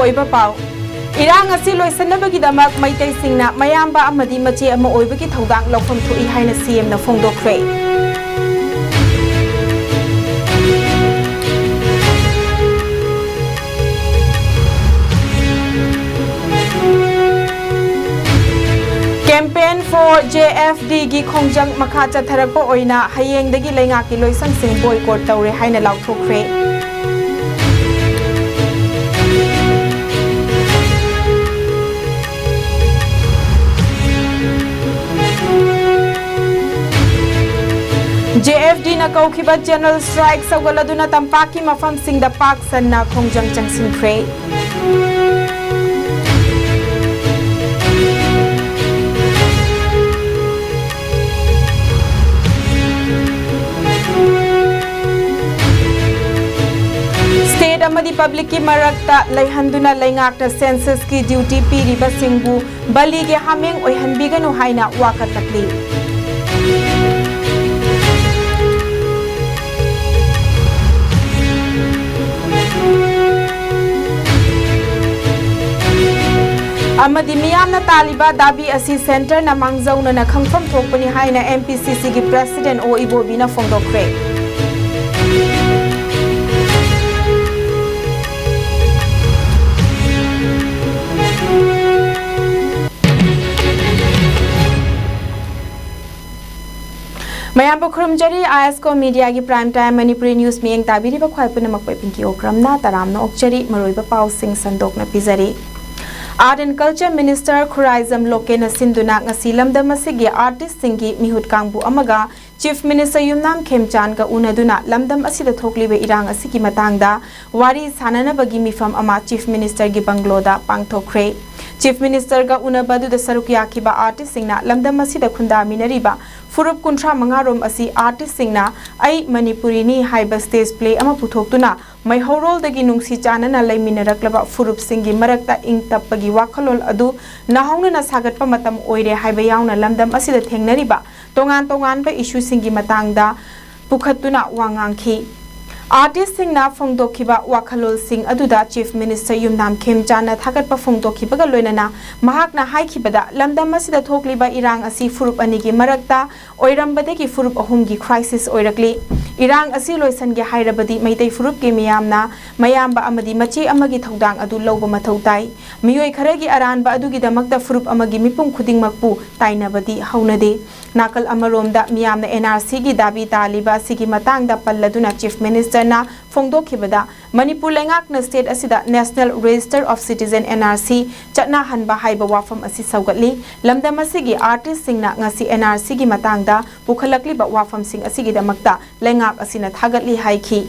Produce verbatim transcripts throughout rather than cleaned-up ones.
ꯑꯣꯏꯕ ꯄꯥꯎ꯫ ꯏꯔꯥꯡ ꯑꯁꯤ ꯂꯣꯏꯁꯤꯟꯅꯕꯒꯤꯗꯃꯛ ꯃꯩꯇꯩꯁꯤꯡꯅ ꯃꯌꯥꯝꯕ ꯑꯃꯗꯤ ꯃꯆꯦ ꯑꯃ ꯑꯣꯏꯕꯒꯤ ꯊꯧꯗꯥꯡ ꯂꯧꯐꯝ ꯊꯣꯛꯏ ꯍꯥꯏꯅ ꯁꯤ ꯑꯦꯝꯅ ꯐꯣꯡꯗꯣꯛꯈ꯭ꯔꯦ꯫ Campaign for J F D ꯒꯤ ꯈꯣꯡꯖꯪ ꯃꯈꯥ ꯆꯠꯊꯔꯛꯄ ꯑꯣꯏꯅ ꯍꯌꯦꯡꯗꯒꯤ ꯂꯩꯉꯥꯛꯀꯤ ꯂꯣꯏꯁꯪꯁꯤꯡ boycott ꯇꯧꯔꯦ ꯍꯥꯏꯅ ꯂꯥꯎꯊꯣꯛꯈ꯭ꯔꯦ꯫ J F D ꯅ ꯀꯧꯈꯤꯕ general strike ꯁꯧꯒꯠꯂꯗꯨꯅ ꯇꯝꯄꯥꯛꯀꯤ ꯃꯐꯝꯁꯤꯡꯗ ꯄꯥꯛ ꯁꯟꯅ ꯈꯣꯡꯖꯪ ꯆꯪꯁꯤꯟꯈ꯭ꯔꯦ꯫ State ꯑꯃꯗꯤ public ꯀꯤ ꯃꯔꯛꯇ ꯂꯩꯍꯟꯗꯨꯅ ꯂꯩꯉꯥꯛꯅ census ꯀꯤ duty ꯄꯤꯔꯤꯕꯁꯤꯡꯕꯨ ꯕꯂꯤꯒꯤ ꯍꯥꯃꯦꯡ ꯑꯣꯏꯍꯟꯕꯤꯒꯅꯨ ꯍꯥꯏꯅ ꯋꯥꯀꯠꯂꯛꯂꯤ꯫ ꯑꯃꯗꯤ ꯃꯤꯌꯥꯝꯅ ꯇꯥꯜꯂꯤꯕ ꯗꯥꯕꯤ ꯑꯁꯤ centre ꯅ ꯃꯥꯡꯖꯧꯅꯅ ꯈꯪꯐꯝ ꯊꯣꯛꯄꯅꯤ ꯍꯥꯏꯅ M P C C ꯒꯤ president ꯑꯣ ꯏꯕꯣꯕꯤꯅ ꯐꯣꯡꯗꯣꯛꯈ꯭ꯔꯦ꯫ ꯃꯌꯥꯝꯕꯨ ꯈꯨꯔꯨꯝꯖꯔꯤ, ꯑꯥꯏ ꯑꯦꯁ ꯀꯣ ꯃꯤꯗꯤꯌꯥꯒꯤ prime time ꯃꯅꯤꯄꯨꯔꯤ news ꯃꯤꯠꯌꯦꯡ ꯇꯥꯕꯤꯔꯤꯕ ꯈ꯭ꯋꯥꯏ ꯄꯨꯝꯅꯃꯛꯄꯨ ꯏꯄꯤꯟꯒꯤ ꯑꯣꯀ꯭ꯔꯝꯅ ꯇꯔꯥꯝꯅ ꯑꯣꯛꯆꯔꯤ꯫ ꯃꯔꯨꯑꯣꯏꯕ ꯄꯥꯎꯁꯤꯡ ꯁꯟꯗꯣꯛꯅ ꯄꯤꯖꯔꯤ꯫ Art and Culture Minister Khuraijam ꯂꯣꯀꯦꯟꯅ ꯁꯤꯟꯗꯨꯅ ꯉꯁꯤ ꯂꯝꯗꯝ ꯑꯁꯤꯒꯤ artist ꯁꯤꯡꯒꯤ ꯃꯤꯍꯨꯠ ꯀꯥꯡꯕꯨ ꯑꯃꯒ Chief Minister ꯌꯨꯝꯅꯥꯝ ꯈꯦꯝꯆꯥꯟꯒ ꯎꯅꯗꯨꯅ ꯂꯝꯗꯝ ꯑꯁꯤꯗ ꯊꯣꯛꯂꯤꯕ ꯏꯔꯥꯡ ꯑꯁꯤꯒꯤ ꯃꯇꯥꯡꯗ ꯋꯥꯔꯤ ꯁꯥꯅꯅꯕꯒꯤ ꯃꯤꯐꯝ ꯑꯃ Chief Minister ꯒꯤ ꯕꯪꯒ꯭ꯂꯣꯗ ꯄꯥꯡꯊꯣꯛꯈ꯭ꯔꯦ꯫ Chief Minister ꯒ ꯎꯅꯕ ꯑꯗꯨꯗ ꯁꯔꯨꯛ ꯌꯥꯈꯤꯕ artist ꯁꯤꯡꯅ ꯂꯝꯗꯝ ꯑꯁꯤꯗ ꯈꯨꯟꯗꯥꯃꯤꯟꯅꯔꯤꯕ ꯐꯨꯔꯨꯞ ꯀꯨꯟꯊ꯭ꯔꯥ ꯃꯉꯥ ꯔꯣꯝ ꯑꯁꯤ artist ꯁꯤꯡꯅ "ꯑꯩ ꯃꯅꯤꯄꯨꯔꯤꯅꯤ" ꯍꯥꯏꯕ stage play ꯑꯃ ꯄꯨꯊꯣꯛꯇꯨꯅ ꯃꯩꯍꯧꯔꯣꯜꯗꯒꯤ ꯅꯨꯡꯁꯤ ꯆꯥꯟꯅꯅ ꯂꯩꯃꯤꯟꯅꯔꯛꯂꯕ ꯐꯨꯔꯨꯞꯁꯤꯡꯒꯤ ꯃꯔꯛꯇ ꯏꯪ ꯇꯞꯄꯒꯤ ꯋꯥꯈꯜꯂꯣꯟ ꯑꯗꯨ ꯅꯧꯍꯧꯅꯅ ꯁꯥꯒꯠꯄ ꯃꯇꯝ ꯑꯣꯏꯔꯦ ꯍꯥꯏꯕ ꯌꯥꯎꯅ ꯂꯝꯗꯝ ꯑꯁꯤꯗ ꯊꯦꯡꯅꯔꯤꯕ ꯇꯣꯉꯥꯟ ꯇꯣꯉꯥꯟꯕ issue ꯁꯤꯡꯒꯤ ꯃꯇꯥꯡꯗ ꯄꯨꯈꯠꯇꯨꯅ ꯋꯥ ꯉꯥꯡꯈꯤ꯫ ꯑꯥꯔꯇꯤꯁꯁꯤꯡꯅ ꯐꯣꯡꯗꯣꯛꯈꯤꯕ ꯋꯥꯈꯜꯂꯣꯟꯁꯤꯡ ꯑꯗꯨꯗ ꯆꯤꯐ ꯃꯤꯅꯤꯁꯇꯔ ꯌꯨꯝꯅꯥꯝ ꯈꯦꯝꯆꯥꯟꯅ ꯊꯥꯒꯠꯄ ꯐꯣꯡꯗꯣꯛꯈꯤꯕꯒ ꯂꯣꯏꯅꯅ ꯃꯍꯥꯛꯅ ꯍꯥꯏꯈꯤꯕꯗ, ꯂꯝꯗꯝ ꯑꯁꯤꯗ ꯊꯣꯛꯂꯤꯕ ꯏꯔꯥꯡ ꯑꯁꯤ ꯐꯨꯔꯨꯞ ꯑꯅꯤꯒꯤ ꯃꯔꯛꯇ ꯑꯣꯏꯔꯝꯕꯗꯒꯤ ꯐꯨꯔꯨꯞ ꯑꯍꯨꯝꯒꯤ ꯀ꯭ꯔꯥꯏꯁꯤꯁ ꯑꯣꯏꯔꯛꯂꯤ꯫ ꯏꯔꯥꯡ ꯑꯁꯤ ꯂꯣꯏꯁꯤꯟꯒꯦ ꯍꯥꯏꯔꯕꯗꯤ ꯃꯩꯇꯩ ꯐꯨꯔꯨꯞꯀꯤ ꯃꯤꯌꯥꯝꯅ ꯃꯌꯥꯝꯕ ꯑꯃꯗꯤ ꯃꯆꯦ ꯑꯃꯒꯤ ꯊꯧꯗꯥꯡ ꯑꯗꯨ ꯂꯧꯕ ꯃꯊꯧ ꯇꯥꯏ꯫ ꯃꯤꯑꯣꯏ ꯈꯔꯒꯤ ꯑꯔꯥꯟꯕ ꯑꯗꯨꯒꯤꯗꯃꯛꯇ ꯐꯨꯔꯨꯞ ꯑꯃꯒꯤ ꯃꯤꯄꯨꯝ ꯈꯨꯗꯤꯡꯃꯛꯄꯨ ꯇꯥꯏꯅꯕꯗꯤ ꯍꯧꯅꯗꯦ꯫ ꯅꯥꯀꯜ ꯑꯃꯔꯣꯝꯗ ꯃꯤꯌꯥꯝꯅ ꯑꯦꯟ ꯑꯥꯔ ꯁꯤꯒꯤ ꯗꯥꯕꯤ ꯇꯥꯜꯂꯤꯕ ꯑꯁꯤꯒꯤ ꯃꯇꯥꯡꯗ ꯄꯜꯂꯗꯨꯅ ꯆꯤꯐ ꯃꯤꯅꯤꯁꯇꯔꯅ ꯐꯣꯡꯗꯣꯛꯈꯤꯕꯗ, ꯃꯅꯤꯄꯨꯔ ꯂꯩꯉꯥꯛꯅ ꯁ꯭ꯇꯦꯠ ꯑꯁꯤꯗ National Register of Citizen, N R C, ꯆꯠꯅꯍꯟꯕ ꯍꯥꯏꯕ ꯋꯥꯐꯝ ꯑꯁꯤ ꯁꯧꯒꯠꯂꯤ꯫ ꯂꯝꯗꯝ ꯑꯁꯤꯒꯤ ꯑꯥꯔꯇꯤꯁꯁꯤꯡꯅ ꯉꯁꯤ ꯑꯦꯟ ꯑꯥꯔ ꯁꯤꯒꯤ ꯃꯇꯥꯡꯗ ꯄꯨꯈꯠꯂꯛꯂꯤꯕ ꯋꯥꯐꯝꯁꯤꯡ ꯑꯁꯤꯒꯤꯗꯃꯛꯇ ꯂꯩꯉꯥꯛ ꯑꯁꯤꯅ ꯊꯥꯒꯠꯂꯤ ꯍꯥꯏꯈꯤ꯫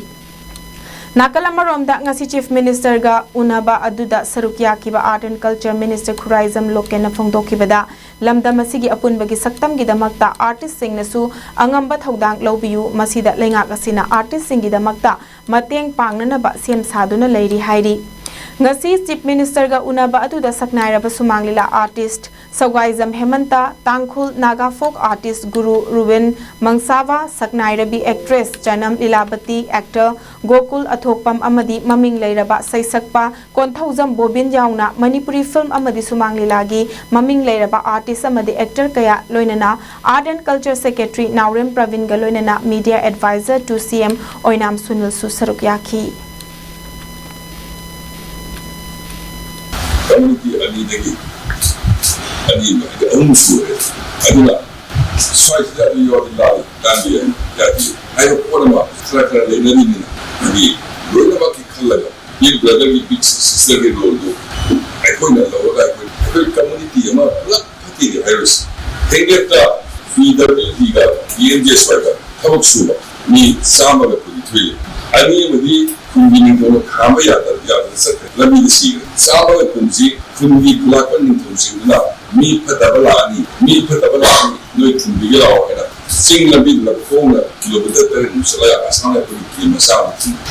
ꯅꯥꯀꯜ ꯑꯃꯔꯣꯝꯗ, ꯉꯁꯤ ꯆꯤꯐ ꯃꯤꯅꯤꯁꯇꯔꯒ ꯎꯅꯕ ꯑꯗꯨꯗ ꯁꯔꯨꯛ ꯌꯥꯈꯤꯕ art and culture minister Khuraijam ꯂꯣꯀꯦꯟꯅ ꯐꯣꯡꯗꯣꯛꯈꯤꯕꯗ, ꯂꯝꯗꯝ ꯑꯁꯤꯒꯤ ꯑꯄꯨꯟꯕꯒꯤ ꯁꯛꯇꯝꯒꯤꯗꯃꯛꯇ ꯑꯥꯔꯇꯤꯁꯁꯤꯡꯅꯁꯨ ꯑꯉꯝꯕ ꯊꯧꯗꯥꯡ ꯂꯧꯕꯤꯌꯨ꯫ ꯃꯁꯤꯗ ꯂꯩꯉꯥꯛ ꯑꯁꯤꯅ ꯑꯥꯔꯇꯤꯁꯁꯤꯡꯒꯤꯗꯃꯛꯇ ꯃꯇꯦꯡ ꯄꯥꯡꯅꯅꯕ ꯁꯦꯝ ꯁꯥꯗꯨꯅ ꯂꯩꯔꯤ ꯍꯥꯏꯔꯤ꯫ ꯉꯁꯤ ꯆꯤꯐ ꯃꯤꯅꯤꯁꯇꯔꯒ ꯎꯅꯕ ꯑꯗꯨꯗ ꯁꯛꯅꯥꯏꯔꯕ ꯁꯨꯃꯥꯡ ꯂꯤꯂꯥ ꯑꯥꯔꯇꯤꯁ ꯁꯧꯒꯥꯏꯖꯝ ꯍꯦꯃꯟꯇ, ꯇꯥꯡꯈꯨꯜ ꯅꯥꯒꯥ ꯐꯣꯛ ꯑꯥꯔꯇꯤꯁ ꯒꯨꯔꯨ ꯔꯨꯕꯦꯟ ꯃꯪꯁꯥꯕꯥ, ꯁꯛꯅꯥꯏꯔꯕꯤ ꯑꯦꯛꯇ꯭ꯔꯦꯁ ꯆꯅꯝ ꯂꯤꯂꯥꯕꯇꯤ, ꯑꯦꯛꯇꯔ ꯒꯣꯀꯨꯜ ꯑꯊꯣꯛꯄꯝ ꯑꯃꯗꯤ ꯃꯃꯤꯡ ꯂꯩꯔꯕ ꯁꯩꯁꯛꯄ ꯀꯣꯟꯊꯧꯖꯝ ꯕꯣꯕꯤꯟ ꯌꯥꯎꯅ ꯃꯅꯤꯄꯨꯔꯤ ꯐꯤꯜꯝ ꯑꯃꯗꯤ ꯁꯨꯃꯥꯡ ꯂꯤꯂꯥꯒꯤ ꯃꯃꯤꯡ ꯂꯩꯔꯕ ꯑꯥꯔꯇꯤꯁ ꯑꯃꯗꯤ ꯑꯦꯛꯇꯔ ꯀꯌꯥ, ꯂꯣꯏꯅꯅ ꯑꯥꯔꯠ ꯑꯦꯟ ꯀꯜꯆꯔ ꯁꯦꯀ꯭ꯔꯦꯇꯔꯤ ꯅꯥꯎꯔꯦꯝ ꯄ꯭ꯔꯕꯤꯟꯒ ꯂꯣꯏꯅꯅ ꯃꯤꯗꯤꯌꯥ ꯑꯦꯗꯚꯥꯏꯖꯔ ꯇꯨ ꯁꯤ ꯑꯦꯝ ꯑꯣꯏꯅꯥꯝ ꯁꯨꯅꯤꯜꯁꯨ ꯁꯔꯨꯛ ꯌꯥꯈꯤ꯫ ꯀꯝꯃꯨꯅꯤꯇꯤ ꯑꯅꯤꯗꯒꯤ ꯑꯅꯤ ꯍꯥꯏꯗꯤ ꯑꯍꯨꯝ ꯁꯨꯔꯦ꯫ ꯑꯗꯨꯅ ꯁ꯭ꯋꯥꯏꯁꯤꯗ ꯑꯗꯨ ꯌꯥꯎꯔꯗꯤ ꯂꯥꯛꯑꯣ, ꯇꯥꯟꯕ ꯌꯥꯏ, ꯌꯥꯗꯦ ꯍꯥꯏꯕ ꯄꯣꯠ ꯑꯃ ꯈꯔ ꯈꯔ ꯂꯩꯅꯔꯤꯕꯅꯤꯅ, ꯍꯥꯏꯗꯤ ꯂꯣꯏꯅꯃꯛꯀꯤ ꯈꯜꯂꯒ big brotherꯒꯤ big sisterꯒꯤ roleꯗꯨ ꯑꯩꯈꯣꯏꯅ ꯂꯧꯔꯒ ꯑꯩꯈꯣꯏ ꯑꯩꯈꯣꯏ ꯀꯝꯃꯨꯅꯤꯇꯤ ꯑꯃ ꯄꯨꯂꯞ ꯐꯠꯇꯦꯗꯤ ꯍꯥꯏꯔꯣꯏꯁꯤ꯫ ꯍꯦꯛꯂꯦꯠꯇ ꯄꯤ ꯗꯕ꯭ꯂꯤꯎ ꯗꯤꯒ ꯄꯤ ꯑꯦꯝ ꯖꯦ ꯑꯦꯁ ꯋꯥꯏꯒ ꯊꯕꯛ ꯁꯨꯕ ꯃꯤ ꯆꯥꯝꯃꯒ ꯀꯨꯟꯅꯤꯊꯣꯏ ꯂꯩ꯫ ꯑꯅꯤ ꯑꯃꯗꯤ ꯈꯨꯟꯒꯤ ꯅꯤꯡꯊꯧꯅ ꯈꯥꯝꯕ ꯌꯥꯗꯕ ꯌꯥꯗꯅ ꯆꯠꯈ꯭ꯔꯦ, ꯂꯝꯕꯤꯗ ꯁꯤꯈ꯭ꯔꯦ꯫ ꯆꯥꯝꯃꯒ ꯀꯨꯟꯁꯤ ꯈꯨꯟꯒꯤ ꯈꯨꯂꯥꯛꯄ ꯅꯤꯡꯊꯧꯁꯤꯡꯗꯨꯅ ꯃꯤ ꯐꯠꯇꯕ ꯂꯥꯛꯑꯅꯤ, ꯃꯤ ꯐꯠꯇꯕ ꯂꯥꯛꯑꯅꯤ, ꯅꯣꯏ ꯊꯤꯟꯕꯤꯒꯦ ꯂꯥꯛꯑꯣ ꯍꯥꯏꯅ ꯆꯤꯡ ꯂꯝꯕꯤꯗꯨꯗ ꯈꯣꯡꯅ ꯀꯤꯂꯣꯃꯤꯇꯔ ꯇꯔꯦꯠꯃꯨꯛ ꯆꯠꯂꯒ ꯑꯁꯥꯝ ꯔꯥꯏꯐꯜꯒꯤ ꯀꯦꯝ ꯃꯆꯥ ꯑꯃ ꯊꯤꯡꯉꯤ꯫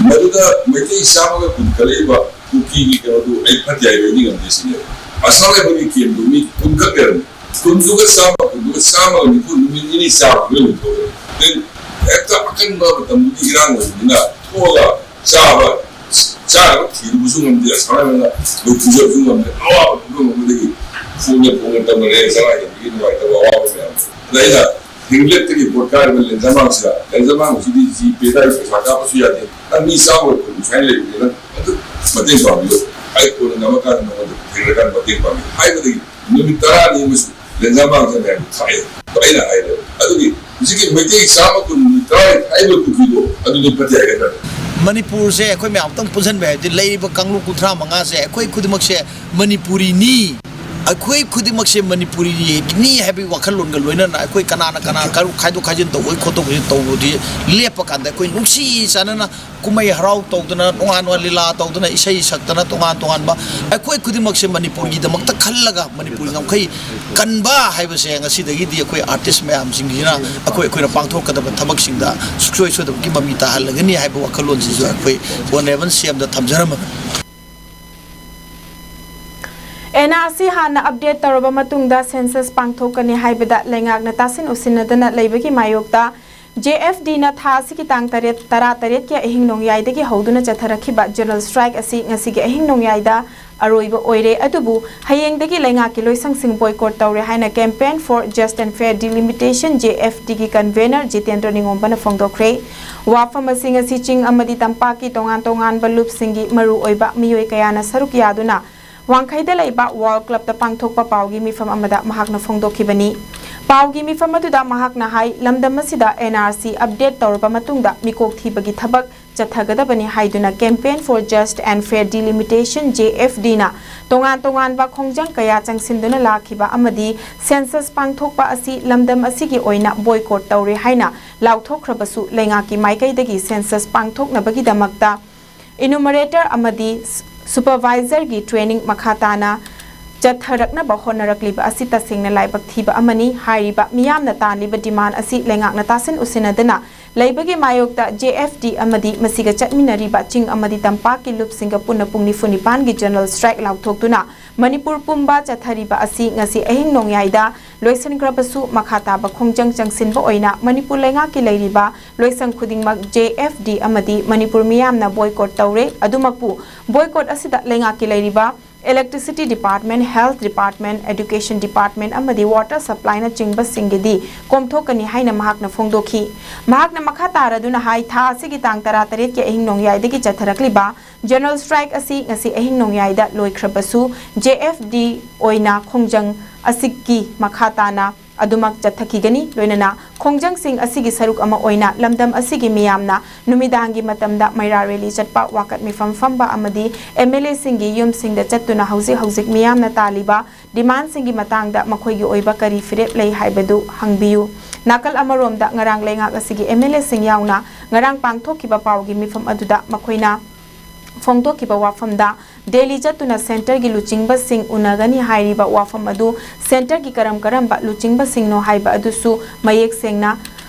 ꯃꯗꯨꯗ ꯃꯩꯇꯩ ꯆꯥꯝꯃꯒ ꯀꯨꯟ ꯈꯜꯂꯛꯏꯕ ꯀꯨꯀꯤꯒꯤ ꯀꯩꯅꯣꯗꯨ ꯑꯩ ꯐꯠꯇꯦ ꯍꯥꯏꯕ ꯑꯩꯗꯤ ꯉꯝꯗꯦ ꯁꯤꯅꯦꯕ꯫ ꯑꯁꯥꯝ ꯔꯥꯏꯐꯜꯒꯤ ꯀꯦꯝꯗꯨ ꯃꯤ ꯀꯨꯟꯈꯛ ꯂꯩꯔꯝꯃꯤ꯫ ꯀꯨꯟꯗꯨꯒ ꯆꯥꯝꯃ, ꯀꯨꯟꯗꯨꯒ ꯆꯥꯝꯃꯒ ꯅꯤꯐꯨ ꯅꯨꯃꯤꯠ ꯅꯤꯅꯤ ꯆꯥꯕꯗꯨꯒ ꯂꯣꯏꯊꯣꯛꯈ꯭ꯔꯦ꯫ Then ꯍꯦꯛꯇ ꯑꯀꯟꯕ ꯃꯇꯝꯗꯨꯒꯤ ꯏꯔꯥꯡ ꯑꯣꯏꯕꯅꯤꯅ ꯊꯣꯛꯑꯒ ꯆꯥꯕ, ꯆꯥꯅꯕ ꯊꯤꯔꯨꯕꯁꯨ ꯉꯝꯗꯦ, ꯑꯁꯥꯝ ꯔꯥꯏꯐꯜꯅ ꯃꯣꯏ ꯄꯨꯖꯕꯁꯨ ꯉꯝꯗꯦ, ꯑꯋꯥꯕ ꯐꯤꯕꯝ ꯑꯃꯗꯒꯤ ꯐꯣꯡꯅ ꯐꯣꯡꯅ ꯇꯧꯅꯔꯦ, ꯆꯔꯥ ꯍꯦꯟꯕꯒꯤ ꯅꯨꯡꯉꯥꯏꯇꯕ ꯑꯋꯥꯕ ꯃꯌꯥꯝ꯫ ꯑꯗ ꯑꯩꯅ ꯍꯦꯝꯂꯦꯠꯇꯒꯤ ꯚꯣꯠ ꯀꯥꯔꯤꯕ ꯂꯦꯟꯖꯥꯃꯥꯡꯁꯤꯗ, ꯂꯦꯟꯖꯥꯃꯥꯡꯁꯤꯗꯤ ꯖꯤ ꯄꯦꯗ ꯑꯩ ꯄꯩꯁꯥ ꯀꯥꯞꯄꯁꯨ ꯌꯥꯗꯦ, ꯅꯪ ꯃꯤ ꯆꯥꯝꯃ ꯀꯨꯟ ꯁꯨꯃꯥꯏꯅ ꯂꯩꯕꯅꯤꯅ ꯑꯗꯨ ꯃꯇꯦꯡ ꯄꯥꯡꯕꯤꯌꯨ, ꯑꯩ ꯀꯣꯟꯅ ꯉꯝꯃꯀꯥꯟꯗ ꯅꯉꯣꯟꯗ ꯊꯦꯡꯅꯔꯀꯥꯟꯗ ꯃꯇꯦꯡ ꯄꯥꯡꯕꯤꯌꯨ ꯍꯥꯏꯕꯗꯒꯤ ꯅꯨꯃꯤꯠ ꯇꯔꯥꯅꯤ ꯑꯃꯁꯨ ꯂꯦꯟꯖꯥꯃꯥꯡꯁꯦ ꯃꯌꯥꯝ ꯊꯥꯛꯑꯦ꯫ ꯑꯗꯣ ꯑꯩꯅ ꯍꯥꯏꯔꯦ, ꯑꯗꯨꯒꯤ ꯍꯧꯖꯤꯛꯀꯤ ꯃꯩꯇꯩ ꯆꯥꯝꯃ ꯀꯨꯟ ꯅꯨꯃꯤꯠ ꯇꯔꯥꯅꯤ ꯊꯥꯛꯏꯕ ꯄꯨꯈ꯭ꯔꯤꯗꯣ ꯑꯗꯨꯗꯤ ꯐꯠꯇꯦ ꯍꯥꯏꯒꯗ꯭ꯔꯥ? ꯃꯅꯤꯄꯨꯔꯁꯦ ꯑꯩꯈꯣꯏ ꯃꯌꯥꯝ ꯑꯝꯇꯪ ꯄꯨꯟꯁꯤꯟꯕ ꯍꯥꯏꯕꯗꯤ ꯂꯩꯔꯤꯕ ꯀꯥꯡꯂꯨꯞ ꯀꯨꯟꯊ꯭ꯔꯥ ꯃꯉꯥꯁꯦ ꯑꯩꯈꯣꯏ ꯈꯨꯗꯤꯡꯃꯛꯁꯦ ꯃꯅꯤꯄꯨꯔꯤꯅꯤ꯫ ꯑꯩꯈꯣꯏ ꯈꯨꯗꯤꯡꯃꯛꯁꯦ ꯃꯅꯤꯄꯨꯔꯤꯅꯤ ꯍꯥꯏꯕꯒꯤ ꯋꯥꯈꯜꯂꯣꯟꯒ ꯂꯣꯏꯅꯅ ꯑꯩꯈꯣꯏ ꯀꯅꯥꯅ ꯀꯅꯥ ꯀꯔꯨꯛ ꯈꯥꯏꯗꯣꯛ ꯈꯥꯏꯖꯤꯟ ꯇꯧꯕꯒꯤ ꯈꯣꯠꯇꯣꯛꯄꯒꯤ ꯇꯧꯕꯗꯤ ꯂꯦꯞꯄ ꯀꯥꯟꯗ ꯑꯩꯈꯣꯏ ꯅꯨꯡꯁꯤ ꯆꯥꯟꯅꯅ ꯀꯨꯝꯍꯩ ꯍꯔꯥꯎ ꯇꯧꯗꯅ, ꯇꯣꯉꯥꯟ ꯇꯣꯉꯥꯟ ꯂꯤꯂꯥ ꯇꯧꯗꯅ, ꯏꯁꯩ ꯁꯛꯇꯅ, ꯇꯣꯉꯥꯟ ꯇꯣꯉꯥꯟꯕ ꯑꯩꯈꯣꯏ ꯈꯨꯗꯤꯡꯃꯛꯁꯦ ꯃꯅꯤꯄꯨꯔꯒꯤꯗꯃꯛꯇ ꯈꯜꯂꯒ ꯃꯅꯤꯄꯨꯔꯒꯤ ꯉꯝꯈꯩ ꯀꯟꯕ ꯍꯥꯏꯕꯁꯦ ꯉꯁꯤꯗꯒꯤꯗꯤ ꯑꯩꯈꯣꯏ ꯑꯥꯔꯇꯤꯁ ꯃꯌꯥꯝꯁꯤꯡꯁꯤꯅ ꯑꯩꯈꯣꯏ, ꯑꯩꯈꯣꯏꯅ ꯄꯥꯡꯊꯣꯛꯀꯗꯕ ꯊꯕꯛꯁꯤꯡꯗ ꯁꯨꯡꯁꯣꯏ ꯁꯣꯏꯗꯕꯒꯤ ꯃꯃꯤ ꯇꯥꯍꯜꯂꯒꯅꯤ ꯍꯥꯏꯕ ꯋꯥꯈꯜꯂꯣꯟꯁꯤꯁꯨ ꯑꯩꯈꯣꯏ ꯑꯣꯅꯔꯦꯕꯜ ꯁꯤ ꯑꯦꯝꯗ ꯊꯝꯖꯔꯝꯕꯅꯤ꯫ ꯑꯦꯟ ꯑꯥꯔ ꯁꯤ ꯍꯥꯟꯅ ꯑꯞꯗꯦꯠ ꯇꯧꯔꯕ ꯃꯇꯨꯡꯗ ꯁꯦꯟꯁꯁ ꯄꯥꯡꯊꯣꯛꯀꯅꯤ ꯍꯥꯏꯕꯗ ꯂꯩꯉꯥꯛꯅ ꯇꯥꯁꯤꯟ ꯎꯁꯤꯟꯅꯗꯅ ꯂꯩꯕꯒꯤ ꯃꯥꯌꯣꯛꯇ ꯖꯦ ꯑꯦꯐ ꯗꯤꯅ ꯊꯥ ꯑꯁꯤꯒꯤ ꯇꯥꯡ ꯇꯔꯦꯠ, ꯇꯔꯥ ꯇꯔꯦꯠꯀꯤ ꯑꯍꯤꯡ ꯅꯣꯡꯌꯥꯏꯗꯒꯤ ꯍꯧꯗꯨꯅ ꯆꯠꯊꯔꯛꯈꯤꯕ ꯖꯦꯅꯔꯦꯜ ꯁ꯭ꯇ꯭ꯔꯥꯏꯛ ꯑꯁꯤ ꯉꯁꯤꯒꯤ ꯑꯍꯤꯡ ꯅꯣꯡꯌꯥꯏꯗ ꯑꯔꯣꯏꯕ ꯑꯣꯏꯔꯦ꯫ ꯑꯗꯨꯕꯨ ꯍꯌꯦꯡꯗꯒꯤ ꯂꯩꯉꯥꯛꯀꯤ ꯂꯣꯏꯁꯪꯁꯤꯡ ꯕꯣꯏꯀꯣꯠ ꯇꯧꯔꯦ ꯍꯥꯏꯅ Campaign for Just and Fair Delimitation, J F ꯗꯤꯒꯤ ꯀꯟꯚꯦꯅꯔ ꯖꯤꯇꯦꯟꯗ꯭ꯔ ꯅꯤꯉꯣꯝꯕꯅ ꯐꯣꯡꯗꯣꯛꯈ꯭ꯔꯦ꯫ ꯋꯥꯐꯝ ꯑꯁꯤ ꯉꯁꯤ ꯆꯤꯡ ꯑꯃꯗꯤ ꯇꯝꯄꯥꯛꯀꯤ ꯇꯣꯉꯥꯟ ꯇꯣꯉꯥꯟꯕ ꯂꯨꯞꯁꯤꯡꯒꯤ ꯃꯔꯨꯑꯣꯏꯕ ꯃꯤꯑꯣꯏ ꯀꯌꯥꯅ ꯁꯔꯨꯛ ꯌꯥꯗꯨꯅ ꯋꯥꯡꯈꯩꯗ ꯂꯩꯕ ꯋꯥꯔꯜ ꯀ꯭ꯂꯕꯇ ꯄꯥꯡꯊꯣꯛꯄ ꯄꯥꯎꯒꯤ ꯃꯤꯐꯝ ꯑꯃꯗ ꯃꯍꯥꯛꯅ ꯐꯣꯡꯗꯣꯛꯈꯤꯕꯅꯤ꯫ ꯄꯥꯎꯒꯤ ꯃꯤꯐꯝ ꯑꯗꯨꯗ ꯃꯍꯥꯛꯅ ꯍꯥꯏ, ꯂꯝꯗꯝ ꯑꯁꯤꯗ ꯑꯦꯟ ꯑꯥꯔ ꯁꯤ ꯑꯞꯗꯦꯠ ꯇꯧꯔꯕ ꯃꯇꯨꯡꯗ ꯃꯤꯀꯣꯛ ꯊꯤꯕꯒꯤ ꯊꯕꯛ ꯆꯠꯊꯒꯗꯕꯅꯤ ꯍꯥꯏꯗꯨꯅ Campaign for Just and Fair Delimitation, J F ꯗꯤꯅ ꯇꯣꯉꯥꯟ ꯇꯣꯉꯥꯟꯕ ꯈꯣꯡꯖꯪ ꯀꯌꯥ ꯆꯪꯁꯤꯟꯗꯨꯅ ꯂꯥꯛꯈꯤꯕ ꯑꯃꯗꯤ ꯁꯦꯟꯁꯁ ꯄꯥꯡꯊꯣꯛꯄ ꯑꯁꯤ ꯂꯝꯗꯝ ꯑꯁꯤꯒꯤ ꯑꯣꯏꯅ ꯕꯣꯏꯀꯣꯠ ꯇꯧꯔꯦ ꯍꯥꯏꯅ ꯂꯥꯎꯊꯣꯛꯈ꯭ꯔꯕꯁꯨ, ꯂꯩꯉꯥꯛꯀꯤ ꯃꯥꯏꯀꯩꯗꯒꯤ ꯁꯦꯟꯁꯁ ꯄꯥꯡꯊꯣꯛꯅꯕꯒꯤꯗꯃꯛꯇ ꯏꯅꯨꯃꯔꯦꯇꯔ ꯑꯃꯗꯤ ꯁꯨꯄꯔꯚꯥꯏꯖꯔꯒꯤ ꯇ꯭ꯔꯦꯅꯤꯡ ꯃꯈꯥ ꯇꯥꯅ ꯆꯠꯊꯔꯛꯅꯕ ꯍꯣꯠꯅꯔꯛꯂꯤꯕ ꯑꯁꯤ ꯇꯁꯦꯡꯅ ꯂꯥꯏꯕꯛ ꯊꯤꯕ ꯑꯃꯅꯤ꯫ ꯍꯥꯏꯔꯤꯕ ꯃꯤꯌꯥꯝꯅ ꯇꯥꯜꯂꯤꯕ demand ꯑꯁꯤ ꯂꯩꯉꯥꯛꯅ ꯇꯥꯁꯤꯟ ꯎꯁꯤꯟꯅꯗꯅ ꯂꯩꯕꯒꯤ ꯃꯥꯌꯣꯛꯇ J F D ꯑꯃꯗꯤ ꯃꯁꯤꯒ ꯆꯠꯃꯤꯟꯅꯔꯤꯕ ꯆꯤꯡ ꯑꯃꯗꯤ ꯇꯝꯄꯥꯛꯀꯤ ꯂꯨꯞꯁꯤꯡꯒ ꯄꯨꯟꯅ ꯄꯨꯡ ꯅꯤꯐꯨ ꯅꯤꯄꯥꯟꯒꯤ general strike ꯂꯥꯎꯊꯣꯛꯇꯨꯅ ꯃꯅꯤꯄꯨꯔ ꯄꯨꯝꯕ ꯆꯠꯊꯔꯤꯕ ꯑꯁꯤ ꯉꯁꯤ ꯑꯍꯤꯡ ꯅꯣꯡꯌꯥꯏꯗ ꯂꯣꯏꯁꯤꯟꯈ꯭ꯔꯕꯁꯨ, ꯃꯈꯥ ꯇꯥꯕ ꯈꯣꯡꯖꯪ ꯆꯪꯁꯤꯟꯕ ꯑꯣꯏꯅ ꯃꯅꯤꯄꯨꯔ ꯂꯩꯉꯥꯛꯀꯤ ꯂꯩꯔꯤꯕ ꯂꯣꯏꯁꯪ ꯈꯨꯗꯤꯡꯃꯛ J F D ꯑꯃꯗꯤ ꯃꯅꯤꯄꯨꯔ ꯃꯤꯌꯥꯝꯅ boycott ꯇꯧꯔꯦ꯫ ꯑꯗꯨꯃꯛꯄꯨ, boycott ꯑꯁꯤꯗ ꯂꯩꯉꯥꯛꯀꯤ ꯂꯩꯔꯤꯕ electricity department, health department, education department ꯑꯃꯗꯤ water supply ꯅꯆꯤꯡꯕꯁꯤꯡꯒꯤꯗꯤ ꯀꯣꯝꯊꯣꯛꯀꯅꯤ ꯍꯥꯏꯅ ꯃꯍꯥꯛꯅ ꯐꯣꯡꯗꯣꯛꯈꯤ꯫ ꯃꯍꯥꯛꯅ ꯃꯈꯥ ꯇꯥꯔꯗꯨꯅ ꯍꯥꯏ, ꯊꯥ ꯑꯁꯤꯒꯤ ꯇꯥꯡ ꯇꯔꯥꯇꯔꯦꯠꯀꯤ ꯑꯍꯤꯡ ꯅꯣꯡꯌꯥꯏꯗꯒꯤ ꯆꯠꯊꯔꯛꯂꯤꯕ general strike ꯑꯁꯤ ꯉꯁꯤ ꯑꯍꯤꯡ ꯅꯣꯡꯌꯥꯏꯗ ꯂꯣꯏꯈ꯭ꯔꯕꯁꯨ, J F D ꯑꯣꯏꯅ ꯈꯣꯡꯖꯪ ꯑꯁꯤꯒꯤ ꯃꯈꯥ ꯇꯥꯅ ꯑꯗꯨꯃꯛ ꯆꯠꯊꯈꯤꯒꯅꯤ꯫ ꯂꯣꯏꯅꯅ ꯈꯣꯡꯖꯪꯁꯤꯡ ꯑꯁꯤꯒꯤ ꯁꯔꯨꯛ ꯑꯃ ꯑꯣꯏꯅ ꯂꯝꯗꯝ ꯑꯁꯤꯒꯤ ꯃꯤꯌꯥꯝꯅ ꯅꯨꯃꯤꯗꯥꯡꯒꯤ ꯃꯇꯝꯗ ꯃꯩꯔꯥ rally ꯆꯠꯄ, ꯋꯥꯀꯠ ꯃꯤꯐꯝ ꯐꯝꯕ ꯑꯃꯗꯤ M L A ꯁꯤꯡꯒꯤ ꯌꯨꯝꯁꯤꯡꯗ ꯆꯠꯇꯨꯅ ꯍꯧꯖꯤꯛ ꯍꯧꯖꯤꯛ ꯃꯤꯌꯥꯝꯅ ꯇꯥꯜꯂꯤꯕ demand ꯁꯤꯡꯒꯤ ꯃꯇꯥꯡꯗ ꯃꯈꯣꯏꯒꯤ ꯑꯣꯏꯕ ꯀꯔꯤ ꯐꯤꯔꯦꯞ ꯂꯩ ꯍꯥꯏꯕꯗꯨ ꯍꯪꯕꯤꯌꯨ꯫ ꯅꯥꯀꯜ ꯑꯃꯔꯣꯝꯗ, ꯉꯔꯥꯡ ꯂꯩꯉꯥꯛ ꯑꯁꯤꯒꯤ M L A ꯁꯤꯡ ꯌꯥꯎꯅ ꯉꯔꯥꯡ ꯄꯥꯡꯊꯣꯛꯈꯤꯕ ꯄꯥꯎꯒꯤ ꯃꯤꯐꯝ ꯑꯗꯨꯗ ꯃꯈꯣꯏꯅ ꯐꯣꯡꯗꯣꯛꯈꯤꯕ ꯋꯥꯐꯝꯗ, ꯗꯦꯜꯂꯤ ꯆꯠꯇꯨꯅ centre ꯒꯤ ꯂꯨꯆꯤꯡꯕꯁꯤꯡ ꯎꯅꯒꯅꯤ ꯍꯥꯏꯔꯤꯕ ꯋꯥꯐꯝ ꯑꯗꯨ centre ꯒꯤ ꯀꯔꯝ ꯀꯔꯝꯕ ꯂꯨꯆꯤꯡꯕꯁꯤꯡꯅꯣ ꯍꯥꯏꯕ ꯑꯗꯨꯁꯨ ꯃꯌꯦꯛ ꯁꯦꯡꯅ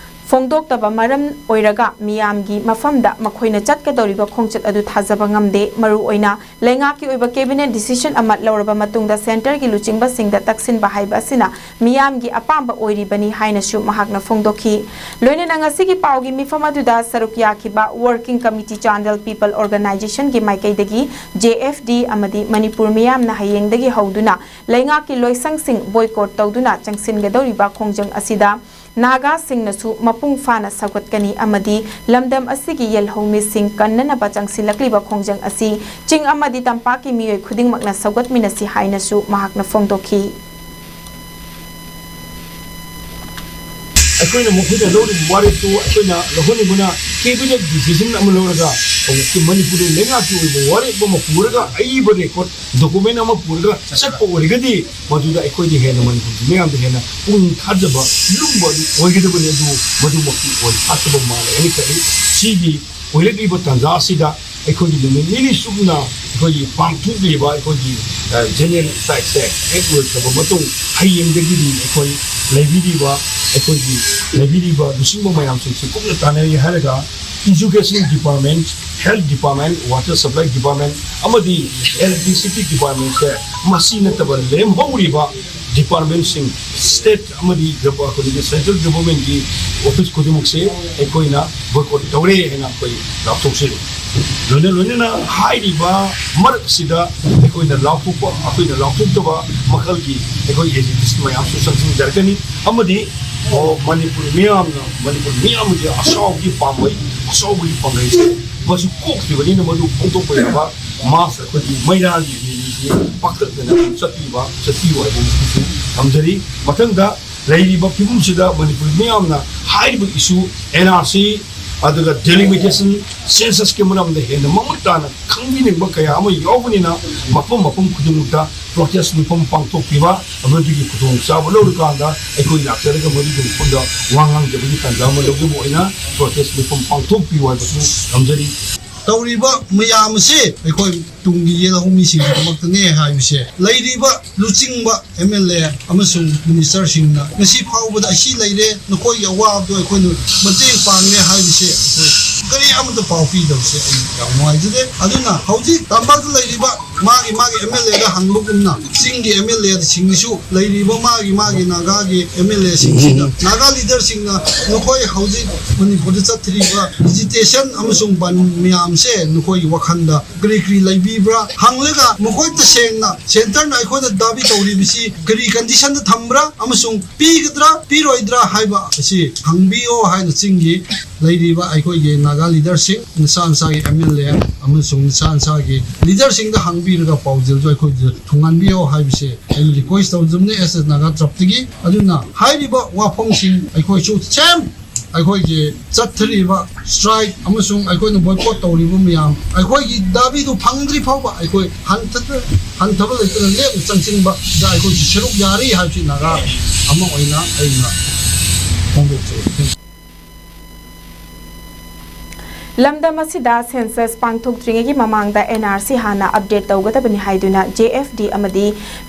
ꯐꯣꯡꯗꯣꯛꯇꯕ ꯃꯔꯝ ꯑꯣꯏꯔꯒ ꯃꯤꯌꯥꯝꯒꯤ ꯃꯐꯝꯗ ꯃꯈꯣꯏꯅ ꯆꯠꯀꯗꯧꯔꯤꯕ ꯈꯣꯡꯆꯠ ꯑꯗꯨ ꯊꯥꯖꯕ ꯉꯝꯗꯦ꯫ ꯃꯔꯨꯑꯣꯏꯅ ꯂꯩꯉꯥꯛꯀꯤ ꯑꯣꯏꯕ cabinet decision ꯑꯃ ꯂꯧꯔꯕ ꯃꯇꯨꯡꯗ centre ꯒꯤ ꯂꯨꯆꯤꯡꯕꯁꯤꯡꯗ ꯇꯛꯁꯤꯟꯕ ꯍꯥꯏꯕ ꯑꯁꯤꯅ ꯃꯤꯌꯥꯝꯒꯤ ꯑꯄꯥꯝꯕ ꯑꯣꯏꯔꯤꯕꯅꯤ ꯍꯥꯏꯅꯁꯨ ꯃꯍꯥꯛꯅ ꯐꯣꯡꯗꯣꯛꯈꯤ꯫ ꯂꯣꯏꯅꯅ ꯉꯁꯤꯒꯤ ꯄꯥꯎꯒꯤ ꯃꯤꯐꯝ ꯑꯗꯨꯗ ꯁꯔꯨꯛ ꯌꯥꯈꯤꯕ Working Committee Chandel People Organization ꯒꯤ ꯃꯥꯏꯀꯩꯗꯒꯤ J F D ꯑꯃꯗꯤ ꯃꯅꯤꯄꯨꯔ ꯃꯤꯌꯥꯝꯅ ꯍꯌꯦꯡꯗꯒꯤ ꯍꯧꯗꯨꯅ ꯂꯩꯉꯥꯛꯀꯤ ꯂꯣꯏꯁꯪꯁꯤꯡ boycott ꯇꯧꯗꯨꯅ ꯆꯪꯁꯤꯟꯒꯗꯧꯔꯤꯕ ꯈꯣꯡꯖꯪ ꯑꯁꯤꯗ ꯅꯥꯒꯥꯁꯤꯡꯅꯁꯨ ꯃꯄꯨꯡ ꯐꯥꯅ ꯁꯧꯒꯠꯀꯅꯤ ꯑꯃꯗꯤ ꯂꯝꯗꯝ ꯑꯁꯤꯒꯤ ꯌꯦꯜꯍꯧꯃꯤꯁꯤꯡ ꯀꯟꯅꯅꯕ ꯆꯪꯁꯤꯜꯂꯛꯂꯤꯕ ꯈꯣꯡꯖꯪ ꯑꯁꯤ ꯆꯤꯡ ꯑꯃꯗꯤ ꯇꯝꯄꯥꯛꯀꯤ ꯃꯤꯑꯣꯏ ꯈꯨꯗꯤꯡꯃꯛꯅ ꯁꯧꯒꯠꯃꯤꯟꯅꯁꯤ ꯍꯥꯏꯅꯁꯨ ꯃꯍꯥꯛꯅ ꯐꯣꯡꯗꯣꯛꯈꯤ꯫ ꯑꯩꯈꯣꯏꯅ ꯃꯈꯣꯏꯅ ꯂꯧꯔꯤꯕ ꯋꯥꯔꯦꯞꯇꯨ ꯑꯩꯈꯣꯏꯅ ꯂꯧꯍꯟꯅꯤꯡꯕꯅ cabinet decision ꯑꯃ ꯂꯧꯔꯒ ꯍꯧꯖꯤꯛꯇꯤ ꯃꯅꯤꯄꯨꯔꯗ ꯂꯩꯉꯥꯛꯀꯤ ꯑꯣꯏꯕ ꯋꯥꯔꯦꯞ ꯑꯃ ꯄꯨꯔꯒ ꯑꯏꯕ record document ꯑꯃ ꯄꯨꯔꯒ ꯆꯠꯄ ꯑꯣꯏꯔꯒꯗꯤ ꯃꯗꯨꯗ ꯑꯩꯈꯣꯏꯗ ꯍꯦꯟꯅ ꯃꯅꯤꯄꯨꯔꯒꯤ ꯃꯤꯌꯥꯝꯗ ꯍꯦꯟꯅ ꯄꯨꯛꯅꯤꯡ ꯊꯥꯖꯕ ꯂꯨꯝꯕ ꯑꯗꯨ ꯑꯣꯏꯒꯗꯕꯅꯤ꯫ ꯑꯗꯨ ꯃꯗꯨꯃꯛꯇꯤ ꯑꯣꯏ ꯐꯥꯠꯇꯕ ꯃꯥꯜꯂꯦ ꯍꯥꯏꯅ ꯈꯜꯂꯤ꯫ ꯁꯤꯒꯤ ꯑꯣꯏꯔꯛꯂꯤꯕ ꯇꯥꯟꯖꯥ ꯑꯁꯤꯗ ꯑꯩꯈꯣꯏꯒꯤ ꯅꯨꯃꯤꯠ ꯅꯤꯅꯤ ꯆꯨꯞꯅ ꯑꯩꯈꯣꯏꯒꯤ ꯄꯥꯡꯊꯣꯛꯂꯤꯕ ꯑꯩꯈꯣꯏꯒꯤ ꯖꯦꯅꯔꯦꯜ ꯁ꯭ꯇ꯭ꯔꯥꯏꯛꯁꯦ ꯍꯦꯛ ꯂꯣꯏꯈ꯭ꯔꯕ ꯃꯇꯨꯡ, ꯍꯌꯦꯡꯗꯒꯤꯗꯤ ꯑꯩꯈꯣꯏ ꯂꯩꯕꯤꯔꯤꯕ, ꯑꯩꯈꯣꯏꯒꯤ ꯂꯩꯕꯤꯔꯤꯕ ꯂꯨꯆꯤꯡꯕ ꯃꯌꯥꯝꯁꯤꯡꯁꯤ ꯀꯨꯞꯅ ꯇꯥꯟꯅꯔꯤ ꯍꯥꯏꯔꯒ, education department, health department, water supply department ꯑꯃꯗꯤ ꯏꯂꯦꯛꯇ꯭ꯔꯤꯁꯤꯇꯤ ꯗꯤꯄꯥꯔꯠꯃꯦꯟꯁꯦ ꯃꯁꯤ ꯅꯠꯇꯕ ꯂꯦꯝꯍꯧꯔꯤꯕ ꯗꯤꯄꯥꯔꯠꯃꯦꯟꯁꯤꯡ, ꯁ꯭ꯇꯦꯠ ꯑꯃꯗꯤ ꯒꯚ-, ꯑꯩꯈꯣꯏꯒꯤ ꯁꯦꯟꯇ꯭ꯔꯦꯜ ꯒꯚꯔꯟꯃꯦꯟꯠꯀꯤ ꯑꯣꯐꯤꯁ ꯈꯨꯗꯤꯡꯃꯛꯁꯦ ꯑꯩꯈꯣꯏꯅ ꯕꯣꯏꯀꯣꯠ ꯇꯧꯔꯦ ꯍꯥꯏꯅ ꯑꯩꯈꯣꯏ ꯂꯥꯎꯊꯣꯛꯆꯔꯤ꯫ ꯂꯣꯏꯅ ꯂꯣꯏꯅꯅ ꯍꯥꯏꯔꯤꯕ ꯃꯔꯛꯁꯤꯗ ꯑꯩꯈꯣꯏꯅ ꯂꯥꯎꯊꯣꯛꯄ, ꯑꯩꯈꯣꯏꯅ ꯂꯥꯎꯊꯣꯛꯇꯕ ꯃꯈꯜꯒꯤ ꯑꯩꯈꯣꯏ ꯑꯦꯖꯤꯇꯦꯁꯟ ꯃꯌꯥꯝꯁꯨ ꯆꯪꯁꯤꯟꯖꯔꯛꯀꯅꯤ꯫ ꯑꯃꯗꯤ, ꯑꯣ, ꯃꯅꯤꯄꯨꯔ ꯃꯤꯌꯥꯝꯅ, ꯃꯅꯤꯄꯨꯔ ꯃꯤꯌꯥꯝꯒꯤ ꯑꯆꯥꯎꯕꯒꯤ ꯄꯥꯝꯕꯩ, ꯑꯆꯥꯎꯕꯒꯤ ꯄꯥꯡꯒꯩꯁꯦ ꯃꯁꯤ ꯀꯣꯛꯇ꯭ꯔꯤꯕꯅꯤꯅ ꯃꯗꯨ ꯐꯣꯡꯗꯣꯛꯄ ꯌꯥꯕ ꯃꯥꯁ ꯑꯩꯈꯣꯏꯒꯤ ꯃꯩꯔꯥꯒꯤ ꯔꯦꯂꯤꯁꯤ ꯄꯥꯛꯇꯛꯅꯅ ꯑꯗꯨꯝ ꯆꯠꯄꯤꯕ, ꯆꯠꯄꯤꯌꯨ ꯍꯥꯏꯕ ꯃꯁꯤꯁꯨ ꯊꯝꯖꯔꯤ꯫ ꯃꯊꯪꯗ ꯂꯩꯔꯤꯕ ꯐꯤꯕꯝꯁꯤꯗ ꯃꯅꯤꯄꯨꯔ ꯃꯤꯌꯥꯝꯅ ꯍꯥꯏꯔꯤꯕ ꯏꯁꯨ, ꯑꯦꯟ ꯑꯥꯔ ꯁꯤ, ꯑꯗꯨꯒ ꯗꯤꯂꯤꯃꯤꯇꯦꯁꯟ, ꯁꯦꯟꯁꯁꯀꯤ ꯃꯔꯝꯗ ꯍꯦꯟꯅ ꯃꯃꯨꯠ ꯇꯥꯅ ꯈꯪꯕꯤꯅꯤꯡꯕ ꯀꯌꯥ ꯑꯃ ꯌꯥꯎꯕꯅꯤꯅ, ꯃꯐꯝ ꯃꯐꯝ ꯈꯨꯗꯤꯡꯃꯛꯇ ꯄ꯭ꯔꯣꯇꯦꯁ ꯃꯤꯐꯝ ꯄꯥꯡꯊꯣꯛꯄꯤꯕ, ꯃꯗꯨꯒꯤ ꯈꯨꯗꯣꯡꯆꯥꯕ ꯂꯧꯔꯀꯥꯟꯗ ꯑꯩꯈꯣꯏ ꯂꯥꯛꯆꯔꯒ ꯃꯗꯨꯒꯤ ꯃꯐꯝꯗ ꯋꯥ ꯉꯥꯡꯖꯕꯒꯤ ꯇꯥꯟꯖꯥ ꯑꯃ ꯂꯧꯖꯕ ꯑꯣꯏꯅ ꯄ꯭ꯔꯣꯇꯦꯁ ꯃꯤꯐꯝ ꯄꯥꯡꯊꯣꯛꯄꯤꯌꯨ ꯍꯥꯏꯕꯁꯨ ꯊꯝꯖꯔꯤ꯫ ꯇꯧꯔꯤꯕ ꯃꯌꯥꯝ ꯑꯁꯤ ꯑꯩꯈꯣꯏ ꯇꯨꯡꯒꯤ ꯌꯦꯜꯍꯧꯃꯤꯁꯤꯡꯒꯤꯗꯃꯛꯇꯅꯦ ꯍꯥꯏꯕꯁꯦ, ꯂꯩꯔꯤꯕ ꯂꯨꯆꯤꯡꯕ ꯑꯦꯝ ꯑꯦꯜ ꯑꯦ ꯑꯃꯁꯨꯡ ꯃꯤꯅꯤꯁꯇꯔꯁꯤꯡꯅ ꯉꯁꯤ ꯐꯥꯎꯕꯗ ꯑꯁꯤ ꯂꯩꯔꯦ, ꯅꯈꯣꯏꯒꯤ ꯑꯋꯥꯕꯗꯣ ꯑꯩꯈꯣꯏꯅ ꯃꯇꯦꯡ ꯄꯥꯡꯉꯦ ꯍꯥꯏꯕꯁꯦ ꯑꯩꯈꯣꯏ ꯀꯔꯤ ꯑꯃꯠꯇ ꯄꯥꯎ ꯄꯤꯗꯕꯁꯦ ꯑꯩ ꯌꯥꯝ ꯅꯨꯡꯉꯥꯏꯖꯗꯦ꯫ ꯑꯗꯨꯅ ꯍꯧꯖꯤꯛ ꯇꯝꯄꯥꯛꯇ ꯂꯩꯔꯤꯕ ꯃꯥꯒꯤ ꯃꯥꯒꯤ ꯑꯦꯝ ꯑꯦꯜ ꯑꯦꯗ ꯍꯪꯕꯒꯨꯝꯅ ꯆꯤꯡꯒꯤ ꯑꯦꯝ ꯑꯦꯜ ꯑꯦꯁꯤꯡꯒꯤꯁꯨ ꯂꯩꯔꯤꯕ ꯃꯥꯒꯤ ꯃꯥꯒꯤ ꯅꯥꯒꯥꯒꯤ ꯑꯦꯝ ꯑꯦꯜ ꯑꯦꯁꯤꯡꯁꯤꯅ, ꯅꯥꯒꯥ ꯂꯤꯗꯔꯁꯤꯡꯅ ꯅꯈꯣꯏ ꯍꯧꯖꯤꯛ ꯃꯅꯤꯄꯨꯔꯗ ꯆꯠꯊꯔꯤꯕ ꯑꯦꯖꯤꯇꯦꯁꯟ ꯑꯃꯁꯨꯡ ꯕꯟ ꯃꯌꯥꯝꯁꯦ ꯅꯈꯣꯏꯒꯤ ꯋꯥꯈꯜꯗ ꯀꯔꯤ ꯀꯔꯤ ꯂꯩꯕꯤꯕ꯭ꯔꯥ ꯍꯪꯂꯒ, ꯃꯈꯣꯏ ꯇꯁꯦꯡꯅ ꯁꯦꯟꯇꯔꯅ ꯑꯩꯈꯣꯏꯗ ꯗꯥꯕꯤ ꯇꯧꯔꯤꯕꯁꯤ ꯀꯔꯤ ꯀꯟꯗꯤꯁꯟꯗ ꯊꯝꯕ꯭ꯔꯥ ꯑꯃꯁꯨꯡ ꯄꯤꯒꯗ꯭ꯔꯥ ꯄꯤꯔꯣꯏꯗ꯭ꯔꯥ ꯍꯥꯏꯕ ꯑꯁꯤ ꯍꯪꯕꯤꯌꯣ ꯍꯥꯏꯅ ꯆꯤꯡꯒꯤ ꯂꯩꯔꯤꯕ ꯑꯩꯈꯣꯏꯒꯤ ꯅꯥꯒꯥ ꯂꯤꯗꯔꯁꯤꯡ, ꯅꯁꯥ ꯅꯁꯥꯒꯤ ꯑꯦꯝ ꯑꯦꯜ ꯑꯦ ꯑꯃꯁꯨꯡ ꯅꯁꯥ ꯅꯁꯥꯒꯤ ꯂꯤꯗꯔꯁꯤꯡꯗ ꯍꯪꯕꯤꯔꯒ ꯄꯥꯎꯖꯦꯜꯁꯨ ꯑꯩꯈꯣꯏꯗ ꯊꯨꯡꯍꯟꯕꯤꯌꯣ ꯍꯥꯏꯕꯁꯦ ꯑꯩꯅ ꯔꯤꯀ꯭ꯋꯦꯁ ꯇꯧꯖꯕꯅꯤ ꯑꯦꯁ ꯑꯦꯁ ꯅꯥꯒꯥ ꯇꯔꯞꯇꯒꯤ꯫ ꯑꯗꯨꯅ ꯍꯥꯏꯔꯤꯕ ꯋꯥꯐꯝꯁꯤꯡ ꯑꯩꯈꯣꯏꯁꯨ ꯁꯦꯝ ꯑꯩꯈꯣꯏꯒꯤ ꯆꯠꯊꯔꯤꯕ ꯁ꯭ꯇ꯭ꯔꯥꯏꯛ ꯑꯃꯁꯨꯡ ꯑꯩꯈꯣꯏꯅ ꯕꯣꯏꯀꯣꯠ ꯇꯧꯔꯤꯕ ꯃꯌꯥꯝ, ꯑꯩꯈꯣꯏꯒꯤ ꯗꯥꯕꯤꯗꯨ ꯐꯪꯗ꯭ꯔꯤ ꯐꯥꯎꯕ ꯑꯩꯈꯣꯏ ꯍꯟꯊ-, ꯍꯟꯊꯕ ꯂꯩꯇꯅ ꯂꯦꯞꯅ ꯆꯪꯁꯤꯟꯕꯗ ꯑꯩꯈꯣꯏꯁꯨ ꯁꯔꯨꯛ ꯌꯥꯔꯤ ꯍꯥꯏꯕꯁꯤ ꯅꯥꯒꯥ ꯑꯃ ꯑꯣꯏꯅ ꯑꯩꯅ ꯐꯣꯡꯗꯣꯛꯆꯔꯤ꯫ ꯂꯝꯗꯝ ꯑꯁꯤꯗ ꯁꯦꯟꯁꯁ ꯄꯥꯡꯊꯣꯛꯇ꯭ꯔꯤꯉꯩꯒꯤ ꯃꯃꯥꯡꯗ ꯑꯦꯟ ꯑꯥꯔ ꯁꯤ ꯍꯥꯟꯅ ꯑꯞꯗꯦꯠ ꯇꯧꯒꯗꯕꯅꯤ ꯍꯥꯏꯗꯨꯅ ꯖꯦ ꯑꯦꯐ ꯗꯤ ꯑꯃꯗꯤ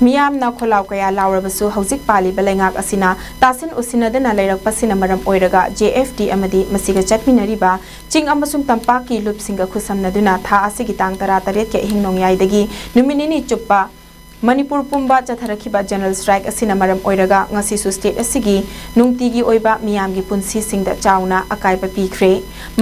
ꯃꯤꯌꯥꯝꯅ ꯈꯣꯜꯂꯥꯎ ꯀꯌꯥ ꯂꯥꯎꯔꯕꯁꯨ, ꯍꯧꯖꯤꯛ ꯄꯥꯜꯂꯤꯕ ꯂꯩꯉꯥꯛ ꯑꯁꯤꯅ ꯇꯥꯁꯤꯟ ꯎꯁꯤꯟꯅꯗꯅ ꯂꯩꯔꯛꯄꯁꯤꯅ ꯃꯔꯝ ꯑꯣꯏꯔꯒ ꯖꯦ ꯑꯦꯐ ꯗꯤ ꯑꯃꯗꯤ ꯃꯁꯤꯒ ꯆꯠꯃꯤꯟꯅꯔꯤꯕ ꯆꯤꯡ ꯑꯃꯁꯨꯡ ꯇꯝꯄꯥꯛꯀꯤ ꯂꯨꯞꯁꯤꯡꯒ ꯈꯨꯠꯁꯝꯅꯗꯨꯅ ꯊꯥ ꯑꯁꯤꯒꯤ ꯇꯥꯡ ꯇꯔꯥꯇꯔꯦꯠꯀꯤ ꯑꯍꯤꯡ ꯅꯣꯡꯌꯥꯏꯗꯒꯤ ꯅꯨꯃꯤꯠ ꯅꯤꯅꯤ ꯆꯨꯞꯄ ꯃꯅꯤꯄꯨꯔ ꯄꯨꯝꯕ ꯆꯠꯊꯔꯛꯈꯤꯕ ꯖꯦꯅꯔꯦꯜ ꯁ꯭ꯇ꯭ꯔꯥꯏꯛ ꯑꯁꯤꯅ ꯃꯔꯝ ꯑꯣꯏꯔꯒ ꯉꯁꯤꯁꯨ ꯁ꯭ꯇꯦꯠ ꯑꯁꯤꯒꯤ ꯅꯨꯡꯇꯤꯒꯤ ꯑꯣꯏꯕ ꯃꯤꯌꯥꯝꯒꯤ ꯄꯨꯟꯁꯤꯁꯤꯡꯗ ꯆꯥꯎꯅ ꯑꯀꯥꯏꯕ ꯄꯤꯈ꯭ꯔꯦ꯫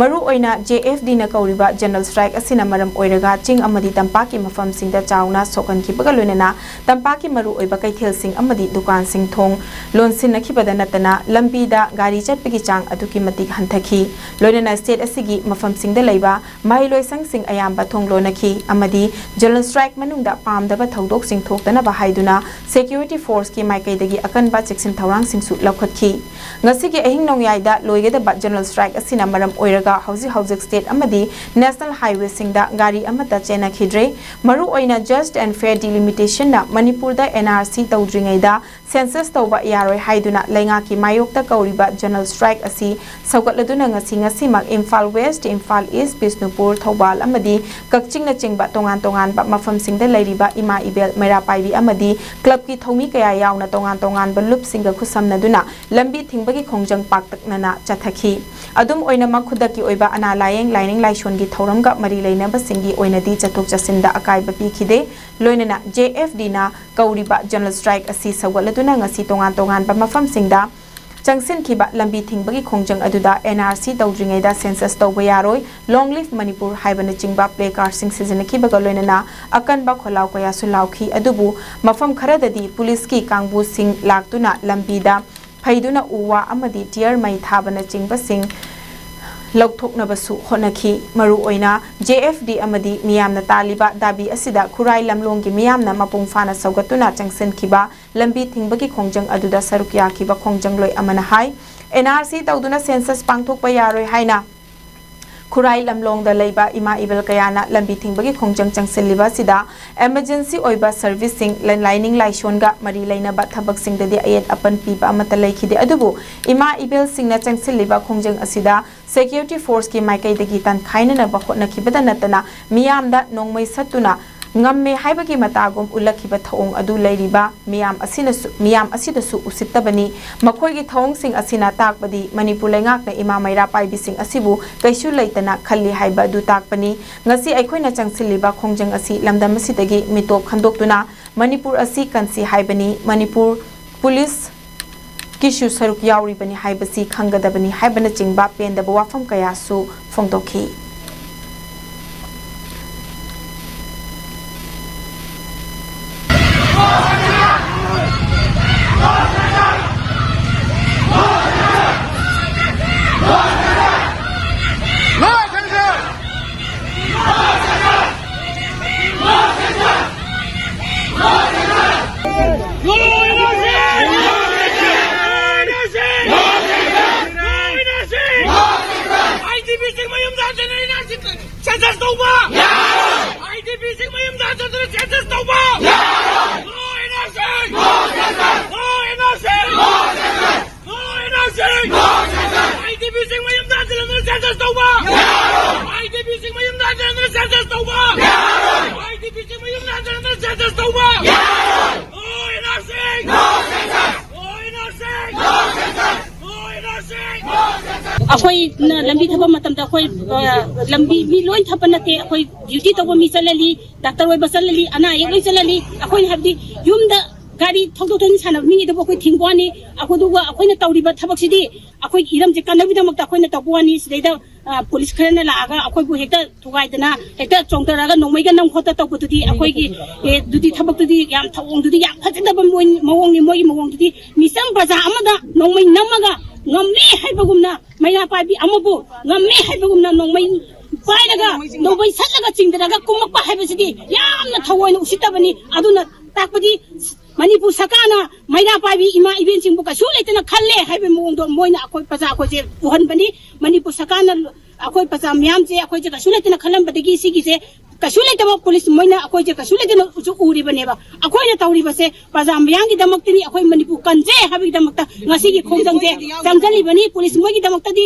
ꯃꯔꯨꯑꯣꯏꯅ ꯖꯦ ꯑꯦꯐ ꯗꯤꯅ ꯀꯧꯔꯤꯕ ꯖꯦꯅꯔꯦꯜ ꯁ꯭ꯇ꯭ꯔꯥꯏꯛ ꯑꯁꯤꯅ ꯃꯔꯝ ꯑꯣꯏꯔꯒ ꯆꯤꯡ ꯑꯃꯗꯤ ꯇꯝꯄꯥꯛꯀꯤ ꯃꯐꯝꯁꯤꯡꯗ ꯆꯥꯎꯅ ꯁꯣꯛꯍꯟꯈꯤꯕꯒ ꯂꯣꯏꯅꯅ ꯇꯝꯄꯥꯛꯀꯤ ꯃꯔꯨꯑꯣꯏꯕ ꯀꯩꯊꯦꯜꯁꯤꯡ ꯑꯃꯗꯤ ꯗꯨꯀꯥꯟꯁꯤꯡ ꯊꯣꯡ ꯂꯣꯟꯁꯤꯟꯅꯈꯤꯕꯗ ꯅꯠꯇꯅ ꯂꯝꯕꯤꯗ ꯒꯥꯔꯤ ꯆꯠꯄꯒꯤ ꯆꯥꯡ ꯑꯗꯨꯛꯀꯤ ꯃꯇꯤꯛ ꯍꯟꯊꯈꯤ꯫ ꯂꯣꯏꯅꯅ ꯁ꯭ꯇꯦꯠ ꯑꯁꯤꯒꯤ ꯃꯐꯝꯁꯤꯡꯗ ꯂꯩꯕ ꯃꯍꯩꯂꯣꯏꯁꯪꯁꯤꯡ ꯑꯌꯥꯝꯕ ꯊꯣꯡ ꯂꯣꯟꯅꯈꯤ ꯑꯃꯗꯤ ꯖꯦꯅꯔꯦꯜ ꯁ꯭ꯇ꯭ꯔꯥꯏꯛ ꯃꯅꯨꯡꯗ ꯄꯥꯝꯗꯕ ꯊꯧꯗꯣꯛꯁꯤꯡ ꯊꯣꯛꯇꯅꯕ ꯍꯥꯏꯗꯨꯅ ꯁꯦꯀ꯭ꯌꯨꯔꯤꯇꯤ ꯐꯣꯔꯁꯀꯤ ꯃꯥꯏꯀꯩꯗꯒꯤ ꯑꯀꯟꯕ ꯆꯦꯛꯁꯤꯟ ꯊꯧꯔꯥꯡꯁꯤꯡꯁꯨ ꯂꯧꯈꯠꯈꯤ꯫ ꯉꯁꯤꯒꯤ ꯑꯍꯤꯡ ꯅꯣꯡꯌꯥꯏꯗ ꯂꯣꯏꯒꯗꯕ ꯖꯦꯅꯔꯦꯜ ꯁ꯭ꯇ꯭ꯔꯥꯏꯛ ꯑꯁꯤꯅ ꯃꯔꯝ ꯑꯣꯏꯔꯒ ꯍꯧꯖꯤꯛ ꯍꯧꯖꯤꯛ ꯁ꯭ꯇꯦꯠ ꯑꯃꯗꯤ ꯅꯦꯁꯅꯦꯜ ꯍꯥꯏꯋꯦꯁꯤꯡꯗ ꯒꯥꯔꯤ ꯑꯃꯠꯇ ꯆꯦꯟꯅꯈꯤꯗ꯭ꯔꯦ꯫ ꯃꯔꯨꯑꯣꯏꯅ ꯖꯁ ꯑꯦꯟ ꯐꯦꯌꯔ ꯗꯤꯂꯤꯃꯤꯇꯦꯁꯟꯅ ꯃꯅꯤꯄꯨꯔꯗ ꯑꯦꯟ ꯑꯥꯔ ꯁꯤ ꯇꯧꯗ꯭ꯔꯤꯉꯩꯗ ꯁꯦꯟꯁꯁ ꯇꯧꯕ ꯌꯥꯔꯣꯏ ꯍꯥꯏꯗꯨꯅ ꯂꯩꯉꯥꯛꯀꯤ ꯃꯥꯌꯣꯛꯇ ꯀꯧꯔꯤꯕ ꯖꯦꯅꯔꯦꯜ ꯁ꯭ꯇ꯭ꯔꯥꯏꯛ ꯑꯁꯤ ꯁꯧꯒꯠꯂꯗꯨꯅ ꯉꯁꯤ ꯉꯁꯤꯃꯛ ꯏꯝꯐꯥꯜ ꯋꯦꯁ꯭ꯠ, ꯏꯝꯐꯥꯜ ꯏꯁ꯭ꯠ, ꯕꯤꯁꯅꯨꯄꯨꯔ, ꯊꯧꯕꯥꯜ ꯑꯃꯗꯤ ꯀꯛꯆꯤꯡꯅꯆꯤꯡꯕ ꯇꯣꯉꯥꯟ ꯇꯣꯉꯥꯟꯕ ꯃꯐꯝꯁꯤꯡꯗ ꯂꯩꯔꯤꯕ ꯏꯃꯥ ꯏꯕꯦꯜ, ꯃꯩꯔꯥ ꯄꯥꯏꯕꯤ ꯑꯃꯗꯤ ꯀ꯭ꯂꯕꯀꯤ ꯊꯧꯃꯤ ꯀꯌꯥ ꯌꯥꯎꯅ ꯇꯣꯉꯥꯟ ꯇꯣꯉꯥꯟꯕ ꯂꯨꯞꯁꯤꯡꯒ ꯈꯨꯠꯁꯝꯅꯗꯨꯅ ꯂꯝꯕꯤ ꯊꯤꯡꯕꯒꯤ ꯈꯣꯡꯖꯪ ꯄꯥꯛꯇꯛꯅꯅ ꯆꯠꯊꯈꯤ꯫ ꯑꯗꯨꯝ ꯑꯣꯏꯅꯃꯛ, ꯈꯨꯗꯛꯀꯤ ꯑꯣꯏꯕ ꯑꯅꯥ ꯂꯥꯌꯦꯡ, ꯂꯥꯏꯅꯤꯡ ꯂꯥꯏꯁꯣꯟꯒꯤ ꯊꯧꯔꯝꯒ ꯃꯔꯤ ꯂꯩꯅꯕꯁꯤꯡꯒꯤ ꯑꯣꯏꯅꯗꯤ ꯆꯠꯊꯣꯛ ꯆꯠꯁꯤꯟꯗ ꯑꯀꯥꯏꯕ ꯄꯤꯈꯤꯗꯦ꯫ ꯂꯣꯏꯅꯅ ꯖꯦ ꯑꯦꯐ ꯗꯤꯅ ꯀꯧꯔꯤꯕ ꯖꯦꯅꯔꯦꯜ ꯁ꯭ꯇ꯭ꯔꯥꯏꯛ ꯑꯁꯤ ꯁꯧꯒꯠꯂꯗꯨꯅ ꯉꯁꯤ ꯇꯣꯉꯥꯟ ꯇꯣꯉꯥꯟꯕ ꯃꯐꯝꯁꯤꯡꯗ ꯆꯪꯁꯤꯟꯈꯤꯕ ꯂꯝꯕꯤ ꯊꯤꯡꯕꯒꯤ ꯈꯣꯡꯖꯪ ꯑꯗꯨꯗ ꯑꯦꯟ ꯑꯥꯔ ꯁꯤ ꯇꯧꯗ꯭ꯔꯤꯉꯩꯗ ꯁꯦꯟꯁꯁ ꯇꯧꯕ ꯌꯥꯔꯣꯏ, ꯂꯣꯡ ꯂꯤꯚ ꯃꯅꯤꯄꯨꯔ ꯍꯥꯏꯕꯅꯆꯤꯡꯕ ꯄ꯭ꯂꯦ ꯀꯥꯔꯗꯁꯤꯡ ꯁꯤꯖꯤꯟꯅꯈꯤꯕꯒ ꯂꯣꯏꯅꯅ ꯑꯀꯟꯕ ꯈꯣꯜꯂꯥꯎ ꯀꯌꯥꯁꯨ ꯂꯥꯎꯈꯤ꯫ ꯑꯗꯨꯕꯨ ꯃꯐꯝ ꯈꯔꯗꯗꯤ ꯄꯨꯂꯤꯁꯀꯤ ꯀꯥꯡꯕꯨꯁꯤꯡ ꯂꯥꯛꯇꯨꯅ ꯂꯝꯕꯤꯗ ꯐꯩꯗꯨꯅ ꯎ ꯋꯥ ꯑꯃꯗꯤ ꯇꯤꯌꯔ ꯃꯩ ꯊꯥꯕꯅꯆꯤꯡꯕꯁꯤꯡ ꯂꯧꯊꯣꯛꯅꯕꯁꯨ ꯍꯣꯠꯅꯈꯤ꯫ ꯃꯔꯨꯑꯣꯏꯅ ꯖꯦ ꯑꯦꯐ ꯗꯤ ꯑꯃꯗꯤ ꯃꯤꯌꯥꯝꯅ ꯇꯥꯜꯂꯤꯕ ꯗꯥꯕꯤ ꯑꯁꯤꯗ ꯈꯨꯔꯥꯏ ꯂꯝꯂꯣꯡꯒꯤ ꯃꯤꯌꯥꯝꯅ ꯃꯄꯨꯡ ꯐꯥꯅ ꯁꯧꯒꯠꯇꯨꯅ ꯆꯪꯁꯤꯟꯈꯤꯕ ꯂꯝꯕꯤ ꯊꯤꯡꯕꯒꯤ ꯈꯣꯡꯖꯪ ꯑꯗꯨꯗ ꯁꯔꯨꯛ ꯌꯥꯈꯤꯕ ꯈꯣꯡꯖꯪꯂꯣꯏ ꯑꯃꯅ ꯍꯥꯏ, ꯑꯦꯟ ꯑꯥꯔ ꯁꯤ ꯇꯧꯗꯨꯅ ꯁꯦꯟꯁꯁ ꯄꯥꯡꯊꯣꯛꯄ ꯌꯥꯔꯣꯏ ꯍꯥꯏꯅ ꯈꯨꯔꯥꯏ ꯂꯝꯂꯣꯡꯗ ꯂꯩꯕ ꯏꯃꯥ ꯏꯕꯦꯜ ꯀꯌꯥꯅ ꯂꯝꯕꯤ ꯊꯤꯡꯕꯒꯤ ꯈꯣꯡꯖꯪ ꯆꯪꯁꯤꯜꯂꯤꯕ ꯑꯁꯤꯗ emergency ꯑꯣꯏꯕ serviceꯁꯤꯡ, ꯂꯥꯏꯅꯤꯡ ꯂꯥꯏꯁꯣꯟꯒ ꯃꯔꯤ ꯂꯩꯅꯕ ꯊꯕꯛꯁꯤꯡꯗꯗꯤ ꯑꯌꯦꯠ ꯑꯄꯟ ꯄꯤꯕ ꯑꯃꯠꯇ ꯂꯩꯈꯤꯗꯦ꯫ ꯑꯗꯨꯕꯨ ꯏꯃꯥ ꯏꯕꯦꯜꯁꯤꯡꯅ ꯆꯪꯁꯤꯜꯂꯤꯕ ꯈꯣꯡꯖꯪ ꯑꯁꯤꯗ security forceꯀꯤ ꯃꯥꯏꯀꯩꯗꯒꯤ ꯇꯟꯈꯥꯏꯅꯅꯕ ꯍꯣꯠꯅꯈꯤꯕꯗ ꯅꯠꯇꯅ ꯃꯤꯌꯥꯝꯗ ꯅꯣꯡꯃꯩ ꯁꯠꯇꯨꯅ ꯉꯝꯃꯦ ꯍꯥꯏꯕꯒꯤ ꯃꯇꯥꯒꯨꯝ ꯎꯠꯂꯛꯈꯤꯕ ꯊꯧꯑꯣꯡ ꯑꯗꯨ ꯂꯩꯔꯤꯕ ꯃꯤꯌꯥꯝ ꯑꯁꯤꯅꯁꯨ, ꯃꯤꯌꯥꯝ ꯑꯁꯤꯗꯁꯨ ꯎꯁꯤꯠꯇꯕꯅꯤ꯫ ꯃꯈꯣꯏꯒꯤ ꯊꯧꯑꯣꯡꯁꯤꯡ ꯑꯁꯤꯅ ꯇꯥꯛꯄꯗꯤ ꯃꯅꯤꯄꯨꯔ ꯂꯩꯉꯥꯛꯅ ꯏꯃꯥ ꯃꯩꯔꯥ ꯄꯥꯏꯕꯤꯁꯤꯡ ꯑꯁꯤꯕꯨ ꯀꯩꯁꯨ ꯂꯩꯇꯅ ꯈꯜꯂꯤ ꯍꯥꯏꯕ ꯑꯗꯨ ꯇꯥꯛꯄꯅꯤ꯫ ꯉꯁꯤ ꯑꯩꯈꯣꯏꯅ ꯆꯪꯁꯤꯜꯂꯤꯕ ꯈꯣꯡꯖꯪ ꯑꯁꯤ ꯂꯝꯗꯝ ꯑꯁꯤꯗꯒꯤ ꯃꯤꯇꯣꯞ ꯈꯟꯗꯣꯛꯇꯨꯅ ꯃꯅꯤꯄꯨꯔ ꯑꯁꯤ ꯀꯟꯁꯤ ꯍꯥꯏꯕꯅꯤ꯫ ꯃꯅꯤꯄꯨꯔ ꯄꯨꯂꯤꯁꯀꯤꯁꯨ ꯁꯔꯨꯛ ꯌꯥꯎꯔꯤꯕꯅꯤ ꯍꯥꯏꯕꯁꯤ ꯈꯪꯒꯗꯕꯅꯤ ꯍꯥꯏꯕꯅꯆꯤꯡꯕ ꯄꯦꯟꯗꯕ ꯋꯥꯐꯝ ꯀꯌꯥꯁꯨ ꯐꯣꯡꯗꯣꯛꯈꯤ꯫ IDPꯁꯤꯡ ꯃꯌꯨꯝꯗ ꯍꯟꯖꯤꯟꯅ ꯏꯟꯅꯔꯁꯤ ꯁꯦꯟꯁꯁ ꯇꯧꯕ! IDPꯁꯤꯡ ꯃꯌꯨꯝꯗ ꯍꯟꯖꯤꯟꯗꯨꯅ ꯁꯦꯟꯁꯁ ꯇꯧꯕ! No NRC! No NRC! No NRC! IDPꯁꯤꯡ ꯃꯌꯨꯝꯗ ꯍꯟꯖꯤꯟꯗꯨꯅ ꯁꯦꯟꯁꯁ ꯇꯧꯕ! IDPꯁꯤꯡ ꯃꯌꯨꯝꯗ ꯍꯟꯖꯤꯟꯗꯨꯅ ꯁꯦꯟꯁꯁ ꯇꯧꯕ! IDPꯁꯤꯡ ꯃꯌꯨꯝꯗ ꯍꯟꯖꯤꯟꯗꯨꯅ ꯁꯦꯟꯁꯁ ꯇꯧꯕ! No NRC! No NRC! No NRC! ꯑꯩꯈꯣꯏꯅ ꯂꯝꯕꯤ ꯊꯠꯄ ꯃꯇꯝꯗ ꯑꯩꯈꯣꯏ, ꯑ, ꯂꯝꯕꯤ ꯃꯤ ꯂꯣꯏ ꯊꯠꯄ ꯅꯠꯇꯦ꯫ ꯑꯩꯈꯣꯏ duty ꯇꯧꯕ ꯃꯤ ꯆꯠꯂꯜꯂꯤ, doctor ꯑꯣꯏꯕ ꯆꯠꯂꯜꯂꯤ, ꯑꯅꯥ ꯑꯌꯦꯛ ꯂꯣꯏ ꯆꯠꯂꯜꯂꯤ꯫ ꯑꯩꯈꯣꯏꯅ ꯍꯥꯏꯕꯗꯤ ꯌꯨꯝꯗ ꯒꯥꯔꯤ ꯊꯧꯗꯣꯛ ꯊꯧꯖꯤꯟ ꯁꯥꯟꯅꯕ ꯃꯤꯒꯤꯗꯕꯨ ꯑꯩꯈꯣꯏ ꯊꯤꯡꯕ ꯋꯥꯅꯤ꯫ ꯑꯗꯨꯒ ꯑꯩꯈꯣꯏꯅ ꯇꯧꯔꯤꯕ ꯊꯕꯛꯁꯤꯗꯤ ꯑꯩꯈꯣꯏꯒꯤ ꯏꯔꯝꯁꯦ ꯀꯟꯅꯕꯒꯤꯗꯃꯛꯇ ꯑꯩꯈꯣꯏꯅ ꯇꯧꯕ ꯋꯥꯅꯤ꯫ ꯁꯤꯗꯩꯗ, ꯑ, ꯄꯨꯂꯤꯁ ꯈꯔꯅ ꯂꯥꯛꯑꯒ ꯑꯩꯈꯣꯏꯕꯨ ꯍꯦꯛꯇ ꯊꯨꯒꯥꯏꯗꯅ ꯍꯦꯛꯇ ꯆꯣꯡꯊꯔꯛꯑꯒ ꯅꯣꯡꯃꯩꯒ ꯅꯝ ꯈꯣꯠꯇ ꯇꯧꯕꯗꯨꯗꯤ ꯑꯩꯈꯣꯏꯒꯤ, ꯑꯦ, ꯑꯗꯨꯗꯤ ꯊꯕꯛꯇꯨꯗꯤ ꯌꯥꯝ ꯊꯧꯑꯣꯡꯗꯨꯗꯤ ꯌꯥꯝ ꯐꯖꯗꯕ ꯃꯑꯣꯡ-, ꯃꯑꯣꯡꯅꯤ꯫ ꯃꯣꯏꯒꯤ ꯃꯑꯣꯡꯗꯨꯗꯤ ꯃꯤꯆꯝ ꯄ꯭ꯔꯖꯥ ꯑꯃꯗ ꯅꯣꯡꯃꯩ ꯅꯝꯃꯒ ꯉꯝꯃꯦ ꯍꯥꯏꯕꯒꯨꯝꯅ ꯃꯩꯔꯥ ꯄꯥꯏꯕꯤ ꯑꯃꯕꯨ ꯉꯝꯃꯦ ꯍꯥꯏꯕꯒꯨꯝꯅ ꯅꯣꯡꯃꯩ ꯄꯥꯏꯔꯒ ꯅꯣꯡꯃꯩ ꯁꯠꯂꯒ ꯆꯤꯡꯊꯔꯒ ꯀꯨꯝꯃꯛꯄ ꯍꯥꯏꯕꯁꯤꯗꯤ ꯌꯥꯝꯅ ꯊꯑꯣꯏꯅ ꯎꯁꯤꯠꯇꯕꯅꯤ꯫ ꯑꯗꯨꯅ ꯇꯥꯛꯄꯗꯤ ꯃꯅꯤꯄꯨꯔ ꯁꯔꯀꯥꯔꯅ ꯃꯩꯔꯥ ꯄꯥꯏꯕꯤ ꯏꯃꯥ ꯏꯕꯦꯟꯁꯤꯡꯕꯨ ꯀꯩꯁꯨ ꯂꯩꯇꯅ ꯈꯜꯂꯦ ꯍꯥꯏꯕꯒꯤ ꯃꯑꯣꯡꯗꯣ ꯃꯣꯏꯅ ꯑꯩꯈꯣꯏ ꯄ꯭ꯔꯖꯥ ꯑꯩꯈꯣꯏꯁꯦ ꯎꯍꯟꯕꯅꯤ꯫ ꯃꯅꯤꯄꯨꯔ ꯁꯔꯀꯥꯔꯅ ꯑꯩꯈꯣꯏ ꯄ꯭ꯔꯖꯥ ꯃꯤꯌꯥꯝꯁꯦ ꯑꯩꯈꯣꯏꯁꯦ ꯀꯩꯁꯨ ꯂꯩꯇꯅ ꯈꯜꯂꯝꯕꯗꯒꯤ ꯁꯤꯒꯤꯁꯦ ꯀꯩꯁꯨ ꯂꯩꯇꯕ ꯄꯨꯂꯤꯁ ꯃꯣꯏꯅ ꯑꯩꯈꯣꯏꯁꯦ ꯀꯩꯁꯨ ꯂꯩꯇꯅꯁꯨ ꯎꯔꯤꯕꯅꯦꯕ꯫ ꯑꯩꯈꯣꯏꯅ ꯇꯧꯔꯤꯕꯁꯦ ꯄ꯭ꯔꯖꯥ ꯃꯤꯌꯥꯝꯒꯤꯗꯃꯛꯇꯅꯤ, ꯑꯩꯈꯣꯏ ꯃꯅꯤꯄꯨꯔ ꯀꯟꯖꯩ ꯍꯥꯏꯕꯒꯤꯗꯃꯛꯇ ꯉꯁꯤꯒꯤ ꯈꯣꯡꯖꯪꯁꯦ ꯆꯪꯁꯤꯜꯂꯤꯕꯅꯤ꯫ ꯄꯨꯂꯤꯁ ꯃꯣꯏꯒꯤꯗꯃꯛꯇꯗꯤ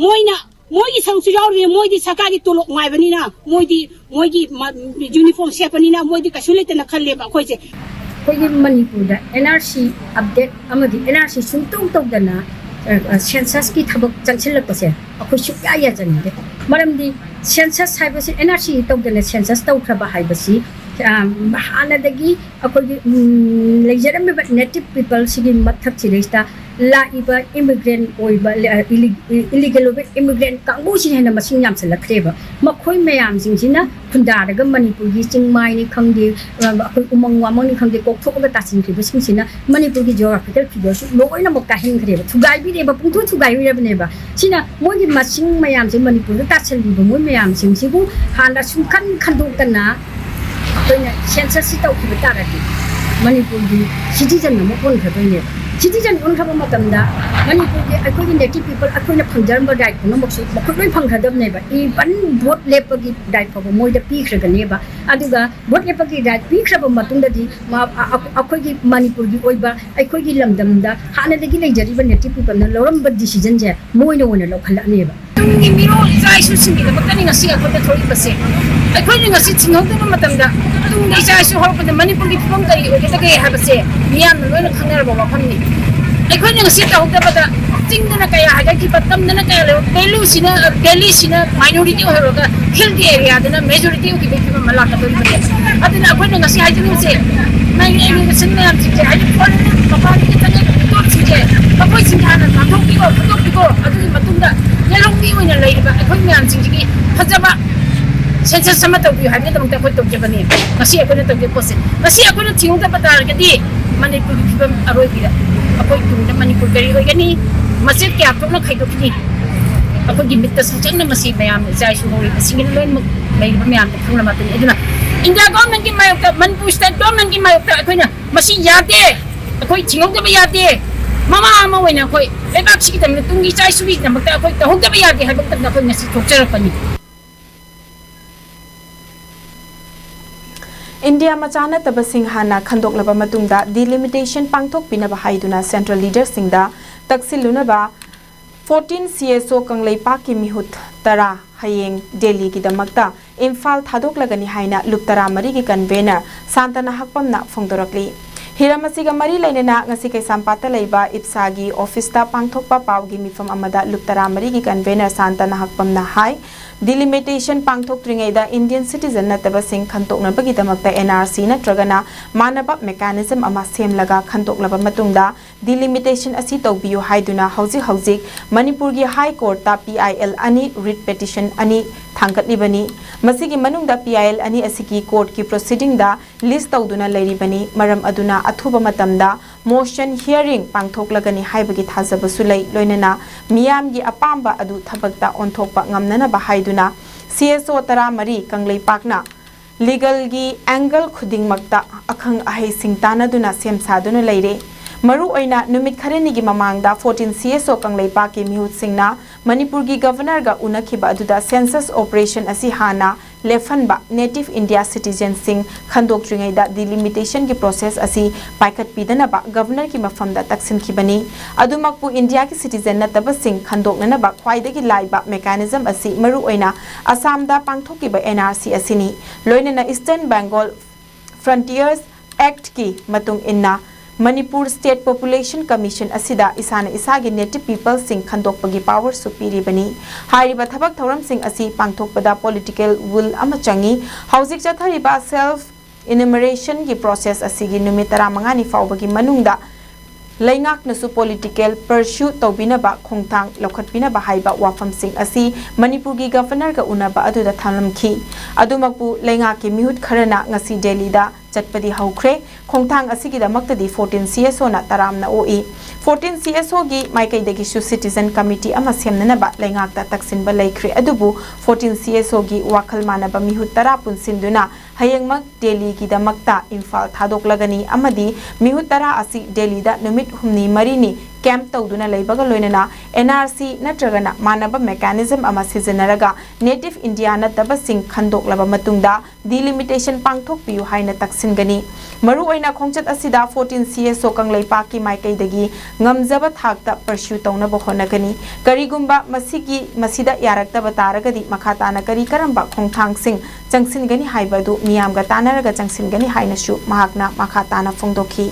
ꯃꯣꯏꯅ ꯃꯣꯏꯒꯤ ꯁꯔꯨꯛꯁꯨ ꯌꯥꯎꯔꯤꯕꯅꯤ꯫ ꯃꯣꯏꯗꯤ ꯁꯔꯀꯥꯔꯒꯤ ꯇꯣꯂꯣꯞ ꯉꯥꯏꯕꯅꯤꯅ, ꯃꯣꯏꯗꯤ ꯃꯣꯏꯒꯤ ꯃ-, ꯌꯨꯅꯤꯐꯣꯔꯝ ꯁꯦꯠꯄꯅꯤꯅ ꯃꯣꯏꯗꯤ ꯀꯩꯁꯨ ꯂꯩꯇꯅ ꯈꯜꯂꯦꯕ ꯑꯩꯈꯣꯏꯁꯦ꯫ ꯑꯩꯈꯣꯏꯒꯤ ꯃꯅꯤꯄꯨꯔꯗ NRC update ꯑꯃꯗꯤ NRC ꯁꯨꯡꯇꯧ ꯇꯧꯗꯅ, ꯑ, ꯑ, census ꯀꯤ ꯊꯕꯛ ꯆꯪꯁꯤꯜꯂꯛꯄꯁꯦ ꯑꯩꯈꯣꯏ ꯁꯨꯛꯌꯥ ꯌꯥꯖꯅꯤꯡꯗꯦ꯫ ꯃꯔꯝꯗꯤ census ꯍꯥꯏꯕꯁꯤ, NRC ꯇꯧꯗꯅ census ꯇꯧꯈ꯭ꯔꯕ ꯍꯥꯏꯕꯁꯤ, ꯑ, ꯍꯥꯟꯅꯗꯒꯤ ꯑꯩꯈꯣꯏꯒꯤ, ꯎꯝ, ꯂꯩꯖꯔꯝꯃꯤꯕ native people ꯁꯤꯒꯤ ꯃꯊꯛꯁꯤꯗꯩꯁꯤꯗ ꯂꯥꯛꯏꯕ immigrant ꯑꯣꯏꯕ, ꯑ, ꯏꯂꯤ-, illegal ꯑꯣꯏꯕ immigrant ꯀꯥꯡꯕꯨꯁꯤꯅ ꯍꯦꯟꯅ ꯃꯁꯤꯡ ꯌꯥꯝꯁꯤꯜꯂꯛꯈ꯭ꯔꯦꯕ꯫ ꯃꯈꯣꯏ ꯃꯌꯥꯝꯁꯤꯡꯁꯤꯅ ꯈꯨꯟꯗꯥꯔꯒ ꯃꯅꯤꯄꯨꯔꯒꯤ ꯆꯤꯡꯃꯥꯏꯅꯤ ꯈꯪꯗꯦ, ꯑ, ꯑꯩꯈꯣꯏ ꯎꯃꯪ ꯋꯥꯃꯪꯅꯤ ꯈꯪꯗꯦ, ꯀꯣꯛꯊꯣꯛꯑꯒ ꯇꯥꯁꯤꯟꯈ꯭ꯔꯤꯕꯁꯤꯡꯁꯤꯅ ꯃꯅꯤꯄꯨꯔꯒꯤ geographical figure ꯁꯨ ꯂꯣꯏꯅꯃꯛ ꯀꯥꯏꯍꯟꯈ꯭ꯔꯦꯕ, ꯊꯨꯒꯥꯏꯕꯤꯔꯦꯕ, ꯄꯨꯡꯊꯨ ꯊꯨꯒꯥꯏꯕꯤꯔꯕꯅꯦꯕ꯫ ꯁꯤꯅ ꯃꯣꯏꯒꯤ ꯃꯁꯤꯡ ꯃꯌꯥꯝꯁꯦ, ꯃꯅꯤꯄꯨꯔꯗ ꯇꯥꯁꯤꯜꯂꯤꯕ ꯃꯣꯏ ꯃꯌꯥꯝꯁꯤꯡꯁꯤꯕꯨ ꯍꯥꯟꯅ ꯁꯨꯡꯈꯟ ꯈꯟꯗꯣꯛꯇꯅ ꯑꯩꯈꯣꯏꯅ census ꯁꯤ ꯇꯧꯈꯤꯕ ꯇꯥꯔꯗꯤ ꯃꯅꯤꯄꯨꯔꯒꯤ citizen ꯑꯃ ꯑꯣꯟꯈ꯭ꯔꯗꯣꯏꯅꯦꯕ꯫ Citizen ꯑꯣꯟꯈ꯭ꯔꯕ ꯃꯇꯝꯗ ꯃꯅꯤꯄꯨꯔꯒꯤ, ꯑꯩꯈꯣꯏꯒꯤ native people, ꯑꯩꯈꯣꯏꯅ ꯐꯪꯖꯔꯝꯕ right ꯄꯨꯝꯅꯃꯛꯁꯨ ꯃꯈꯣꯏ ꯂꯣꯏ ꯐꯪꯈ꯭ꯔꯗꯕꯅꯦꯕ꯫ Even vote ꯂꯦꯞꯄꯒꯤ right ꯐꯥꯎꯕ ꯃꯣꯏꯗ ꯄꯤꯈ꯭ꯔꯒꯅꯦꯕ꯫ ꯑꯗꯨꯒ vote ꯂꯦꯞꯄꯒꯤ right ꯄꯤꯈ꯭ꯔꯕ ꯃꯇꯨꯡꯗꯗꯤ ꯃꯥ-, ꯑ-, ꯑ-, ꯑꯩꯈꯣꯏꯒꯤ ꯃꯅꯤꯄꯨꯔꯒꯤ ꯑꯣꯏꯕ, ꯑꯩꯈꯣꯏꯒꯤ ꯂꯝꯗꯝꯗ ꯍꯥꯟꯅꯗꯒꯤ ꯂꯩꯖꯔꯤꯕ native people ꯅ ꯂꯧꯔꯝꯕ decision ꯁꯦ ꯃꯣꯏꯅ ꯑꯣꯏꯅ ꯂꯧꯈꯠꯂꯛꯑꯅꯦꯕ꯫ ꯇꯨꯡꯒꯤ ꯃꯤꯔꯣꯜ ꯏꯆꯥ ꯏꯁꯨꯁꯤꯡꯒꯤꯗꯃꯛꯇꯅꯤ ꯉꯁꯤ ꯑꯩꯈꯣꯏꯅ ꯊꯣꯛꯂꯤꯕꯁꯦ꯫ ꯑꯩꯈꯣꯏꯅ ꯉꯁꯤ ꯊꯤꯡꯍꯧꯗꯕ ꯃꯇꯝꯗ ꯇꯨꯡꯒꯤ ꯏꯆꯥ ꯏꯁꯨ ꯍꯧꯔꯛꯄꯗ ꯃꯅꯤꯄꯨꯔꯒꯤ ꯐꯤꯕꯝ ꯀꯔꯤ ꯑꯣꯏꯒꯗꯒꯦ ꯍꯥꯏꯕꯁꯦ ꯃꯤꯌꯥꯝꯅ ꯂꯣꯏꯅ ꯈꯪꯅꯔꯕ ꯋꯥꯐꯝꯅꯤ꯫ ꯑꯩꯈꯣꯏꯅ ꯉꯁꯤ ꯇꯧꯍꯧꯗꯕꯗ ꯆꯤꯡꯗꯅ ꯀꯌꯥ ꯍꯥꯏꯒꯠꯈꯤꯕ, ꯇꯝꯗꯅ ꯀꯌꯥ ꯂꯩꯕ, value ꯁꯤꯅ, valley ꯁꯤꯅ minority ꯑꯣꯏꯍꯧꯔꯒ hill ꯒꯤ area ꯗꯅ majority ꯑꯣꯏꯈꯤꯕꯒꯤ ꯐꯤꯕꯝ ꯑꯃ ꯂꯥꯛꯀꯗꯧꯔꯤꯕꯅꯦ꯫ ꯑꯗꯨꯅ ꯑꯩꯈꯣꯏꯅ ꯉꯁꯤ ꯍꯥꯏꯖꯅꯤꯡꯕꯁꯦ, ꯅꯪꯒꯤ immigration ꯃꯌꯥꯝꯁꯤꯡꯁꯦ, ꯍꯥꯏꯗꯤ foreign ꯃꯄꯥꯟꯗꯒꯤ ꯆꯪꯉꯛꯏꯕ ꯃꯤꯇꯣꯞꯁꯤꯡꯁꯦ, ꯃꯈꯣꯏꯁꯤꯡꯁꯦ ꯍꯥꯟꯅ ꯇꯥꯟꯊꯣꯛꯄꯤꯔꯣ, ꯐꯨꯠꯇꯣꯛꯄꯤꯔꯣ꯫ ꯑꯗꯨꯒꯤ ꯃꯇꯨꯡꯗ ꯌꯦꯜꯍꯧꯃꯤ ꯑꯣꯏꯅ ꯂꯩꯔꯤꯕ ꯑꯩꯈꯣꯏ ꯃꯌꯥꯝꯁꯤꯡꯁꯤꯒꯤ ꯐꯖꯕ census ꯑꯃ ꯇꯧꯕꯤꯌꯨ ꯍꯥꯏꯕꯒꯤꯗꯃꯛꯇ ꯑꯩꯈꯣꯏ ꯇꯧꯖꯕꯅꯦ꯫ ꯉꯁꯤ ꯑꯩꯈꯣꯏꯅ ꯇꯧꯖꯕ ꯄꯣꯠꯁꯦ, ꯉꯁꯤ ꯑꯩꯈꯣꯏꯅ ꯊꯤꯡꯍꯧꯗꯕ ꯇꯥꯔꯒꯗꯤ ꯃꯅꯤꯄꯨꯔꯒꯤ ꯐꯤꯕꯝ ꯑꯔꯣꯏꯕꯤꯗ ꯑꯩꯈꯣꯏ ꯇꯨꯡꯗ ꯃꯅꯤꯄꯨꯔ ꯀꯔꯤ ꯑꯣꯏꯒꯅꯤ? ꯃꯆꯦꯠ ꯀꯌꯥ ꯊꯣꯛꯅ ꯈꯥꯏꯗꯣꯛꯈꯤꯅꯤ꯫ ꯑꯩꯈꯣꯏꯒꯤ ꯃꯤꯠꯇ ꯁꯪꯆꯪꯅ ꯃꯁꯤ ꯃꯌꯥꯝ, ꯏꯆꯥ ꯏꯁꯨ ꯍꯧꯔꯤꯕꯁꯤꯡꯒꯤꯅ ꯂꯣꯏꯅꯃꯛ ꯂꯩꯔꯤꯕ ꯃꯌꯥꯝꯗ ꯈꯪꯂꯕ ꯉꯥꯛꯇꯅꯤ꯫ ꯑꯗꯨꯅ India government ꯀꯤ ꯃꯥꯌꯣꯛꯇ, ꯃꯅꯤꯄꯨꯔ state government ꯀꯤ ꯃꯥꯌꯣꯛꯇ ꯑꯩꯈꯣꯏꯅ ꯃꯁꯤ ꯌꯥꯗꯦ, ꯑꯩꯈꯣꯏ ꯊꯤꯡꯍꯧꯗꯕ ꯌꯥꯗꯦ꯫ ꯃꯃꯥ ꯑꯃ ꯑꯣꯏꯅ ꯑꯩꯈꯣꯏ ꯂꯩꯕꯥꯛꯁꯤꯒꯤꯗꯃꯛꯇ, ꯇꯨꯡꯒꯤ ꯏꯆꯥ ꯏꯁꯨꯒꯤꯗꯃꯛꯇ ꯑꯩꯈꯣꯏ ꯇꯧꯍꯧꯗꯕ ꯌꯥꯗꯦ ꯍꯥꯏꯕ ꯃꯇꯝꯗ ꯑꯩꯈꯣꯏ ꯉꯁꯤ ꯊꯣꯛꯆꯔꯛꯄꯅꯤ꯫ ꯏꯟꯗꯤꯌꯥ ꯃꯆꯥ ꯅꯠꯇꯕꯁꯤꯡ ꯍꯥꯟꯅ ꯈꯟꯗꯣꯛꯂꯕ ꯃꯇꯨꯡꯗ delimitation ꯄꯥꯡꯊꯣꯛꯄꯤꯅꯕ ꯍꯥꯏꯗꯨꯅ central leaderꯁꯤꯡꯗ ꯇꯛꯁꯤꯜꯂꯨꯅꯕ fourteen C S O ꯀꯪꯂꯩꯄꯥꯛꯀꯤ ꯃꯤꯍꯨꯠ ꯇꯔꯥ ꯍꯌꯦꯡ ꯗꯦꯜꯂꯤꯒꯤꯗꯃꯛꯇ ꯏꯝꯐꯥꯜ ꯊꯥꯗꯣꯛꯂꯒꯅꯤ ꯍꯥꯏꯅ ꯂꯨꯞ ꯇꯔꯥꯃꯔꯤꯒꯤ convener ꯁꯥꯟꯇꯅ ꯍꯛꯄꯝꯅ ꯐꯣꯡꯗꯣꯔꯛꯂꯤ꯫ ꯍꯤꯔꯝ ꯑꯁꯤꯒ ꯃꯔꯤ ꯂꯩꯅꯅ ꯉꯁꯤ ꯀꯩꯁꯥꯝꯄꯥꯠꯇ ꯂꯩꯕ ꯏꯞꯁꯥꯒꯤ ꯑꯣꯐꯤꯁꯇ ꯄꯥꯡꯊꯣꯛꯄ ꯄꯥꯎꯒꯤ ꯃꯤꯐꯝ ꯑꯃꯗ ꯂꯨꯞ ꯇꯔꯥꯃꯔꯤꯒꯤ convener ꯁꯥꯟꯇꯅ ꯍꯛꯄꯝꯅ ꯍꯥꯏ, delimitation ꯄꯥꯡꯊꯣꯛꯇ꯭ꯔꯤꯉꯩꯗ Indian citizen ꯅꯠꯇꯕꯁꯤꯡ ꯈꯟꯇꯣꯛꯅꯕꯒꯤꯗꯃꯛꯇ N R C ꯅꯠꯇ꯭ꯔꯒꯅ ꯃꯥꯟꯅꯕ mechanism ꯑꯃ ꯁꯦꯝꯂꯒ ꯈꯟꯗꯣꯛꯂꯕ ꯃꯇꯨꯡꯗ delimitation ꯑꯁꯤ ꯇꯧꯕꯤꯌꯨ ꯍꯥꯏꯗꯨꯅ ꯍꯧꯖꯤꯛ ꯍꯧꯖꯤꯛ ꯃꯅꯤꯄꯨꯔꯒꯤ High Courtꯇ P I L ꯑꯅꯤ, writ petition ꯑꯅꯤ ꯊꯥꯡꯒꯠꯂꯤꯕꯅꯤ꯫ ꯃꯁꯤꯒꯤ ꯃꯅꯨꯡꯗ P I L ꯑꯅꯤ ꯑꯁꯤꯒꯤ courtꯀꯤ proceedingꯗ list ꯇꯧꯗꯨꯅ ꯂꯩꯔꯤꯕꯅꯤ꯫ ꯃꯔꯝ ꯑꯗꯨꯅ ꯑꯊꯨꯕ ꯃꯇꯝꯗ motion hearing ꯄꯥꯡꯊꯣꯛꯂꯒꯅꯤ ꯍꯥꯏꯕꯒꯤ ꯊꯥꯖꯕꯁꯨ ꯂꯩ꯫ ꯂꯣꯏꯅꯅ ꯃꯤꯌꯥꯝꯒꯤ ꯑꯄꯥꯝꯕ ꯑꯗꯨ ꯊꯕꯛꯇ ꯑꯣꯟꯊꯣꯛꯄ ꯉꯝꯅꯅꯕ ꯍꯥꯏꯗꯨꯅ C S O ꯇꯔꯥꯃꯔꯤ ꯀꯪꯂꯩꯄꯥꯛꯅ legalꯒꯤ angle ꯈꯨꯗꯤꯡꯃꯛꯇ ꯑꯈꯪ ꯑꯍꯩꯁꯤꯡ ꯇꯥꯟꯅꯗꯨꯅ ꯁꯦꯝ ꯁꯥꯗꯨꯅ ꯂꯩꯔꯦ꯫ ꯃꯔꯨꯑꯣꯏꯅ ꯅꯨꯃꯤꯠ ꯈꯔꯅꯤꯒꯤ ꯃꯃꯥꯡꯗ fourteen C S O ꯀꯪꯂꯩꯄꯥꯛꯀꯤ ꯃꯤꯍꯨꯠꯁꯤꯡꯅ ꯃꯅꯤꯄꯨꯔꯒꯤ governorꯒ ꯎꯅꯈꯤꯕ ꯑꯗꯨꯗ census operation ꯑꯁꯤ ꯍꯥꯟꯅ ꯂꯦꯞꯍꯟꯕ, native India citizenꯁꯤꯡ ꯈꯟꯗꯣꯛꯇ꯭ꯔꯤꯉꯩꯗ delimitationꯒꯤ process ꯑꯁꯤ ꯄꯥꯏꯈꯠꯄꯤꯗꯅꯕ governorꯒꯤ ꯃꯐꯝꯗ ꯇꯛꯁꯤꯟꯈꯤꯕꯅꯤ꯫ ꯑꯗꯨꯃꯛꯄꯨ ꯏꯟꯗꯤꯌꯥꯒꯤ citizen ꯅꯠꯇꯕꯁꯤꯡ ꯈꯟꯗꯣꯛꯅꯅꯕ ꯈ꯭ꯋꯥꯏꯗꯒꯤ ꯂꯥꯏꯕ mechanism ꯑꯁꯤ ꯃꯔꯨꯑꯣꯏꯅ ꯑꯁꯥꯝꯗ ꯄꯥꯡꯊꯣꯛꯈꯤꯕ N R C ꯑꯁꯤꯅꯤ꯫ ꯂꯣꯏꯅꯅ Eastern Bengal Frontiers Actꯀꯤ ꯃꯇꯨꯡ ꯏꯟꯅ ꯃꯅꯤꯄꯨꯔ State Population Commission ꯑꯁꯤꯗ ꯏꯁꯥꯅ ꯏꯁꯥꯒꯤ native peopleꯁꯤꯡ ꯈꯟꯗꯣꯛꯄꯒꯤ powerꯁꯨ ꯄꯤꯔꯤꯕꯅꯤ꯫ ꯍꯥꯏꯔꯤꯕ ꯊꯕꯛ ꯊꯧꯔꯝꯁꯤꯡ ꯑꯁꯤ ꯄꯥꯡꯊꯣꯛꯄꯗ political will ꯑꯃ ꯆꯪꯏ꯫ ꯍꯧꯖꯤꯛ ꯆꯠꯊꯔꯤꯕ self enumerationꯒꯤ process ꯑꯁꯤꯒꯤ ꯅꯨꯃꯤꯠ ꯇꯔꯥꯃꯉꯥꯅꯤ ꯐꯥꯎꯕꯒꯤ ꯃꯅꯨꯡꯗ ꯂꯩꯉꯥꯛꯅꯁꯨ political pursue ꯇꯧꯕꯤꯅꯕ ꯈꯣꯡꯊꯥꯡ ꯂꯧꯈꯠꯄꯤꯅꯕ ꯍꯥꯏꯕ ꯋꯥꯐꯝꯁꯤꯡ ꯑꯁꯤ ꯃꯅꯤꯄꯨꯔꯒꯤ governorꯒ ꯎꯅꯕ ꯑꯗꯨꯗ ꯊꯝꯂꯝꯈꯤ꯫ ꯑꯗꯨꯃꯛꯄꯨ ꯂꯩꯉꯥꯛꯀꯤ ꯃꯤꯍꯨꯠ ꯈꯔꯅ ꯉꯁꯤ ꯗꯦꯜꯂꯤꯗ ꯆꯠꯄꯗꯤ ꯍꯧꯈ꯭ꯔꯦ꯫ ꯈꯣꯡꯊꯥꯡ ꯑꯁꯤꯒꯤꯗꯃꯛꯇꯗꯤ fourteen C S Oꯅ ꯇꯔꯥꯝꯅ ꯑꯣꯛꯏ꯫ Fourteen C S Oꯒꯤ ꯃꯥꯏꯀꯩꯗꯒꯤꯁꯨ citizen committee ꯑꯃ ꯁꯦꯝꯅꯅꯕ ꯂꯩꯉꯥꯛꯇ ꯇꯛꯁꯤꯟꯕ ꯂꯩꯈ꯭ꯔꯦ꯫ ꯑꯗꯨꯕꯨ fourteen C S Oꯒꯤ ꯋꯥꯈꯜ ꯃꯥꯟꯅꯕ ꯃꯤꯍꯨꯠ ꯇꯔꯥ ꯄꯨꯟꯁꯤꯟꯗꯨꯅ ꯍꯌꯦꯡꯃꯛ ꯗꯦꯜꯂꯤꯒꯤꯗꯃꯛꯇ ꯏꯝꯐꯥꯜ ꯊꯥꯗꯣꯛꯂꯒꯅꯤ ꯑꯃꯗꯤ ꯃꯤꯍꯨꯠ ꯇꯔꯥ ꯑꯁꯤ ꯗꯦꯜꯂꯤꯗ ꯅꯨꯃꯤꯠ ꯍꯨꯝꯅꯤ ꯃꯔꯤꯅꯤ ꯀꯦꯝꯞ ꯇꯧꯗꯨꯅ ꯂꯩꯕꯒ ꯂꯣꯏꯅꯅ ꯑꯦꯟ ꯑꯥꯔ ꯁꯤ ꯅꯠꯇ꯭ꯔꯒꯅ ꯃꯥꯟꯅꯕ ꯃꯦꯀꯥꯅꯤꯖꯝ ꯑꯃ ꯁꯤꯖꯤꯟꯅꯔꯒ ꯅꯦꯇꯤꯚ ꯏꯟꯗꯤꯌꯥ ꯅꯠꯇꯕꯁꯤꯡ ꯈꯟꯗꯣꯛꯂꯕ ꯃꯇꯨꯡꯗ ꯗꯤꯂꯤꯃꯤꯇꯦꯁꯟ ꯄꯥꯡꯊꯣꯛꯄꯤꯌꯨ ꯍꯥꯏꯅ ꯇꯛꯁꯤꯟꯒꯅꯤ꯫ ꯃꯔꯨꯑꯣꯏꯅ ꯈꯣꯡꯆꯠ ꯑꯁꯤꯗ ꯐꯣꯔꯇꯤꯟ ꯁꯤ ꯑꯦꯁ ꯑꯣ ꯀꯪꯂꯩꯄꯥꯛꯀꯤ ꯃꯥꯏꯀꯩꯗꯒꯤ ꯉꯝꯖꯕ ꯊꯥꯛꯇ ꯄꯔꯁ꯭ꯌꯨ ꯇꯧꯅꯕ ꯍꯣꯠꯅꯒꯅꯤ꯫ ꯀꯔꯤꯒꯨꯝꯕ ꯃꯁꯤꯒꯤ, ꯃꯁꯤꯗ ꯌꯥꯔꯛꯇꯕ ꯇꯥꯔꯒꯗꯤ ꯃꯈꯥ ꯇꯥꯅ ꯀꯔꯤ ꯀꯔꯝꯕ ꯈꯣꯡꯊꯥꯡꯁꯤꯡ ꯆꯪꯁꯤꯟꯒꯅꯤ ꯍꯥꯏꯕ ꯑꯗꯨ ꯃꯤꯌꯥꯝꯒ ꯇꯥꯟꯅꯔꯒ ꯆꯪꯁꯤꯟꯒꯅꯤ ꯍꯥꯏꯅꯁꯨ ꯃꯍꯥꯛꯅ ꯃꯈꯥ ꯇꯥꯅ ꯐꯣꯡꯗꯣꯛꯈꯤ꯫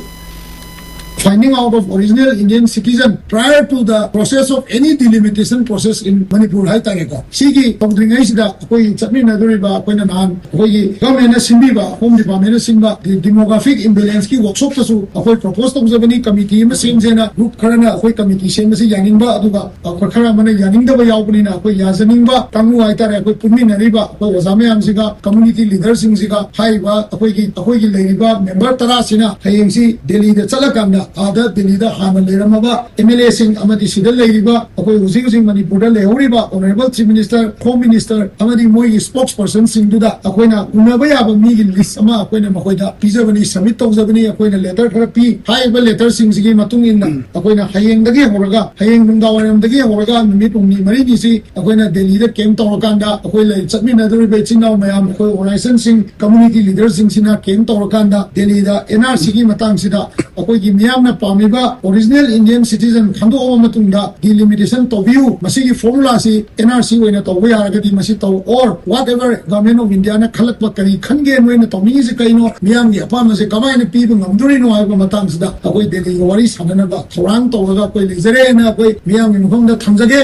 Finding out of original Indian citizen prior to the process of any delimitation process in Manipur ꯍꯥꯏꯇꯥꯔꯦꯀꯣ꯫ ꯁꯤꯒꯤ ꯇꯧꯗ꯭ꯔꯤꯉꯩꯁꯤꯗ ꯑꯩꯈꯣꯏ ꯆꯠꯃꯤꯟꯅꯗꯣꯔꯤꯕ, ꯑꯩꯈꯣꯏꯅ ꯅꯍꯥꯟ ꯑꯩꯈꯣꯏꯒꯤ ꯒꯚꯔꯟꯃꯦꯟꯅ ꯁꯤꯟꯕꯤꯕ, ꯍꯣꯝ ꯗꯤꯄꯥꯔꯠꯃꯦꯟꯅ ꯁꯤꯟꯕ demographic imbalanceꯀꯤ ꯋꯥꯔꯛꯁꯣꯞꯇꯁꯨ ꯑꯩꯈꯣꯏ ꯄ꯭ꯔꯣꯄꯣꯁ ꯇꯧꯖꯕꯅꯤ꯫ ꯀꯃꯤꯇꯤ ꯑꯃ ꯁꯦꯝꯁꯦꯅ ꯒ꯭ꯔꯨꯞ ꯈꯔꯅ ꯑꯩꯈꯣꯏ ꯀꯃꯤꯇꯤ ꯁꯦꯝꯕꯁꯤ ꯌꯥꯅꯤꯡꯕ, ꯑꯗꯨꯒ ꯑꯩꯈꯣꯏ ꯈꯔ ꯑꯃꯅ ꯌꯥꯅꯤꯡꯗꯕ ꯌꯥꯎꯕꯅꯤꯅ ꯑꯩꯈꯣꯏ ꯌꯥꯖꯅꯤꯡꯕ ꯀꯥꯡꯕꯨ ꯍꯥꯏꯇꯥꯔꯦ, ꯑꯩꯈꯣꯏ ꯄꯨꯟꯃꯤꯟꯅꯔꯤꯕ ꯑꯩꯈꯣꯏ ꯑꯣꯖꯥ ꯃꯌꯥꯝꯁꯤꯒ, ꯀꯝꯃꯨꯅꯤꯇꯤ ꯂꯤꯗꯔꯁꯤꯡꯁꯤꯒ, ꯍꯥꯏꯔꯤꯕ ꯑꯩꯈꯣꯏꯒꯤ, ꯑꯩꯈꯣꯏꯒꯤ ꯂꯩꯔꯤꯕ ꯃꯦꯝꯕꯔ ꯇꯔꯥꯁꯤꯅ ꯍꯌꯦꯡꯁꯤ ꯗꯦꯜꯂꯤꯗ ꯆꯠꯂꯀꯥꯟꯗ, ꯑꯥꯗ ꯗꯦꯜꯂꯤꯗ ꯍꯥꯟꯅ ꯂꯩꯔꯝꯃꯕ ꯑꯦꯝ ꯑꯦꯜ ꯑꯦꯁꯤꯡ ꯑꯃꯗꯤ ꯁꯤꯗ ꯂꯩꯔꯤꯕ ꯑꯩꯈꯣꯏ ꯍꯧꯖꯤꯛ ꯍꯧꯖꯤꯛ ꯃꯅꯤꯄꯨꯔꯗ ꯂꯩꯍꯧꯔꯤꯕ honourable chief minister, home minister ꯑꯃꯗꯤ ꯃꯣꯏꯒꯤ ꯁ꯭ꯄꯣꯛꯁ ꯄꯔꯁꯟꯁꯤꯡꯗꯨꯗ ꯑꯩꯈꯣꯏꯅ ꯎꯅꯕ ꯌꯥꯕ ꯃꯤꯒꯤ ꯂꯤꯁ ꯑꯃ ꯑꯩꯈꯣꯏꯅ ꯃꯈꯣꯏꯗ ꯄꯤꯖꯕꯅꯤ, ꯁꯕꯃꯤꯠ ꯇꯧꯖꯕꯅꯤ꯫ ꯑꯩꯈꯣꯏꯅ ꯂꯦꯇꯔ ꯈꯔ ꯄꯤ꯫ ꯍꯥꯏꯔꯤꯕ ꯂꯦꯇꯔꯁꯤꯡꯁꯤꯒꯤ ꯃꯇꯨꯡ ꯏꯟꯅ ꯑꯩꯈꯣꯏꯅ ꯍꯌꯦꯡꯗꯒꯤ ꯍꯧꯔꯒ, ꯍꯌꯦꯡ ꯅꯨꯡꯗꯥꯡꯋꯥꯏꯔꯝꯗꯒꯤ ꯍꯧꯔꯒ ꯅꯨꯃꯤꯠ ꯍꯨꯝꯅꯤ ꯃꯔꯤꯅꯤꯁꯤ ꯑꯩꯈꯣꯏꯅ ꯗꯦꯜꯂꯤꯗ ꯀꯦꯝꯞ ꯇꯧꯔꯀꯥꯟꯗ ꯑꯩꯈꯣꯏ ꯂꯩ ꯆꯠꯃꯤꯟꯅꯗꯧꯔꯤꯕ ꯏꯆꯤꯟ ꯏꯅꯥꯎ ꯃꯌꯥꯝ, ꯑꯩꯈꯣꯏ ꯑꯣꯔꯒꯅꯥꯏꯖꯦꯁꯟꯁꯤꯡ, ꯀꯝꯃꯨꯅꯤꯇꯤ ꯂꯤꯗꯔꯁꯤꯡꯁꯤꯅ ꯀꯦꯝꯞ ꯇꯧꯔꯀꯥꯟꯗ ꯗꯦꯜꯂꯤꯗ ꯑꯦꯟ ꯑꯥꯔ ꯁꯤꯒꯤ ꯃꯇꯥꯡꯁꯤꯗ ꯑꯩꯈꯣꯏꯒꯤ ꯃꯤꯌꯥꯝꯅ ꯄꯥꯝꯃꯤꯕ ꯑꯣꯔꯤꯖꯤꯅꯦꯜ ꯏꯟꯗꯤꯌꯟ ꯁꯤꯇꯤꯖꯟ ꯈꯟꯗꯣꯛꯑꯕ ꯃꯇꯨꯡꯗ ꯗꯤꯂꯤꯃꯤꯇꯦꯁꯟ ꯇꯧꯕꯤꯌꯨ, ꯃꯁꯤꯒꯤ ꯐꯣꯔꯃꯨꯂꯥꯁꯤ ꯑꯦꯟ ꯑꯥꯔ ꯁꯤ ꯑꯣꯏꯅ ꯇꯧꯕ ꯌꯥꯔꯒꯗꯤ ꯃꯁꯤ ꯇꯧ, or whatever Government of Indiaꯅ ꯈꯜꯂꯛꯄ ꯀꯔꯤ ꯈꯟꯒꯦ, ꯅꯣꯏꯅ ꯇꯧꯅꯤꯡꯉꯤꯁꯤ ꯀꯩꯅꯣ, ꯃꯤꯌꯥꯝꯒꯤ ꯑꯄꯥꯝꯕꯁꯦ ꯀꯃꯥꯏꯅ ꯄꯤꯕ ꯉꯝꯗꯣꯔꯤꯅꯣ ꯍꯥꯏꯕ ꯃꯇꯥꯡꯁꯤꯗ ꯑꯩꯈꯣꯏ ꯗꯦꯜꯂꯤꯒ ꯋꯥꯔꯤ ꯁꯥꯟꯅꯅꯕ ꯊꯧꯔꯥꯡ ꯇꯧꯔꯒ ꯑꯩꯈꯣꯏ ꯂꯩꯖꯔꯦꯅ ꯑꯩꯈꯣꯏ ꯃꯤꯌꯥꯝꯒꯤ ꯃꯐꯝꯗ ꯊꯝꯖꯒꯦ꯫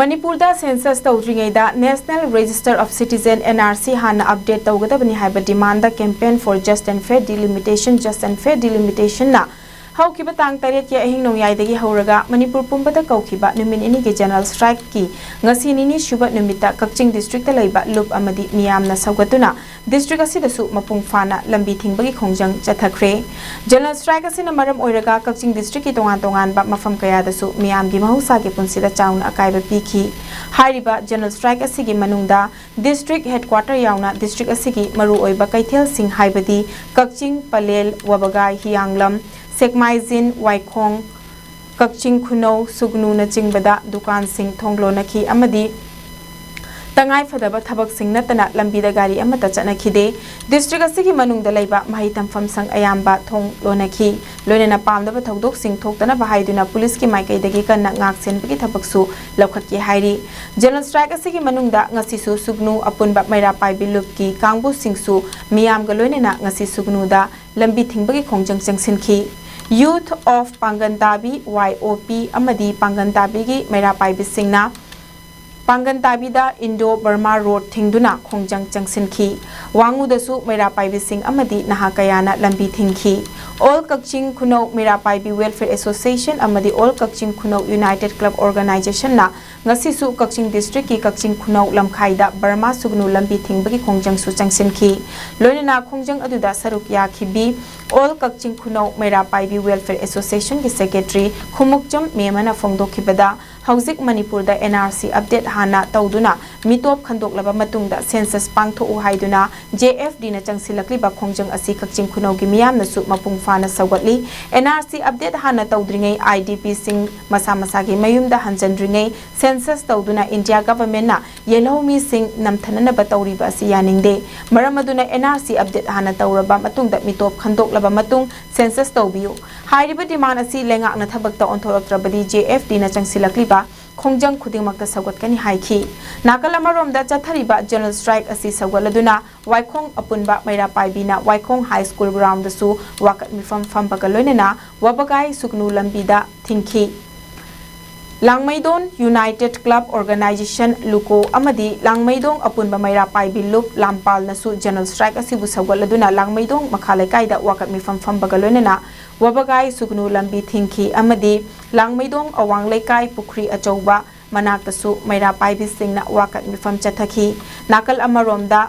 ꯃꯅꯤꯄꯨꯔꯗ ꯁꯦꯟꯁꯁ ꯇꯧꯗ꯭ꯔꯤꯉꯩꯗ National Register of Citizen, N R C, ꯍꯥꯟꯅ ꯑꯞꯗꯦꯠ ꯇꯧꯒꯗꯕꯅꯤ ꯍꯥꯏꯕ demand Campaign for Just and Fair Delimitation, Just and Fair Delimitation, ꯅ ꯍꯧꯈꯤꯕ ꯇꯥꯡ ꯇꯔꯦꯠꯀꯤ ꯑꯍꯤꯡ ꯅꯣꯡꯌꯥꯏꯗꯒꯤ ꯍꯧꯔꯒ ꯃꯅꯤꯄꯨꯔ ꯄꯨꯝꯕꯗ ꯀꯧꯈꯤꯕ ꯅꯨꯃꯤꯠ ꯅꯤꯅꯤꯒꯤ ꯖꯦꯅꯔꯦꯜ ꯁ꯭ꯇ꯭ꯔꯥꯏꯛꯀꯤ ꯉꯁꯤ ꯅꯤꯅꯤ ꯁꯨꯕ ꯅꯨꯃꯤꯠꯇ ꯀꯛꯆꯤꯡ ꯗꯤꯁꯇ꯭ꯔꯤꯛꯇ ꯂꯩꯕ ꯂꯨꯞ ꯑꯃꯗꯤ ꯃꯤꯌꯥꯝꯅ ꯁꯧꯒꯠꯇꯨꯅ ꯗꯤꯁꯇ꯭ꯔꯤꯛ ꯑꯁꯤꯗꯁꯨ ꯃꯄꯨꯡ ꯐꯥꯅ ꯂꯝꯕꯤ ꯊꯤꯡꯕꯒꯤ ꯈꯣꯡꯖꯪ ꯆꯠꯊꯈ꯭ꯔꯦ꯫ ꯖꯦꯅꯔꯦꯜ ꯁ꯭ꯇ꯭ꯔꯥꯏꯛ ꯑꯁꯤꯅ ꯃꯔꯝ ꯑꯣꯏꯔꯒ ꯀꯛꯆꯤꯡ ꯗꯤꯁꯇ꯭ꯔꯤꯛꯀꯤ ꯇꯣꯉꯥꯟ ꯇꯣꯉꯥꯟꯕ ꯃꯐꯝ ꯀꯌꯥꯗꯁꯨ ꯃꯤꯌꯥꯝꯒꯤ ꯃꯍꯧꯁꯥꯒꯤ ꯄꯨꯟꯁꯤꯗ ꯆꯥꯎꯅ ꯑꯀꯥꯏꯕ ꯄꯤꯈꯤ꯫ ꯍꯥꯏꯔꯤꯕ ꯖꯦꯅꯔꯦꯜ ꯁ꯭ꯇ꯭ꯔꯥꯏꯛ ꯑꯁꯤꯒꯤ ꯃꯅꯨꯡꯗ ꯗꯤꯁꯇ꯭ꯔꯤꯛ ꯍꯦꯗꯀ꯭ꯋꯥꯇꯔ ꯌꯥꯎꯅ ꯗꯤꯁꯇ꯭ꯔꯤꯛ ꯑꯁꯤꯒꯤ ꯃꯔꯨꯑꯣꯏꯕ ꯀꯩꯊꯦꯜꯁꯤꯡ ꯍꯥꯏꯕꯗꯤ ꯀꯛꯆꯤꯡ, ꯄꯂꯦꯜ, ꯋꯥꯕꯒꯥꯏ, ꯍꯤꯌꯥꯡꯂꯝ, ꯁꯦꯛꯃꯥꯏꯖꯤꯟ, ꯋꯥꯏꯈꯣꯡ, ꯀꯛꯆꯤꯡ ꯈꯨꯅꯧ, ꯁꯨꯒꯅꯨꯅꯆꯤꯡꯕꯗ ꯗꯨꯀꯥꯟꯁꯤꯡ ꯊꯣꯡ ꯂꯣꯟꯅꯈꯤ ꯑꯃꯗꯤ ꯇꯉꯥꯏ ꯐꯗꯕ ꯊꯕꯛꯁꯤꯡ ꯅꯠꯇꯅ ꯂꯝꯕꯤꯗ ꯒꯥꯔꯤ ꯑꯃꯠꯇ ꯆꯠꯅꯈꯤꯗꯦ꯫ ꯗꯤꯁꯇ꯭ꯔꯤꯛ ꯑꯁꯤꯒꯤ ꯃꯅꯨꯡꯗ ꯂꯩꯕ ꯃꯍꯩ ꯇꯝꯐꯝ ꯁꯪ ꯑꯌꯥꯝꯕ ꯊꯣꯡ ꯂꯣꯟꯅꯈꯤ꯫ ꯂꯣꯏꯅꯅ ꯄꯥꯝꯗꯕ ꯊꯧꯗꯣꯛꯁꯤꯡ ꯊꯣꯛꯇꯅꯕ ꯍꯥꯏꯗꯨꯅ ꯄꯨꯂꯤꯁꯀꯤ ꯃꯥꯏꯀꯩꯗꯒꯤ ꯀꯟꯅ ꯉꯥꯛ ꯁꯦꯟꯕꯒꯤ ꯊꯕꯛꯁꯨ ꯂꯧꯈꯠꯀꯦ ꯍꯥꯏꯔꯤ꯫ ꯖꯦꯅꯔꯦꯜ ꯁ꯭ꯇ꯭ꯔꯥꯏꯛ ꯑꯁꯤꯒꯤ ꯃꯅꯨꯡꯗ ꯉꯁꯤꯁꯨ ꯁꯨꯒꯅꯨ ꯑꯄꯨꯟꯕ ꯃꯩꯔꯥ ꯄꯥꯏꯕꯤ ꯂꯨꯞꯀꯤ ꯀꯥꯡꯕꯨꯁꯤꯡꯁꯨ ꯃꯤꯌꯥꯝꯒ ꯂꯣꯏꯅꯅ ꯉꯁꯤ ꯁꯨꯒꯅꯨꯗ ꯂꯝꯕꯤ ꯊꯤꯡꯕꯒꯤ ꯈꯣꯡꯖꯪ ꯆꯪꯁꯤꯟꯈꯤ꯫ Youth of ꯄꯥꯡꯒꯟ ꯇꯥꯕꯤ, ꯋꯥꯏ ꯑꯣ ꯄꯤ, ꯑꯃꯗꯤ ꯄꯥꯡꯒꯟ ꯇꯥꯕꯤꯒꯤ ꯃꯩꯔꯥ ꯄꯥꯏꯕꯤꯁꯤꯡꯅ ꯄꯥꯡꯒꯟ ꯇꯥꯕꯤꯗ ꯏꯟꯗꯣ ꯕꯔꯃꯥ ꯔꯣꯗ ꯊꯤꯡꯗꯨꯅ ꯈꯣꯡꯖꯪ ꯆꯪꯁꯤꯟꯈꯤ꯫ ꯋꯥꯉꯨꯗꯁꯨ ꯃꯩꯔꯥ ꯄꯥꯏꯕꯤꯁꯤꯡ ꯑꯃꯗꯤ ꯅꯍꯥ ꯀꯌꯥꯅ ꯂꯝꯕꯤ ꯊꯤꯡꯈꯤ꯫ All ꯀꯛꯆꯤꯡ ꯈꯨꯅꯧ ꯃꯩꯔꯥ ꯄꯥꯏꯕꯤ Welfare Association ꯑꯃꯗꯤ All ꯀꯛꯆꯤꯡ ꯈꯨꯅꯧ United Club Organizationꯅ ꯉꯁꯤꯁꯨ ꯀꯛꯆꯤꯡ ꯗꯤꯁꯇ꯭ꯔꯤꯛꯀꯤ ꯀꯛꯆꯤꯡ ꯈꯨꯅꯧ ꯂꯝꯈꯥꯏꯗ ꯕꯔꯃꯥ ꯁꯨꯒꯅꯨ ꯂꯝꯕꯤ ꯊꯤꯡꯕꯒꯤ ꯈꯣꯡꯖꯪꯁꯨ ꯆꯪꯁꯤꯟꯈꯤ꯫ ꯂꯣꯏꯅꯅ ꯈꯣꯡꯖꯪ ꯑꯗꯨꯗ ꯁꯔꯨꯛ ꯌꯥꯈꯤꯕꯤ All ꯀꯛꯆꯤꯡ ꯈꯨꯅꯧ ꯃꯩꯔꯥ ꯄꯥꯏꯕꯤ Welfare Associationꯒꯤ Secretary ꯈꯨꯃꯨꯛꯆꯝ ꯃꯦꯃꯅ ꯐꯣꯡꯗꯣꯛꯈꯤꯕꯗ, ꯍꯧꯖꯤꯛ ꯃꯅꯤꯄꯨꯔꯗ N R C update ꯍꯥꯟꯅ ꯇꯧꯗꯨꯅ ꯃꯤꯇꯣꯞ ꯈꯟꯗꯣꯛꯂꯕ ꯃꯇꯨꯡꯗ census ꯄꯥꯡꯊꯣꯛꯎ ꯍꯥꯏꯗꯨꯅ J F Dꯅ ꯆꯪꯁꯤꯜꯂꯛꯂꯤꯕ ꯈꯣꯡꯖꯪ ꯑꯁꯤ ꯀꯛꯆꯤꯡ ꯈꯨꯅꯧꯒꯤ ꯃꯤꯌꯥꯝꯅꯁꯨ ꯃꯄꯨꯡ ꯐꯥꯅ ꯁꯧꯒꯠꯂꯤ꯫ N R C update ꯍꯥꯟꯅ ꯇꯧꯗ꯭ꯔꯤꯉꯩ, I D Pꯁꯤꯡ ꯃꯁꯥ ꯃꯁꯥꯒꯤ ꯃꯌꯨꯝꯗ ꯍꯟꯖꯤꯟꯗ꯭ꯔꯤꯉꯩ census ꯇꯧꯗꯨꯅ India governmentꯅ ꯌꯦꯜꯍꯧꯃꯤꯁꯤꯡ ꯅꯝꯊꯅꯅꯕ ꯇꯧꯔꯤꯕ ꯑꯁꯤ ꯌꯥꯅꯤꯡꯗꯦ꯫ ꯃꯔꯝ ꯑꯗꯨꯅ N R C update ꯍꯥꯟꯅ ꯇꯧꯔꯕ ꯃꯇꯨꯡꯗ ꯃꯤꯇꯣꯞ ꯈꯟꯗꯣꯛꯂꯕ ꯃꯇꯨꯡ census ꯇꯧꯕꯤꯌꯨ꯫ ꯍꯥꯏꯔꯤꯕ demand ꯑꯁꯤ ꯂꯩꯉꯥꯛꯅ ꯊꯕꯛꯇ ꯑꯣꯟꯊꯣꯔꯛꯇ꯭ꯔꯕꯗꯤ J F Dꯅ ꯆꯪꯁꯤꯜꯂꯛꯂꯤꯕ ꯈꯣꯡꯖꯪ ꯈꯨꯗꯤꯡꯃꯛꯇ ꯁꯧꯒꯠꯀꯅꯤ ꯍꯥꯏꯈꯤ꯫ ꯅꯥꯀꯜ ꯑꯃꯔꯣꯝꯗ ꯆꯠꯊꯔꯤꯕ ꯖꯦꯅꯔꯦꯜ ꯁ꯭ꯇ꯭ꯔꯥꯏꯛ ꯑꯁꯤ ꯁꯧꯒꯠꯂꯗꯨꯅ ꯋꯥꯏꯈꯣꯡ ꯑꯄꯨꯟꯕ ꯃꯩꯔꯥ ꯄꯥꯏꯕꯤꯅ ꯋꯥꯏꯈꯣꯡ ꯍꯥꯏ ꯁ꯭ꯀꯨꯜ ꯒ꯭ꯔꯥꯎꯟꯗꯁꯨ ꯋꯥꯀꯠ ꯃꯤꯐꯝ ꯐꯝꯕꯒ ꯂꯣꯏꯅꯅ ꯋꯥꯕꯒꯥꯏ ꯁꯨꯒꯅꯨ ꯂꯝꯕꯤꯗ ꯊꯤꯡꯈꯤ꯫ ꯂꯥꯡꯃꯩꯗꯣꯟ ꯌꯨꯅꯥꯏꯇꯦꯗ ꯀ꯭ꯂꯕ ꯑꯣꯔꯒꯅꯥꯏꯖꯦꯁꯟ, ꯂꯨꯀꯣ, ꯑꯃꯗꯤ ꯂꯥꯡꯃꯩꯗꯣꯡ ꯑꯄꯨꯟꯕ ꯃꯩꯔꯥ ꯄꯥꯏꯕꯤ ꯂꯨꯞ ꯂꯥꯝꯄꯥꯜꯅꯁꯨ ꯖꯦꯅꯔꯦꯜ ꯁ꯭ꯇ꯭ꯔꯥꯏꯛ ꯑꯁꯤꯕꯨ ꯁꯧꯒꯠꯂꯗꯨꯅ ꯂꯥꯡꯃꯩꯗꯣꯡ ꯃꯈꯥ ꯂꯩꯀꯥꯏꯗ ꯋꯥꯀꯠ ꯃꯤꯐꯝ ꯐꯝꯕꯒ ꯂꯣꯏꯅꯅ ꯋꯥꯕꯒꯥꯏ ꯁꯨꯒꯅꯨ ꯂꯝꯕꯤ ꯊꯤꯡꯈꯤ ꯑꯃꯗꯤ ꯂꯥꯡꯃꯩꯗꯣꯡ ꯑꯋꯥꯡ ꯂꯩꯀꯥꯏ ꯄꯨꯈ꯭ꯔꯤ ꯑꯆꯧꯕ ꯃꯅꯥꯛꯇꯁꯨ ꯃꯩꯔꯥ ꯄꯥꯏꯕꯤꯁꯤꯡꯅ ꯋꯥꯀꯠ ꯃꯤꯐꯝ ꯆꯠꯊꯈꯤ꯫ ꯅꯥꯀꯜ ꯑꯃꯔꯣꯝꯗ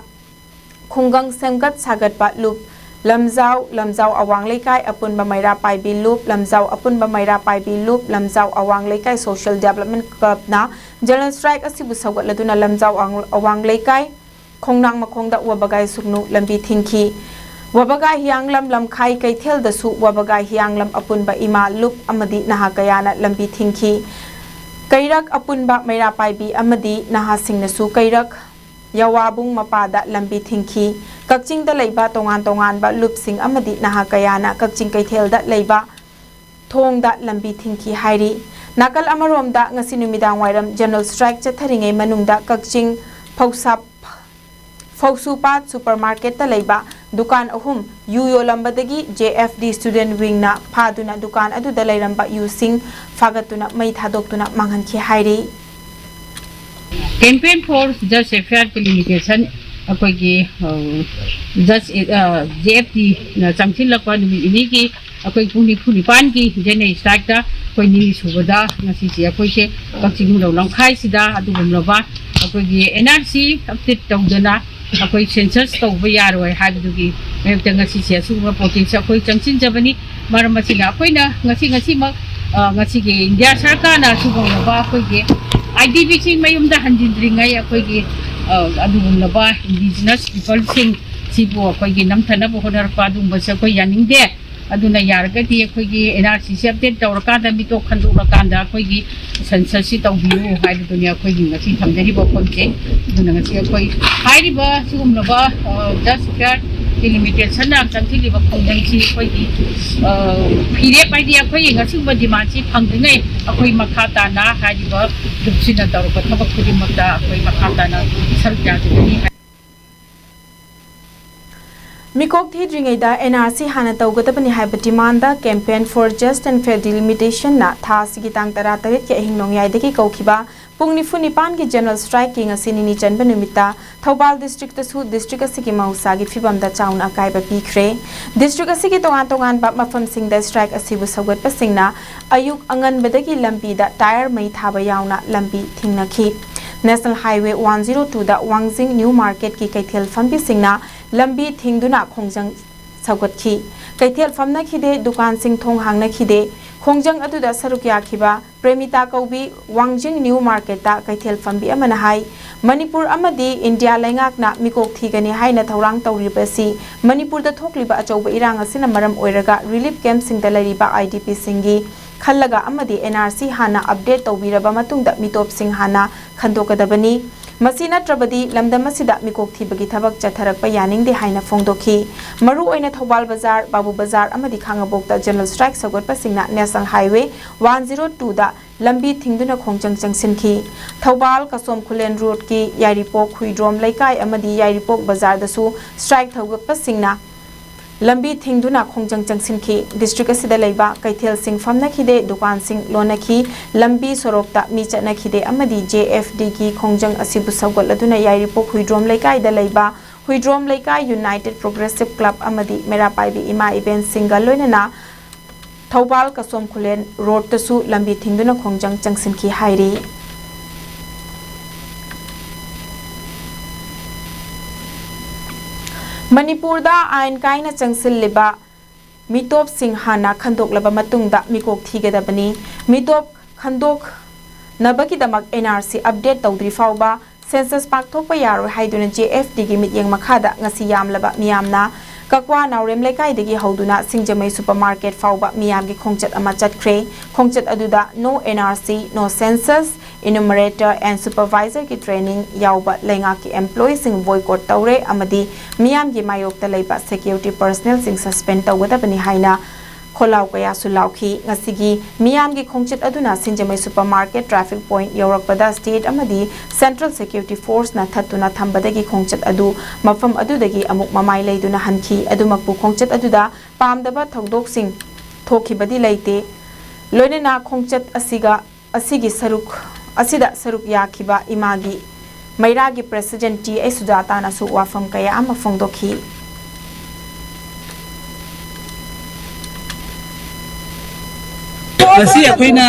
ꯈꯨꯡꯒꯪ ꯁꯦꯝꯒꯠ ꯁꯥꯒꯠꯄ ꯂꯨꯞ ꯂꯝꯖꯥꯎ, ꯂꯝꯖꯥꯎ ꯑꯋꯥꯡ ꯂꯩꯀꯥꯏ ꯑꯄꯨꯟꯕ ꯃꯩꯔꯥ ꯄꯥꯏꯕꯤ ꯂꯨꯞ, ꯂꯝꯖꯥꯎ ꯑꯄꯨꯟꯕ ꯃꯩꯔꯥ ꯄꯥꯏꯕꯤ ꯂꯨꯞ, ꯂꯝꯖꯥꯎ ꯑꯋꯥꯡ ꯂꯩꯀꯥꯏ ꯁꯣꯁꯤꯌꯦꯜ ꯗꯤꯕꯦꯂꯞꯃꯦꯟ ꯀ꯭ꯂꯕꯅ ꯖꯦꯅꯔꯦꯜ ꯁ꯭ꯇ꯭ꯔꯥꯏꯛ ꯑꯁꯤꯕꯨ ꯁꯧꯒꯠꯂꯗꯨꯅ ꯂꯝꯖꯥꯎ ꯑꯋꯥꯡ-, ꯑꯋꯥꯡ ꯂꯩꯀꯥꯏ ꯈꯣꯡꯅꯥꯡ ꯃꯈꯣꯡꯗ ꯋꯥꯕꯒꯥꯏ ꯁꯨꯒꯅꯨ ꯂꯝꯕꯤ ꯊꯤꯡꯈꯤ꯫ ꯋꯥꯕꯒꯥꯏ ꯍꯤꯌꯥꯡꯂꯝ ꯂꯝꯈꯥꯏ ꯀꯩꯊꯦꯜꯗꯁꯨ ꯋꯥꯕꯒꯥꯏ ꯍꯤꯌꯥꯡꯂꯝ ꯑꯄꯨꯟꯕ ꯏꯃꯥ ꯂꯨꯞ ꯑꯃꯗꯤ ꯅꯍꯥ ꯀꯌꯥꯅ ꯂꯝꯕꯤ ꯊꯤꯡꯈꯤ꯫ ꯀꯩꯔꯛ ꯑꯄꯨꯟꯕ ꯃꯩꯔꯥ ꯄꯥꯏꯕꯤ ꯑꯃꯗꯤ ꯅꯍꯥꯁꯤꯡꯅꯁꯨ ꯀꯩꯔꯛ ꯌꯥꯋꯥꯕꯨꯡ ꯃꯄꯥꯗ ꯂꯝꯕꯤ ꯊꯤꯡꯈꯤ꯫ ꯀꯛꯆꯤꯡꯗ ꯂꯩꯕ ꯇꯣꯉꯥꯟ ꯇꯣꯉꯥꯟꯕ ꯂꯨꯞꯁꯤꯡ ꯑꯃꯗꯤ ꯅꯍꯥ ꯀꯌꯥꯅ ꯀꯛꯆꯤꯡ ꯀꯩꯊꯦꯜꯗ ꯂꯩꯕ ꯊꯣꯡꯗ ꯂꯝꯕꯤ ꯊꯤꯡꯈꯤ ꯍꯥꯏꯔꯤ꯫ ꯅꯥꯀꯜ ꯑꯃꯔꯣꯝꯗ ꯉꯁꯤ ꯅꯨꯃꯤꯗꯥꯡ ꯋꯥꯏꯔꯝ ꯖꯦꯅꯔꯦꯜ ꯁ꯭ꯇ꯭ꯔꯥꯏꯛ ꯆꯠꯊꯔꯤꯉꯩ ꯃꯅꯨꯡꯗ ꯀꯛꯆꯤꯡ ꯐꯧꯁꯥ ꯐꯧꯁꯨꯄꯥꯠ ꯁꯨꯄꯔ ꯃꯥꯔꯀꯦꯠꯇ ꯂꯩꯕ ꯗꯨꯀꯥꯟ ꯑꯍꯨꯝ ꯌꯨ ꯌꯣꯜꯂꯝꯕꯗꯒꯤ ꯖꯦ ꯑꯦꯐ ꯗꯤ ꯁ꯭ꯇꯨꯗꯦꯟꯠ ꯋꯤꯡꯅ ꯐꯥꯗꯨꯅ ꯗꯨꯀꯥꯟ ꯑꯗꯨꯗ ꯂꯩꯔꯝꯕ ꯌꯨꯁꯤꯡ ꯐꯥꯒꯠꯇꯨꯅ ꯃꯩ ꯊꯥꯗꯣꯛꯇꯨꯅ ꯃꯥꯡꯍꯟꯈꯤ ꯍꯥꯏꯔꯤ꯫ Campaign for Just a Fair Delimitation ꯑꯩꯈꯣꯏꯒꯤ ꯖꯁ ꯖꯦ ꯑꯦꯐ ꯇꯤꯅ ꯆꯪꯁꯤꯜꯂꯛꯄ ꯅꯨꯃꯤꯠ ꯅꯤꯅꯤꯒꯤ ꯑꯩꯈꯣꯏ ꯄꯨꯡ ꯅꯤꯐꯨ ꯅꯤꯄꯥꯟꯒꯤ ꯖꯦꯅꯔꯦꯜ ꯁ꯭ꯇ꯭ꯔꯥꯏꯛꯇ ꯑꯩꯈꯣꯏ ꯅꯤꯅꯤ ꯁꯨꯕꯗ ꯉꯁꯤꯁꯦ ꯑꯩꯈꯣꯏꯁꯦ ꯀꯛꯆꯤꯡ ꯈꯨꯅꯧ ꯂꯝꯈꯥꯏꯁꯤꯗ ꯑꯗꯨꯒꯨꯝꯂꯕ ꯑꯩꯈꯣꯏꯒꯤ ꯑꯦꯟ ꯑꯥꯔ ꯁꯤ ꯑꯞꯗꯦꯠ ꯇꯧꯗꯅ ꯑꯩꯈꯣꯏ ꯁꯦꯟꯁꯁ ꯇꯧꯕ ꯌꯥꯔꯣꯏ ꯍꯥꯏꯕꯗꯨꯒꯤ ꯃꯥꯌꯣꯛꯇ ꯉꯁꯤꯁꯦ ꯑꯁꯤꯒꯨꯝꯕ ꯄ꯭ꯔꯣꯇꯦꯁꯁꯦ ꯑꯩꯈꯣꯏ ꯆꯪꯁꯤꯟꯖꯕꯅꯤ꯫ ꯃꯔꯝ ꯑꯁꯤꯅ ꯑꯩꯈꯣꯏꯅ ꯉꯁꯤ ꯉꯁꯤꯃꯛ ꯑ, ꯉꯁꯤꯒꯤ ꯏꯟꯗꯤꯌꯥ ꯁꯔꯀꯥꯔꯅ ꯑꯁꯤꯒꯨꯝꯂꯕ ꯑꯩꯈꯣꯏꯒꯤ ꯑꯥꯏ ꯗꯤ ꯕꯤꯁꯤꯡ ꯃꯌꯨꯝꯗ ꯍꯟꯖꯤꯟꯗ꯭ꯔꯤꯉꯩ ꯑꯩꯈꯣꯏꯒꯤ ꯑ, ꯑꯗꯨꯒꯨꯝꯂꯕ ꯏꯟꯗꯤꯖꯤꯅꯁ ꯄꯤꯄꯜꯁꯤꯡ ꯁꯤꯕꯨ ꯑꯩꯈꯣꯏꯒꯤ ꯅꯝꯊꯅꯕ ꯍꯣꯠꯅꯔꯛꯄ ꯑꯗꯨꯒꯨꯝꯕꯁꯦ ꯑꯩꯈꯣꯏ ꯌꯥꯅꯤꯡꯗꯦ꯫ ꯑꯗꯨꯅ ꯌꯥꯔꯒꯗꯤ ꯑꯩꯈꯣꯏꯒꯤ ꯑꯦꯟ ꯑꯥꯔ ꯁꯤꯁꯦ ꯑꯞꯗꯦꯠ ꯇꯧꯔꯀꯥꯟꯗ ꯃꯤꯇꯣꯞ ꯈꯟꯗꯣꯛꯂꯀꯥꯟꯗ ꯑꯩꯈꯣꯏꯒꯤ ꯁꯦꯟꯁꯁꯁꯤ ꯇꯧꯕꯤꯌꯨ ꯍꯥꯏꯕꯗꯨꯅꯤ ꯑꯩꯈꯣꯏꯒꯤ ꯉꯁꯤ ꯊꯝꯖꯔꯤꯕ ꯋꯥꯐꯝꯁꯦ꯫ ꯑꯗꯨꯅ ꯉꯁꯤ ꯑꯩꯈꯣꯏ ꯍꯥꯏꯔꯤꯕ ꯁꯤꯒꯨꯝꯂꯕ ꯖꯁ ꯐꯦꯌꯔ ꯗꯤꯂꯤꯃꯤꯇꯦꯁꯟꯅ ꯆꯪꯁꯤꯜꯂꯤꯕ ꯈꯣꯡꯖꯪꯁꯤ ꯑꯩꯈꯣꯏꯒꯤ ꯑ, ꯐꯤꯔꯦꯞ ꯍꯥꯏꯗꯤ ꯑꯩꯈꯣꯏꯒꯤ ꯉꯁꯤꯒꯨꯝꯕ ꯗꯤꯃꯥꯟꯁꯤ ꯐꯪꯗ꯭ꯔꯤꯉꯩ ꯑꯩꯈꯣꯏ ꯃꯈꯥ ꯇꯥꯅ ꯍꯥꯏꯔꯤꯕ ꯂꯨꯞꯁꯤꯅ ꯇꯧꯔꯛꯄ ꯊꯕꯛ ꯈꯨꯗꯤꯡꯃꯛꯇ ꯑꯩꯈꯣꯏ ꯃꯈꯥ ꯇꯥꯅ ꯁꯔꯨꯛ ꯌꯥꯖꯒꯅꯤ ꯍꯥꯏ꯫ ꯃꯤꯀꯣꯛ ꯊꯤꯗ꯭ꯔꯤꯉꯩꯗ ꯑꯦꯟ ꯑꯥꯔ ꯁꯤ ꯍꯥꯟꯅ ꯇꯧꯒꯗꯕꯅꯤ ꯍꯥꯏꯕ demand Campaign for Just and Fair Delimitation ꯅ ꯊꯥ ꯑꯁꯤꯒꯤ ꯇꯥꯡ ꯇꯔꯥꯇꯔꯦꯠꯀꯤ ꯑꯍꯤꯡ ꯅꯣꯡꯌꯥꯏꯗꯒꯤ ꯀꯧꯈꯤꯕ ꯄꯨꯡ ꯅꯤꯐꯨ ꯅꯤꯄꯥꯟꯒꯤ ꯖꯦꯅꯔꯦꯜ ꯁ꯭ꯇ꯭ꯔꯥꯏꯛꯀꯤ ꯉꯁꯤ ꯅꯤꯅꯤ ꯆꯟꯕ ꯅꯨꯃꯤꯠꯇ ꯊꯧꯕꯥꯜ ꯗꯤꯁꯇ꯭ꯔꯤꯛꯇꯁꯨ ꯗꯤꯁꯇ꯭ꯔꯤꯛ ꯑꯁꯤꯒꯤ ꯃꯍꯧꯁꯥꯒꯤ ꯐꯤꯕꯝꯗ ꯆꯥꯎꯅ ꯑꯀꯥꯏꯕ ꯄꯤꯈ꯭ꯔꯦ꯫ ꯗꯤꯁꯇ꯭ꯔꯤꯛ ꯑꯁꯤꯒꯤ ꯇꯣꯉꯥꯟ ꯇꯣꯉꯥꯟꯕ ꯃꯐꯝꯁꯤꯡꯗ ꯁ꯭ꯇ꯭ꯔꯥꯏꯛ ꯑꯁꯤꯕꯨ ꯁꯧꯒꯠꯄꯁꯤꯡꯅ ꯑꯌꯨꯛ ꯑꯉꯟꯕꯗꯒꯤ ꯂꯝꯕꯤꯗ ꯇꯥꯌꯔ ꯃꯩ ꯊꯥꯕ ꯌꯥꯎꯅ ꯂꯝꯕꯤ ꯊꯤꯡꯅꯈꯤ꯫ ꯅꯦꯁꯅꯦꯜ ꯍꯥꯏꯋꯦ ꯋꯥꯟ ꯖꯤꯔꯣ ꯇꯨꯗ ꯋꯥꯡꯖꯤꯡ ꯅ꯭ꯌꯨ ꯃꯥꯔꯀꯦꯠꯀꯤ ꯀꯩꯊꯦꯜ ꯐꯝꯕꯤꯁꯤꯡꯅ ꯂꯝꯕꯤ ꯊꯤꯡꯗꯨꯅ ꯈꯣꯡꯖꯪ ꯁꯧꯒꯠꯈꯤ꯫ ꯀꯩꯊꯦꯜ ꯐꯝꯅꯈꯤꯗꯦ, ꯗꯨꯀꯥꯟꯁꯤꯡ ꯊꯣꯡ ꯍꯥꯡꯅꯈꯤꯗꯦ꯫ ꯈꯣꯡꯖꯪ ꯑꯗꯨꯗ ꯁꯔꯨꯛ ꯌꯥꯈꯤꯕ ꯄ꯭ꯔꯦꯃꯤꯇꯥ ꯀꯧꯕꯤ ꯋꯥꯡꯖꯤꯡ ꯅ꯭ꯌꯨ ꯃꯥꯔꯀꯦꯠꯇ ꯀꯩꯊꯦꯜ ꯐꯝꯕꯤ ꯑꯃꯅ ꯍꯥꯏ, ꯃꯅꯤꯄꯨꯔ ꯑꯃꯗꯤ ꯏꯟꯗꯤꯌꯥ ꯂꯩꯉꯥꯛꯅ ꯃꯤꯀꯣꯛ ꯊꯤꯒꯅꯤ ꯍꯥꯏꯅ ꯊꯧꯔꯥꯡ ꯇꯧꯔꯤꯕꯁꯤ ꯃꯅꯤꯄꯨꯔꯗ ꯊꯣꯛꯂꯤꯕ ꯑꯆꯧꯕ ꯏꯔꯥꯡ ꯑꯁꯤꯅ ꯃꯔꯝ ꯑꯣꯏꯔꯒ ꯔꯤꯂꯤꯐ ꯀꯦꯝꯞꯁꯤꯡꯗ ꯂꯩꯔꯤꯕ ꯑꯥꯏ ꯗꯤ ꯄꯤꯁꯤꯡꯒꯤ ꯈꯜꯂꯒ ꯑꯃꯗꯤ ꯑꯦꯟ ꯑꯥꯔ ꯁꯤ ꯍꯥꯟꯅ ꯑꯞꯗꯦꯠ ꯇꯧꯕꯤꯔꯕ ꯃꯇꯨꯡꯗ ꯃꯤꯇꯣꯞꯁꯤꯡ ꯍꯥꯟꯅ ꯈꯟꯗꯣꯛꯀꯗꯕꯅꯤ꯫ ꯃꯁꯤ ꯅꯠꯇ꯭ꯔꯕꯗꯤ ꯂꯝꯗꯝ ꯑꯁꯤꯗ ꯃꯤꯀꯣꯛ ꯊꯤꯕꯒꯤ ꯊꯕꯛ ꯆꯠꯊꯔꯛꯄ ꯌꯥꯅꯤꯡꯗꯦ ꯍꯥꯏꯅ ꯐꯣꯡꯗꯣꯛꯈꯤ꯫ ꯃꯔꯨꯑꯣꯏꯅ ꯊꯧꯕꯥꯜ ꯕꯖꯥꯔ, ꯕꯥꯕꯨ ꯕꯖꯥꯔ ꯑꯃꯗꯤ ꯈꯥꯉꯕꯣꯛꯇ ꯖꯦꯅꯔꯦꯜ ꯁ꯭ꯇ꯭ꯔꯥꯏꯛ ꯁꯧꯒꯠꯄꯁꯤꯡꯅ ꯅꯦꯁꯅꯦꯜ ꯍꯥꯏꯋꯦ ꯋꯥꯟ ꯖꯤꯔꯣ ꯇꯨꯗ ꯂꯝꯕꯤ ꯊꯤꯡꯗꯨꯅ ꯈꯣꯡꯖꯪ ꯆꯪꯁꯤꯟꯈꯤ꯫ ꯊꯧꯕꯥꯜ ꯀꯁꯣꯝ ꯈꯨꯂꯦꯟ ꯔꯣꯗꯀꯤ ꯌꯥꯏꯔꯤꯄꯣꯛ ꯍꯨꯏꯗ꯭ꯔꯣꯝ ꯂꯩꯀꯥꯏ ꯑꯃꯗꯤ ꯌꯥꯏꯔꯤꯄꯣꯛ ꯕꯖꯥꯔꯗꯁꯨ ꯁ꯭ꯇ꯭ꯔꯥꯏꯛ ꯊꯧꯒꯠꯄꯁꯤꯡꯅ ꯂꯝꯕꯤ ꯊꯤꯡꯗꯨꯅ ꯈꯣꯡꯖꯪ ꯆꯪꯁꯤꯟꯈꯤ꯫ ꯗꯤꯁꯇ꯭ꯔꯤꯛ ꯑꯁꯤꯗ ꯂꯩꯕ ꯀꯩꯊꯦꯜꯁꯤꯡ ꯐꯝꯅꯈꯤꯗꯦ, ꯗꯨꯀꯥꯟꯁꯤꯡ ꯂꯣꯟꯅꯈꯤ, ꯂꯝꯕꯤ ꯁꯣꯔꯣꯛꯇ ꯃꯤ ꯆꯠꯅꯈꯤꯗꯦ ꯑꯃꯗꯤ ꯖꯦ ꯑꯦꯐ ꯗꯤꯒꯤ ꯈꯣꯡꯖꯪ ꯑꯁꯤꯕꯨ ꯁꯧꯒꯠꯂꯗꯨꯅ ꯌꯥꯏꯔꯤꯄꯣꯛ ꯍꯨꯏꯗ꯭ꯔꯣꯝ ꯂꯩꯀꯥꯏꯗ ꯂꯩꯕ ꯍꯨꯏꯗ꯭ꯔꯣꯝ ꯂꯩꯀꯥꯏ ꯌꯨꯅꯥꯏꯇꯦꯗ ꯄ꯭ꯔꯣꯒ꯭ꯔꯦꯁꯤꯚ ꯀ꯭ꯂꯕ ꯑꯃꯗꯤ ꯃꯩꯔꯥ ꯄꯥꯏꯕꯤ ꯏꯃꯥ ꯏꯕꯦꯟꯁꯤꯡꯒ ꯂꯣꯏꯅꯅ ꯊꯧꯕꯥꯜ ꯀꯁꯣꯝ ꯈꯨꯂꯦꯟ ꯔꯣꯗꯇꯁꯨ ꯂꯝꯕꯤ ꯊꯤꯡꯗꯨꯅ ꯈꯣꯡꯖꯪ ꯆꯪꯁꯤꯟꯈꯤ ꯍꯥꯏꯔꯤ꯫ ꯃꯅꯤꯄꯨꯔꯗ ꯑꯥꯏꯟ ꯀꯥꯏꯅ ꯆꯪꯁꯤꯜꯂꯤꯕ ꯃꯤꯇꯣꯞꯁꯤꯡ ꯍꯥꯟꯅ ꯈꯟꯗꯣꯛꯂꯕ ꯃꯇꯨꯡꯗ ꯃꯤꯀꯣꯛ ꯊꯤꯒꯗꯕꯅꯤ꯫ ꯃꯤꯇꯣꯞ ꯈꯟꯗꯣꯛꯅꯕꯒꯤꯗꯃꯛ ꯑꯦꯟ ꯑꯥꯔ ꯁꯤ ꯑꯞꯗꯦꯠ ꯇꯧꯗ꯭ꯔꯤ ꯐꯥꯎꯕ ꯁꯦꯟꯁꯁ ꯄꯥꯡꯊꯣꯛꯄ ꯌꯥꯔꯣꯏ ꯍꯥꯏꯗꯨꯅ ꯖꯦ ꯑꯦꯐ ꯗꯤꯒꯤ ꯃꯤꯠꯌꯦꯡ ꯃꯈꯥꯗ ꯉꯁꯤ ꯌꯥꯝꯂꯕ ꯃꯤꯌꯥꯝꯅ ꯀꯛꯋꯥ ꯅꯥꯎꯔꯦꯝ ꯂꯩꯀꯥꯏꯗꯒꯤ ꯍꯧꯗꯨꯅ ꯁꯤꯡꯖꯃꯩ ꯁꯨꯄꯔ ꯃꯥꯔꯀꯦꯠ ꯐꯥꯎꯕ ꯃꯤꯌꯥꯝꯒꯤ ꯈꯣꯡꯆꯠ ꯑꯃ ꯆꯠꯈ꯭ꯔꯦ꯫ ꯈꯣꯡꯆꯠ ꯑꯗꯨꯗ "No N R C, No Census, Enumerator and Supervisor"ꯒꯤ ꯇ꯭ꯔꯦꯅꯤꯡ ꯌꯥꯎꯕ ꯂꯩꯉꯥꯛꯀꯤ ꯑꯦꯝꯄ꯭ꯂꯣꯌꯤꯁꯤꯡ ꯕꯣꯏꯀꯣꯠ ꯇꯧꯔꯦ ꯑꯃꯗꯤ ꯃꯤꯌꯥꯝꯒꯤ ꯃꯥꯌꯣꯛꯇ ꯂꯩꯕ ꯁꯦꯀ꯭ꯌꯨꯔꯤꯇꯤ ꯄꯔꯁꯅꯦꯜꯁꯤꯡ ꯁꯁꯄꯦꯟ ꯇꯧꯒꯗꯕꯅꯤ ꯍꯥꯏꯅ ꯈꯣꯜꯂꯥꯎ ꯀꯌꯥꯁꯨ ꯂꯥꯎꯈꯤ꯫ ꯉꯁꯤꯒꯤ ꯃꯤꯌꯥꯝꯒꯤ ꯈꯣꯡꯆꯠ ꯑꯗꯨꯅ ꯁꯤꯡꯖꯃꯩ ꯁꯨꯄꯔ ꯃꯥꯔꯀꯦꯠ ꯇ꯭ꯔꯥꯐꯤꯛ ꯄꯣꯏꯟꯠ ꯌꯧꯔꯛꯄꯗ ꯁ꯭ꯇꯦꯠ ꯑꯃꯗꯤ ꯁꯦꯟꯇ꯭ꯔꯦꯜ ꯁꯦꯀ꯭ꯌꯨꯔꯤꯇꯤ ꯐꯣꯔꯁꯅ ꯊꯠꯇꯨꯅ ꯊꯝꯕꯗꯒꯤ ꯈꯣꯡꯆꯠ ꯑꯗꯨ ꯃꯐꯝ ꯑꯗꯨꯗꯒꯤ ꯑꯃꯨꯛ ꯃꯃꯥꯏ ꯂꯩꯗꯨꯅ ꯍꯟꯈꯤ꯫ ꯑꯗꯨꯃꯛꯄꯨ ꯈꯣꯡꯆꯠ ꯑꯗꯨꯗ ꯄꯥꯝꯗꯕ ꯊꯧꯗꯣꯛꯁꯤꯡ ꯊꯣꯛꯈꯤꯕꯗꯤ ꯂꯩꯇꯦ꯫ ꯂꯣꯏꯅꯅ ꯈꯣꯡꯆꯠ ꯑꯁꯤꯒ, ꯑꯁꯤꯒꯤ ꯁꯔꯨꯛ, ꯑꯁꯤꯗ ꯁꯔꯨꯛ ꯌꯥꯈꯤꯕ ꯏꯃꯥꯒꯤ ꯃꯩꯔꯥꯒꯤ ꯄ꯭ꯔꯦꯁꯤꯗꯦꯟꯠ ꯇꯤ ꯑꯩꯆ ꯁꯨꯖꯥꯇꯥꯅꯁꯨ ꯋꯥꯐꯝ ꯀꯌꯥ ꯑꯃ ꯐꯣꯡꯗꯣꯛꯈꯤ꯫ ꯉꯁꯤ ꯑꯩꯈꯣꯏꯅ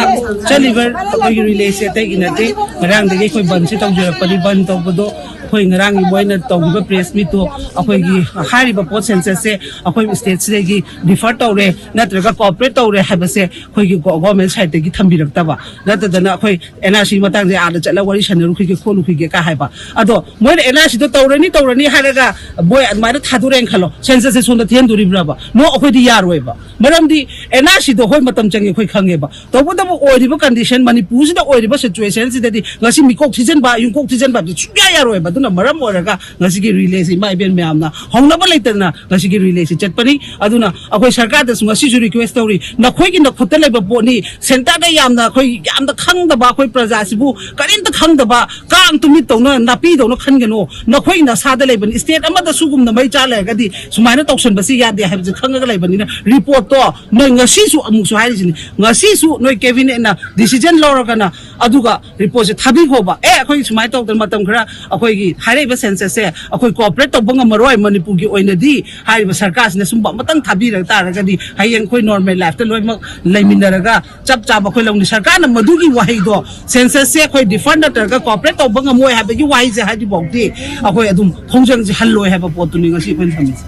ꯆꯠꯂꯤꯕ ꯑꯩꯈꯣꯏꯒꯤ ꯔꯤꯂꯦꯁꯦ ꯑꯇꯩꯒꯤ ꯅꯠꯇꯦ, ꯉꯔꯥꯡꯗꯒꯤ ꯑꯩꯈꯣꯏ ꯕꯟꯁꯦ ꯇꯧꯖꯔꯛꯄꯅꯤ꯫ ꯕꯟ ꯇꯧꯕꯗꯣ ꯑꯩꯈꯣꯏ ꯉꯔꯥꯡꯒꯤ ꯃꯣꯏꯅ ꯇꯧꯈꯤꯕ ꯄ꯭ꯔꯦꯁ ꯃꯤꯠꯇꯣ ꯑꯩꯈꯣꯏꯒꯤ ꯍꯥꯏꯔꯤꯕ ꯄꯣꯠ ꯁꯦꯟꯁꯁꯁꯦ ꯑꯩꯈꯣꯏ ꯁ꯭ꯇꯦꯠꯁꯤꯗꯒꯤ ꯗꯤꯐꯔ ꯇꯧꯔꯦ ꯅꯠꯇ꯭ꯔꯒ ꯀꯣꯑꯣꯄꯔꯦꯠ ꯇꯧꯔꯦ ꯍꯥꯏꯕꯁꯦ ꯑꯩꯈꯣꯏꯒꯤ ꯒꯣ- ꯒꯣꯔꯃꯦꯟ ꯁꯥꯏꯠꯇꯒꯤ ꯊꯝꯕꯤꯔꯛꯇꯕ ꯅꯠꯇꯗꯅ ꯑꯩꯈꯣꯏ ꯑꯦꯟ ꯑꯥꯔ ꯁꯤ ꯃꯇꯥꯡꯁꯦ ꯑꯥꯗ ꯆꯠꯂꯒ ꯋꯥꯔꯤ ꯁꯥꯟꯅꯔꯨꯈꯤꯒꯦ ꯈꯣꯠꯂꯨꯈꯤꯒꯦ ꯀ ꯍꯥꯏꯕ꯫ ꯑꯗꯣ ꯃꯣꯏꯅ ꯑꯦꯟ ꯑꯥꯔ ꯁꯤꯗꯣ ꯇꯧꯔꯅꯤ ꯇꯧꯔꯅꯤ ꯍꯥꯏꯔꯒ ꯃꯣꯏ ꯑꯗꯨꯃꯥꯏꯅ ꯊꯥꯗꯣꯔꯛꯑꯦꯅ ꯈꯜꯂꯣ, ꯁꯦꯟꯁꯁꯁꯦ ꯁꯣꯝꯗ ꯊꯤꯍꯟꯗꯣꯔꯤꯕ꯭ꯔꯕ? ꯅꯣ, ꯑꯩꯈꯣꯏꯗꯤ ꯌꯥꯔꯣꯏꯕ꯫ ꯃꯔꯝꯗꯤ ꯑꯦꯟ ꯑꯥꯔ ꯁꯤꯗꯣ ꯍꯣꯏ ꯃꯇꯝ ꯆꯪꯉꯤ, ꯑꯩꯈꯣꯏ ꯈꯪꯉꯦꯕ꯫ ꯇꯧꯕꯇꯕꯨ ꯑꯣꯏꯔꯤꯕ ꯀꯟꯗꯤꯁꯟ, ꯃꯅꯤꯄꯨꯔꯁꯤꯗ ꯑꯣꯏꯔꯤꯕ ꯁꯤꯆꯨꯋꯦꯁꯟꯁꯤꯗꯗꯤ ꯉꯁꯤ ꯃꯤꯀꯣꯛ ꯊꯤꯖꯤꯟꯕ, ꯌꯨꯝꯀꯣꯛ ꯊꯤꯖꯤꯟꯕ ꯍꯥꯏꯕꯁꯤ ꯁꯨꯡꯌꯥ ꯌꯥꯔꯣꯏꯕ꯫ ꯑꯗꯨꯅ ꯃꯔꯝ ꯑꯣꯏꯔꯒ ꯉꯁꯤꯒꯤ ꯔꯤꯂꯦꯁꯤ ꯏꯃꯥ ꯏꯕꯦꯟ ꯃꯌꯥꯝꯅ ꯍꯧꯅꯕ ꯂꯩꯇꯅ ꯉꯁꯤꯒꯤ ꯔꯤꯂꯦꯁꯤ ꯆꯠꯄꯅꯤ꯫ ꯑꯗꯨꯅ ꯑꯩꯈꯣꯏ ꯁꯔꯀꯥꯔꯗꯁꯨ ꯉꯁꯤꯁꯨ ꯔꯤꯀ꯭ꯋꯦꯁ ꯇꯧꯔꯤ, ꯅꯈꯣꯏꯒꯤ ꯅꯈꯨꯠꯇ ꯂꯩꯕ ꯄꯣꯠꯅꯤ, ꯁꯦꯟꯇꯔꯗ ꯌꯥꯝꯅ ꯑꯩꯈꯣꯏ ꯌꯥꯝꯅ ꯈꯪꯗꯕ ꯑꯩꯈꯣꯏ ꯄ꯭ꯔꯖꯥꯁꯤꯕꯨ ꯀꯔꯤꯝꯇ ꯈꯪꯗꯕ ꯀꯥꯡ ꯇꯨꯃꯤꯠ ꯇꯧꯅ ꯅꯥꯄꯤꯗꯧꯅ ꯈꯟꯒꯅꯨ꯫ ꯅꯈꯣꯏ ꯅꯁꯥꯗ ꯂꯩꯕꯅꯤ꯫ ꯁ꯭ꯇꯦꯠ ꯑꯃꯗ ꯁꯤꯒꯨꯝꯅ ꯃꯩ ꯆꯥ ꯂꯩꯔꯒꯗꯤ ꯁꯨꯃꯥꯏꯅ ꯇꯧꯁꯟꯕꯁꯤ ꯌꯥꯗꯦ ꯍꯥꯏꯕꯁꯤ ꯈꯪꯉꯒ ꯂꯩꯕꯅꯤꯅ ꯔꯤꯄꯣꯔꯠꯇꯣ ꯅꯣꯏ ꯉꯁꯤꯁꯨ ꯑꯃꯨꯛꯁꯨ ꯍꯥꯏꯔꯤꯁꯤꯅꯤ, ꯉꯁꯤꯁꯨ ꯅꯣꯏ ꯀꯦꯕꯤꯅꯦꯠꯅ ꯗꯤꯁꯤꯖꯟ ꯂꯧꯔꯒꯅ ꯑꯗꯨꯒ ꯔꯤꯄꯣꯔꯠꯁꯦ ꯊꯥꯕꯤꯈꯣꯕ꯫ ꯑꯦ, ꯑꯩꯈꯣꯏ ꯁꯨꯃꯥꯏꯅ ꯇꯧꯗꯅ ꯃꯇꯝ ꯈꯔ ꯑꯩꯈꯣꯏꯒꯤ ꯍꯥꯏꯔꯛꯏꯕ ꯁꯦꯟꯁꯁꯁꯦ ꯑꯩꯈꯣꯏ ꯀꯣꯑꯣꯄꯔꯦꯠ ꯇꯧꯕ ꯉꯝꯃꯔꯣꯏ, ꯃꯅꯤꯄꯨꯔꯒꯤ ꯑꯣꯏꯅꯗꯤ ꯍꯥꯏꯔꯤꯕ ꯁꯔꯀꯥꯔꯁꯤꯅ ꯁꯨꯝꯕ ꯑꯃꯇꯪ ꯊꯥꯕꯤꯔꯛ ꯇꯥꯔꯒꯗꯤ ꯍꯌꯦꯡ ꯑꯩꯈꯣꯏ ꯅꯣꯔꯃꯦꯜ ꯂꯥꯏꯐꯇ ꯂꯣꯏꯅꯃꯛ ꯂꯩꯃꯤꯟꯅꯔꯒ ꯆꯞ ꯆꯥꯕ ꯑꯩꯈꯣꯏ ꯂꯧꯅꯤ꯫ ꯁꯔꯀꯥꯔꯅ ꯃꯗꯨꯒꯤ ꯋꯥꯍꯩꯗꯣ, ꯁꯦꯟꯁꯁꯁꯦ ꯑꯩꯈꯣꯏ ꯗꯤꯐꯔ ꯅꯠꯇ꯭ꯔꯒ ꯀꯣꯑꯣꯄꯔꯦꯠ ꯇꯧꯕ ꯉꯝꯃꯣꯏ ꯍꯥꯏꯕꯒꯤ ꯋꯥꯍꯩꯁꯦ ꯍꯥꯏꯗ꯭ꯔꯤꯐꯥꯎꯗꯤ ꯑꯩꯈꯣꯏ ꯑꯗꯨꯝ ꯈꯣꯡꯖꯪꯁꯦ ꯍꯜꯂꯣꯏ ꯍꯥꯏꯕ ꯄꯣꯠꯇꯨꯅꯤ ꯉꯁꯤ ꯑꯩꯈꯣꯏꯅ ꯊꯝꯃꯤꯁꯦ꯫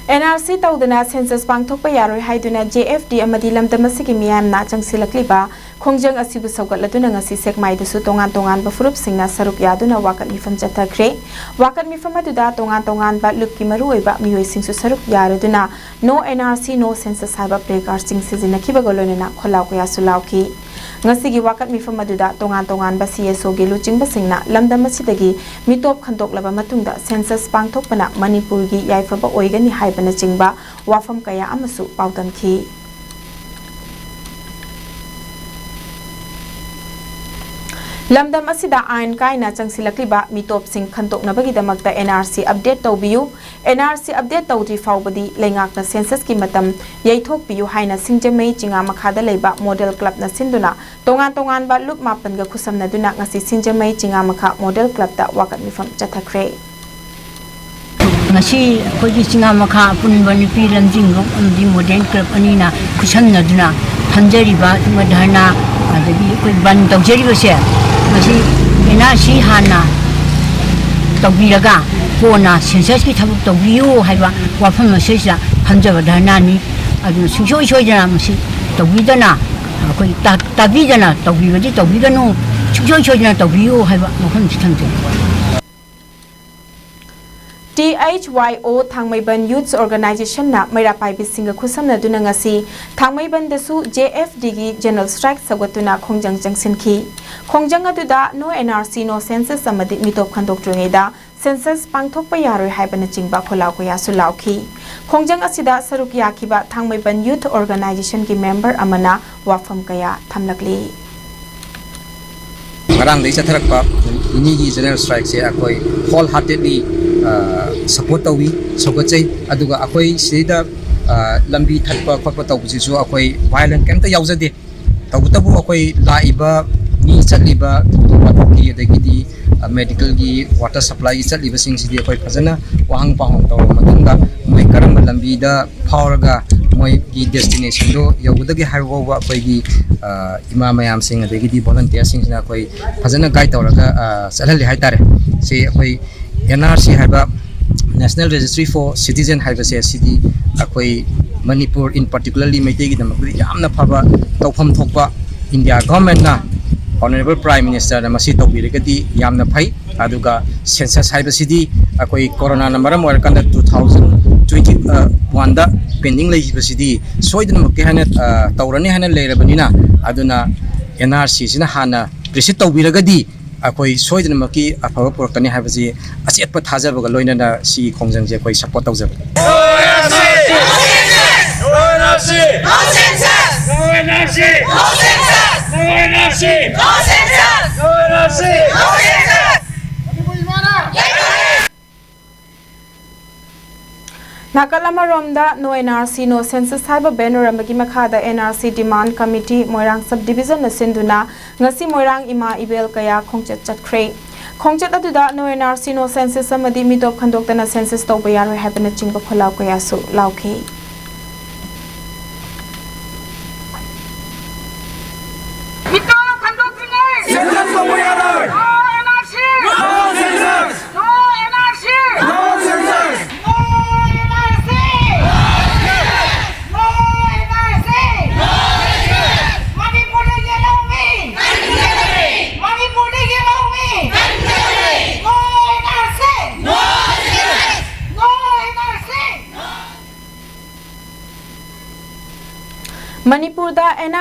ꯑꯦꯟ ꯑꯥꯔ ꯁꯤ ꯇꯧꯗꯅ ꯁꯦꯟꯁꯁ ꯄꯥꯡꯊꯣꯛꯄ ꯌꯥꯔꯣꯏ ꯍꯥꯏꯗꯨꯅ ꯖꯦ ꯑꯦꯐ ꯇꯤ ꯑꯃꯗꯤ ꯂꯝꯗꯝ ꯑꯁꯤꯒꯤ ꯃꯤꯌꯥꯝꯅ ꯆꯪꯁꯤꯜꯂꯛꯂꯤꯕ ꯈꯣꯡꯖꯪ ꯑꯁꯤꯕꯨ ꯁꯧꯒꯠꯂꯗꯨꯅ ꯉꯁꯤ ꯁꯦꯛꯃꯥꯏꯗꯁꯨ ꯇꯣꯉꯥꯟ ꯇꯣꯉꯥꯟꯕ ꯐꯨꯔꯨꯞꯁꯤꯡꯅ ꯁꯔꯨꯛ ꯌꯥꯗꯨꯅ ꯋꯥꯀꯠ ꯃꯤꯐꯝ ꯆꯠꯊꯈ꯭ꯔꯦ꯫ ꯋꯥꯀꯠ ꯃꯤꯐꯝ ꯑꯗꯨꯗ ꯇꯣꯉꯥꯟ ꯇꯣꯉꯥꯟꯕ ꯂꯨꯞꯀꯤ ꯃꯔꯨꯑꯣꯏꯕ ꯃꯤꯑꯣꯏꯁꯤꯡꯁꯨ ꯁꯔꯨꯛ ꯌꯥꯔꯗꯨꯅ No N R C, No Census ꯍꯥꯏꯕ ꯄ꯭ꯂꯦ ꯀꯥꯔꯗꯁꯤꯡ ꯁꯤꯖꯤꯟꯅꯈꯤꯕꯒ ꯂꯣꯏꯅꯅ ꯈꯣꯜꯂꯥꯎ ꯀꯌꯥꯁꯨ ꯂꯥꯎꯈꯤ꯫ ꯉꯁꯤꯒꯤ ꯋꯥꯀꯠ ꯃꯤꯐꯝ ꯑꯗꯨꯗ ꯇꯣꯉꯥꯟ ꯇꯣꯉꯥꯟꯕ ꯁꯤ ꯑꯦꯁ ꯑꯣꯒꯤ ꯂꯨꯆꯤꯡꯕꯁꯤꯡꯅ ꯂꯝꯗꯝ ꯑꯁꯤꯗꯒꯤ ꯃꯤꯇꯣꯞ ꯈꯟꯗꯣꯛꯂꯕ ꯃꯇꯨꯡꯗ ꯁꯦꯟꯁꯁ ꯄꯥꯡꯊꯣꯛꯄꯅ ꯃꯅꯤꯄꯨꯔꯒꯤ ꯌꯥꯏꯐꯕ ꯑꯣꯏꯒꯅꯤ ꯍꯥꯏꯕꯅꯆꯤꯡꯕ ꯋꯥꯐꯝ ꯀꯌꯥ ꯑꯃꯁꯨ ꯄꯥꯎꯗꯝꯈꯤ꯫ ꯂꯝꯗꯝ ꯑꯁꯤꯗ ꯑꯥꯏꯟ ꯀꯥꯏꯅ ꯆꯪꯁꯤꯜꯂꯛꯂꯤꯕ ꯃꯤꯇꯣꯞꯁꯤꯡ ꯈꯟꯗꯣꯛꯅꯕꯒꯤꯗꯃꯛꯇ N R C update ꯇꯧꯕꯤꯌꯨ꯫ N R C update ꯇꯧꯗ꯭ꯔꯤ ꯐꯥꯎꯕꯗꯤ ꯂꯩꯉꯥꯛꯅ ꯁꯦꯟꯁꯁꯀꯤ ꯃꯇꯝ ꯌꯩꯊꯣꯛꯄꯤꯌꯨ ꯍꯥꯏꯅ ꯁꯤꯡꯖꯃꯩ ꯆꯤꯉꯥ ꯃꯈꯥꯗ ꯂꯩꯕ ꯃꯣꯗꯦꯜ ꯀ꯭ꯂꯕꯅ ꯁꯤꯟꯗꯨꯅ ꯇꯣꯉꯥꯟ ꯇꯣꯉꯥꯟꯕ ꯂꯨꯞ ꯃꯥꯄꯟꯒ ꯈꯨꯠꯁꯝꯅꯗꯨꯅ ꯉꯁꯤ ꯁꯤꯡꯖꯃꯩ ꯆꯤꯉꯥ ꯃꯈꯥ ꯃꯣꯗꯦꯜ ꯀ꯭ꯂꯕꯇ ꯋꯥꯀꯠ ꯃꯤꯐꯝ ꯆꯠꯊꯈ꯭ꯔꯦ꯫ ꯉꯁꯤ ꯑꯩꯈꯣꯏꯒꯤ ꯆꯤꯉꯥ ꯃꯈꯥ ꯑꯄꯨꯟꯕ ꯅꯨꯄꯤ ꯂꯝꯖꯤꯡ ꯂꯨꯞ ꯑꯃꯗꯤ ꯃꯣꯗꯦꯜ ꯀ꯭ꯂꯕ ꯑꯅꯤꯅ ꯈꯨꯠꯁꯝꯅꯗꯨꯅ ꯐꯝꯖꯔꯤꯕ ꯁꯤꯒꯨꯝꯕ ꯙꯔꯅꯥ ꯑꯗꯒꯤ ꯑꯩꯈꯣꯏ ꯕꯟ ꯇꯧꯖꯔꯤꯕꯁꯦ ꯃꯁꯤ ꯑꯦꯟ ꯑꯥꯔ ꯁꯤ ꯍꯥꯟꯅ ꯇꯧꯕꯤꯔꯒ ꯀꯣꯟꯅ ꯁꯦꯟꯁꯁꯀꯤ ꯊꯕꯛ ꯇꯧꯕꯤꯌꯨ ꯍꯥꯏꯕ ꯋꯥꯐꯝ ꯑꯁꯤꯗ ꯐꯝꯖꯕ ꯙꯔꯅꯥꯅꯤ꯫ ꯑꯗꯨꯅ ꯁꯨꯡꯁꯣꯏ ꯁꯣꯏꯗꯅ ꯃꯁꯤ ꯇꯧꯕꯤꯗꯅ, ꯑꯩꯈꯣꯏ ꯇꯥ-, ꯇꯥꯕꯤꯗꯅ ꯇꯧꯕꯤꯕꯗꯤ ꯇꯧꯕꯤꯒꯅꯨ, ꯁꯨꯡꯁꯣꯏ ꯁꯣꯏꯗꯅ ꯇꯧꯕꯤꯌꯨ ꯍꯥꯏꯕ ꯋꯥꯐꯝꯁꯤ ꯊꯝꯖꯩ꯫ ꯇꯤ ꯑꯩꯆ ꯋꯥꯏ ꯑꯣ ꯊꯥꯡꯃꯩꯕꯟ ꯌꯨꯠꯁ ꯑꯣꯔꯒꯅꯥꯏꯖꯦꯁꯟꯅ ꯃꯩꯔꯥ ꯄꯥꯏꯕꯤꯁꯤꯡꯒ ꯈꯨꯠꯁꯝꯅꯗꯨꯅ ꯉꯁꯤ ꯊꯥꯡꯃꯩꯕꯟꯗꯁꯨ ꯖꯦ ꯑꯦꯐ ꯗꯤꯒꯤ ꯖꯦꯅꯔꯦꯜ ꯁ꯭ꯇ꯭ꯔꯥꯏꯛ ꯁꯧꯒꯠꯇꯨꯅ ꯈꯣꯡꯖꯪ ꯆꯪꯁꯤꯟꯈꯤ꯫ ꯈꯣꯡꯖꯪ ꯑꯗꯨꯗ No N R C No Census ꯑꯃꯗꯤ ꯃꯤꯇꯣꯞ ꯈꯟꯗꯣꯛꯇ꯭ꯔꯤꯉꯩꯗ ꯁꯦꯟꯁꯁ ꯄꯥꯡꯊꯣꯛꯄ ꯌꯥꯔꯣꯏ ꯍꯥꯏꯕꯅꯆꯤꯡꯕ ꯈꯣꯜꯂꯥꯎ ꯀꯌꯥꯁꯨ ꯂꯥꯎꯈꯤ꯫ ꯈꯣꯡꯖꯪ ꯑꯁꯤꯗ ꯁꯔꯨꯛ ꯌꯥꯈꯤꯕ ꯊꯥꯡꯃꯩꯕꯟ ꯌꯨꯠ ꯑꯣꯔꯒꯅꯥꯏꯖꯦꯁꯟꯒꯤ ꯃꯦꯝꯕꯔ ꯑꯃꯅ ꯋꯥꯐꯝ ꯀꯌꯥ ꯊꯝꯂꯛꯂꯤ꯫ ꯉꯔꯥꯡꯗꯒꯤ ꯆꯠꯊꯔꯛꯄ ꯅꯨꯃꯤꯠ ꯅꯤꯅꯤꯒꯤ ꯖꯦꯅꯔꯦꯜ ꯁ꯭ꯇ꯭ꯔꯥꯏꯛꯁꯦ ꯑꯩꯈꯣꯏ ꯍꯣꯜ ꯍꯥꯔꯇꯦꯗꯂꯤ ꯁꯄꯣꯔꯠ ꯇꯧꯏ, ꯁꯧꯒꯠꯆꯩ꯫ ꯑꯗꯨꯒ ꯑꯩꯈꯣꯏ ꯁꯤꯗꯩꯗ ꯂꯝꯕꯤ ꯊꯠꯄ ꯈꯣꯠꯄ ꯇꯧꯕꯁꯤꯁꯨ ꯑꯩꯈꯣꯏ ꯚꯥꯏꯑꯣꯂꯦꯟ ꯀꯩꯝꯇ ꯌꯥꯎꯖꯗꯦ꯫ ꯇꯧꯕꯇꯕꯨ ꯑꯩꯈꯣꯏ ꯂꯥꯛꯏꯕ ꯃꯤ ꯆꯠꯂꯤꯕ ꯊꯧꯗꯣꯛ ꯋꯥꯊꯣꯛꯀꯤ, ꯑꯗꯒꯤꯗꯤ ꯃꯦꯗꯤꯀꯦꯜꯒꯤ, ꯋꯥꯇꯔ ꯁꯄ꯭ꯂꯥꯏꯒꯤ ꯆꯠꯂꯤꯕꯁꯤꯡꯁꯤꯗꯤ ꯑꯩꯈꯣꯏ ꯐꯖꯅ ꯋꯥꯍꯪ ꯄꯥꯎꯍꯪ ꯇꯧꯔꯕ ꯃꯇꯨꯡꯗ ꯃꯣꯏ ꯀꯔꯝꯕ ꯂꯝꯕꯤꯗ ꯐꯥꯎꯔꯒ ꯃꯣꯏꯒꯤ ꯗꯦꯁꯇꯤꯅꯦꯁꯟꯗꯣ ꯌꯧꯒꯗꯒꯦ ꯍꯥꯏꯕ ꯐꯥꯎꯕ ꯑꯩꯈꯣꯏꯒꯤ ꯏꯃꯥ ꯃꯌꯥꯝꯁꯤꯡ ꯑꯗꯒꯤꯗꯤ ꯚꯣꯂꯟꯇꯤꯌꯔꯁꯤꯡꯁꯤꯅ ꯑꯩꯈꯣꯏ ꯐꯖꯅ ꯒꯥꯏꯗ ꯇꯧꯔꯒ ꯆꯠꯍꯜꯂꯤ ꯍꯥꯏꯇꯥꯔꯦ꯫ ꯁꯤ ꯑꯩꯈꯣꯏ ꯑꯦꯟ ꯑꯥꯔ ꯁꯤ ꯍꯥꯏꯕ National Registry for Citizen ꯍꯥꯏꯕꯁꯦ ꯁꯤꯗꯤ ꯑꯩꯈꯣꯏ ꯃꯅꯤꯄꯨꯔ, in particularly ꯃꯩꯇꯩꯒꯤꯗꯃꯛꯇꯗꯤ ꯌꯥꯝꯅ ꯐꯕ, ꯇꯧꯐꯝ ꯊꯣꯛꯄ, ꯏꯟꯗꯤꯌꯥ ꯒꯣꯔꯃꯦꯟꯅ, ꯑꯣꯅꯔꯦꯕꯜ ꯄ꯭ꯔꯥꯏꯝ ꯃꯤꯅꯤꯁꯇꯔꯅ ꯃꯁꯤ ꯇꯧꯕꯤꯔꯒꯗꯤ ꯌꯥꯝꯅ ꯐꯩ꯫ ꯑꯗꯨꯒ ꯁꯦꯟꯁꯁ ꯍꯥꯏꯕꯁꯤꯗꯤ ꯑꯩꯈꯣꯏ ꯀꯣꯔꯣꯅꯥꯅ ꯃꯔꯝ ꯑꯣꯏꯔꯀꯥꯟꯗ two thousand twenty one ꯗ ꯄꯦꯟꯗꯤꯡ ꯂꯩꯈꯤꯕꯁꯤꯗꯤ ꯁꯣꯏꯗꯅꯃꯛꯀꯤ ꯍꯥꯏꯅ ꯇꯧꯔꯅꯤ ꯍꯥꯏꯅ ꯂꯩꯔꯕꯅꯤꯅ, ꯑꯗꯨꯅ ꯑꯦꯟ ꯑꯥꯔ ꯁꯤꯁꯤꯅ ꯍꯥꯟꯅ ꯄ꯭ꯔꯤꯁꯤꯠ ꯇꯧꯕꯤꯔꯒꯗꯤ ꯑꯩꯈꯣꯏ ꯁꯣꯏꯗꯅꯃꯛꯀꯤ ꯑꯐꯕ ꯄꯨꯔꯛꯀꯅꯤ ꯍꯥꯏꯕꯁꯤ ꯑꯆꯦꯠꯄ ꯊꯥꯖꯕꯒ ꯂꯣꯏꯅꯅ ꯁꯤꯒꯤ ꯈꯣꯡꯖꯪꯁꯦ ꯑꯩꯈꯣꯏ ꯁꯄꯣꯔꯠ ꯇꯧꯖꯕꯅꯤ꯫ ꯅꯥꯀꯜ ꯑꯃꯔꯣꯝꯗ No N R C No Census ꯍꯥꯏꯕ ꯕꯦꯅꯔ ꯑꯃꯒꯤ ꯃꯈꯥꯗ N R C Demand Committee ꯃꯣꯏꯔꯥꯡ Sub Divisionꯅ ꯁꯤꯟꯗꯨꯅ ꯉꯁꯤ ꯃꯣꯏꯔꯥꯡ ꯏꯃꯥ ꯏꯕꯦꯜ ꯀꯌꯥ ꯈꯣꯡꯆꯠ ꯆꯠꯈ꯭ꯔꯦ꯫ ꯈꯣꯡꯆꯠ ꯑꯗꯨꯗ No N R C No Census ꯑꯃꯗꯤ ꯃꯤꯇꯣꯞ ꯈꯟꯗꯣꯛꯇꯅ census ꯇꯧꯕ ꯌꯥꯔꯣꯏ ꯍꯥꯏꯕꯅꯆꯤꯡꯕ ꯈꯣꯜꯂꯥꯎ ꯀꯌꯥꯁꯨ ꯂꯥꯎꯈꯤ꯫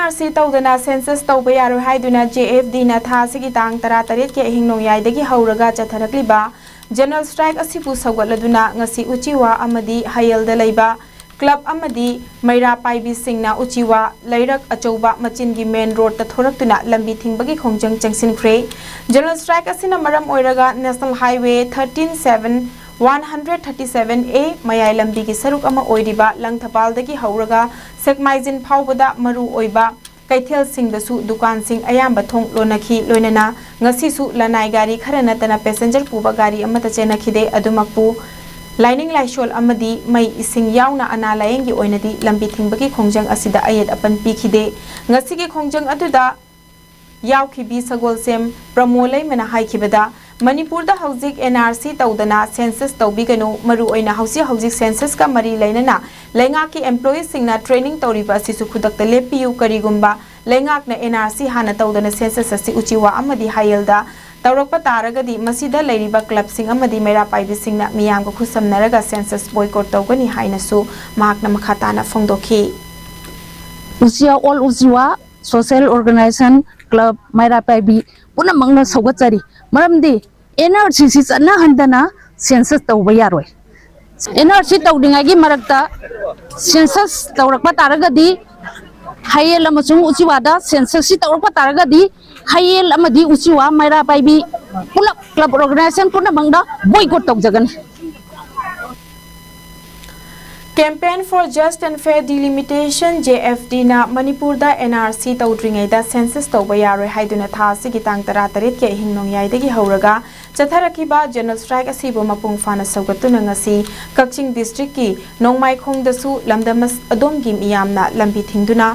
ꯑꯁꯤ ꯇꯧꯗꯅ ꯁꯦꯟꯁꯁ ꯇꯧꯕ ꯌꯥꯔꯣꯏ ꯍꯥꯏꯗꯨꯅ ꯖꯦ ꯑꯦꯐ ꯗꯤꯅ ꯊꯥ ꯑꯁꯤꯒꯤ ꯇꯥꯡ ꯇꯔꯥꯇꯔꯦꯠꯀꯤ ꯑꯍꯤꯡ ꯅꯣꯡꯌꯥꯏꯗꯒꯤ ꯍꯧꯔꯒ ꯆꯠꯊꯔꯛꯂꯤꯕ ꯖꯦꯅꯔꯦꯜ ꯁ꯭ꯇ꯭ꯔꯥꯏꯛ ꯑꯁꯤꯕꯨ ꯁꯧꯒꯠꯂꯗꯨꯅ ꯉꯁꯤ ꯎꯆꯤꯋꯥ ꯑꯃꯗꯤ ꯍꯌꯦꯜꯗ ꯂꯩꯕ ꯀ꯭ꯂꯕ ꯑꯃꯗꯤ ꯃꯩꯔꯥ ꯄꯥꯏꯕꯤꯁꯤꯡꯅ ꯎꯆꯤꯋꯥ ꯂꯩꯔꯛ ꯑꯆꯧꯕ ꯃꯆꯤꯟꯒꯤ ꯃꯦꯟ ꯔꯣꯗꯇ ꯊꯣꯔꯛꯇꯨꯅ ꯂꯝꯕꯤ ꯊꯤꯡꯕꯒꯤ ꯈꯣꯡꯖꯪ ꯆꯪꯁꯤꯟꯈ꯭ꯔꯦ꯫ ꯖꯦꯅꯔꯦꯜ ꯁ꯭ꯇ꯭ꯔꯥꯏꯛ ꯑꯁꯤꯅ ꯃꯔꯝ ꯑꯣꯏꯔꯒ national highway thirteen seven one hundred thirty seven A ꯃꯌꯥꯏ ꯂꯝꯕꯤꯒꯤ ꯁꯔꯨꯛ ꯑꯃ ꯑꯣꯏꯔꯤꯕ ꯂꯪꯊꯕꯥꯜꯗꯒꯤ ꯍꯧꯔꯒ ꯁꯦꯛꯃꯥꯏꯖꯤꯟ ꯐꯥꯎꯕꯗ ꯃꯔꯨ ꯑꯣꯏꯕ ꯀꯩꯊꯦꯜꯁꯤꯡꯗꯁꯨ ꯗꯨꯀꯥꯟꯁꯤꯡ ꯑꯌꯥꯝꯕ ꯊꯣꯡ ꯂꯣꯟꯅꯈꯤ꯫ ꯂꯣꯏꯅꯅ ꯉꯁꯤꯁꯨ ꯂꯅꯥꯏ ꯒꯥꯔꯤ ꯈꯔ ꯅꯠꯇꯅ ꯄꯦꯁꯦꯟꯖꯔ ꯄꯨꯕ ꯒꯥꯔꯤ ꯑꯃꯠꯇ ꯆꯦꯟꯅꯈꯤꯗꯦ꯫ ꯑꯗꯨꯃꯛꯄꯨ ꯂꯥꯏꯅꯤꯡ ꯂꯥꯏꯁꯣꯜ ꯑꯃꯗꯤ ꯃꯩ ꯏꯁꯤꯡ ꯌꯥꯎꯅ ꯑꯅꯥ ꯂꯥꯌꯦꯡꯒꯤ ꯑꯣꯏꯅꯗꯤ ꯂꯝꯕꯤ ꯊꯤꯡꯕꯒꯤ ꯈꯣꯡꯖꯪ ꯑꯁꯤꯗ ꯑꯌꯦꯠ ꯑꯄꯟ ꯄꯤꯈꯤꯗꯦ꯫ ꯉꯁꯤꯒꯤ ꯈꯣꯡꯖꯪ ꯑꯗꯨꯗ ꯌꯥꯎꯈꯤꯕꯤ ꯁꯒꯣꯜꯁꯦꯝ ꯄ꯭ꯔꯃꯣ ꯂꯩꯃꯅ ꯍꯥꯏꯈꯤꯕꯗ, ꯃꯅꯤꯄꯨꯔꯗ ꯍꯧꯖꯤꯛ ꯑꯦꯟ ꯑꯥꯔ ꯁꯤ ꯇꯧꯗꯅ ꯁꯦꯟꯁꯁ ꯇꯧꯕꯤꯒꯅꯨ, ꯃꯔꯨꯑꯣꯏꯅ ꯍꯧꯖꯤꯛ ꯍꯧꯖꯤꯛ ꯁꯦꯟꯁꯁꯀ ꯃꯔꯤ ꯂꯩꯅꯅ ꯂꯩꯉꯥꯛꯀꯤ ꯑꯦꯝꯄ꯭ꯂꯣꯌꯤꯁꯤꯡꯅ ꯇ꯭ꯔꯦꯅꯤꯡ ꯇꯧꯔꯤꯕ ꯑꯁꯤꯁꯨ ꯈꯨꯗꯛꯇ ꯂꯦꯞꯄꯤꯌꯨ, ꯀꯔꯤꯒꯨꯝꯕ ꯂꯩꯉꯥꯛꯅ ꯑꯦꯟ ꯑꯥꯔ ꯁꯤ ꯍꯥꯟꯅ ꯇꯧꯗꯅ ꯁꯦꯟꯁꯁ ꯑꯁꯤ ꯎꯆꯤꯋꯥ ꯑꯃꯗꯤ ꯍꯥꯌꯦꯜꯗ ꯇꯧꯔꯛꯄ ꯇꯥꯔꯒꯗꯤ ꯃꯁꯤꯗ ꯂꯩꯔꯤꯕ ꯀ꯭ꯂꯕꯁꯤꯡ ꯑꯃꯗꯤ ꯃꯩꯔꯥ ꯄꯥꯏꯕꯤꯁꯤꯡꯅ ꯃꯤꯌꯥꯝꯒ ꯈꯨꯠꯁꯝꯅꯔꯒ ꯁꯦꯟꯁꯁ ꯕꯣꯏꯀꯣꯠ ꯇꯧꯒꯅꯤ ꯍꯥꯏꯅꯁꯨ ꯃꯍꯥꯛꯅ ꯃꯈꯥ ꯇꯥꯅ ꯐꯣꯡꯗꯣꯛꯈꯤ꯫ ꯎꯆꯤꯋꯥ ꯑꯣꯜ ꯎꯆꯤꯋꯥ ꯁꯣꯁꯦꯜ ꯑꯣꯔꯒꯅꯥꯏꯖꯦꯁꯟ ꯀ꯭ꯂꯕ ꯃꯩꯔꯥ ꯄꯥꯏꯕꯤ ꯄꯨꯝꯅꯃꯛꯅ ꯁꯧꯒꯠꯆꯔꯤ꯫ ꯃꯔꯝꯗꯤ ꯑꯦꯟ ꯑꯥꯔ ꯁꯤ ꯁꯤ ꯆꯠꯅꯍꯟꯗꯅ ꯁꯦꯟꯁꯁ ꯇꯧꯕ ꯌꯥꯔꯣꯏ꯫ ꯑꯦꯟ ꯑꯥꯔ ꯁꯤ ꯇꯧꯗ꯭ꯔꯤꯉꯩꯒꯤ ꯃꯔꯛꯇ ꯁꯦꯟꯁꯁ ꯇꯧꯔꯛꯄ ꯇꯥꯔꯒꯗꯤ ꯍꯌꯦꯜ ꯑꯃꯁꯨꯡ ꯎꯆꯤꯋꯥꯗ ꯁꯦꯟꯁꯁꯁꯤ ꯇꯧꯔꯛꯄ ꯇꯥꯔꯒꯗꯤ ꯍꯌꯦꯜ ꯑꯃꯗꯤ ꯎꯆꯤꯋꯥ ꯃꯩꯔꯥ ꯄꯥꯏꯕꯤ ꯄꯨꯂꯞ ꯀ꯭ꯂꯕ ꯑꯣꯔꯒꯅꯥꯏꯖꯦꯁꯟ ꯄꯨꯝꯅꯃꯛꯅ ꯕꯣꯏꯀꯣꯠ ꯇꯧꯖꯒꯅꯤ꯫ Campaign for Just and Fair Delimitation, J F D, ꯅ ꯃꯅꯤꯄꯨꯔꯗ N R C ꯇꯧꯗ꯭ꯔꯤꯉꯩꯗ census ꯇꯧꯕ ꯌꯥꯔꯣꯏ ꯍꯥꯏꯗꯨꯅ ꯊꯥ ꯑꯁꯤꯒꯤ ꯇꯥꯡ ꯇꯔꯥꯇꯔꯦꯠꯀꯤ ꯑꯍꯤꯡ ꯅꯣꯡꯌꯥꯏꯗꯒꯤ ꯍꯧꯔꯒ ꯆꯠꯊꯔꯛꯈꯤꯕ general strike ꯑꯁꯤꯕꯨ ꯃꯄꯨꯡ ꯐꯥꯅ ꯁꯧꯒꯠꯇꯨꯅ ꯉꯁꯤ ꯀꯛꯆꯤꯡ district ꯀꯤ ꯅꯣꯡꯃꯥꯏꯈꯣꯡꯗꯁꯨ ꯂꯝꯗꯝ ꯑꯁ-, ꯑꯗꯣꯝꯒꯤ ꯃꯤꯌꯥꯝꯅ ꯂꯝꯕꯤ ꯊꯤꯡꯗꯨꯅ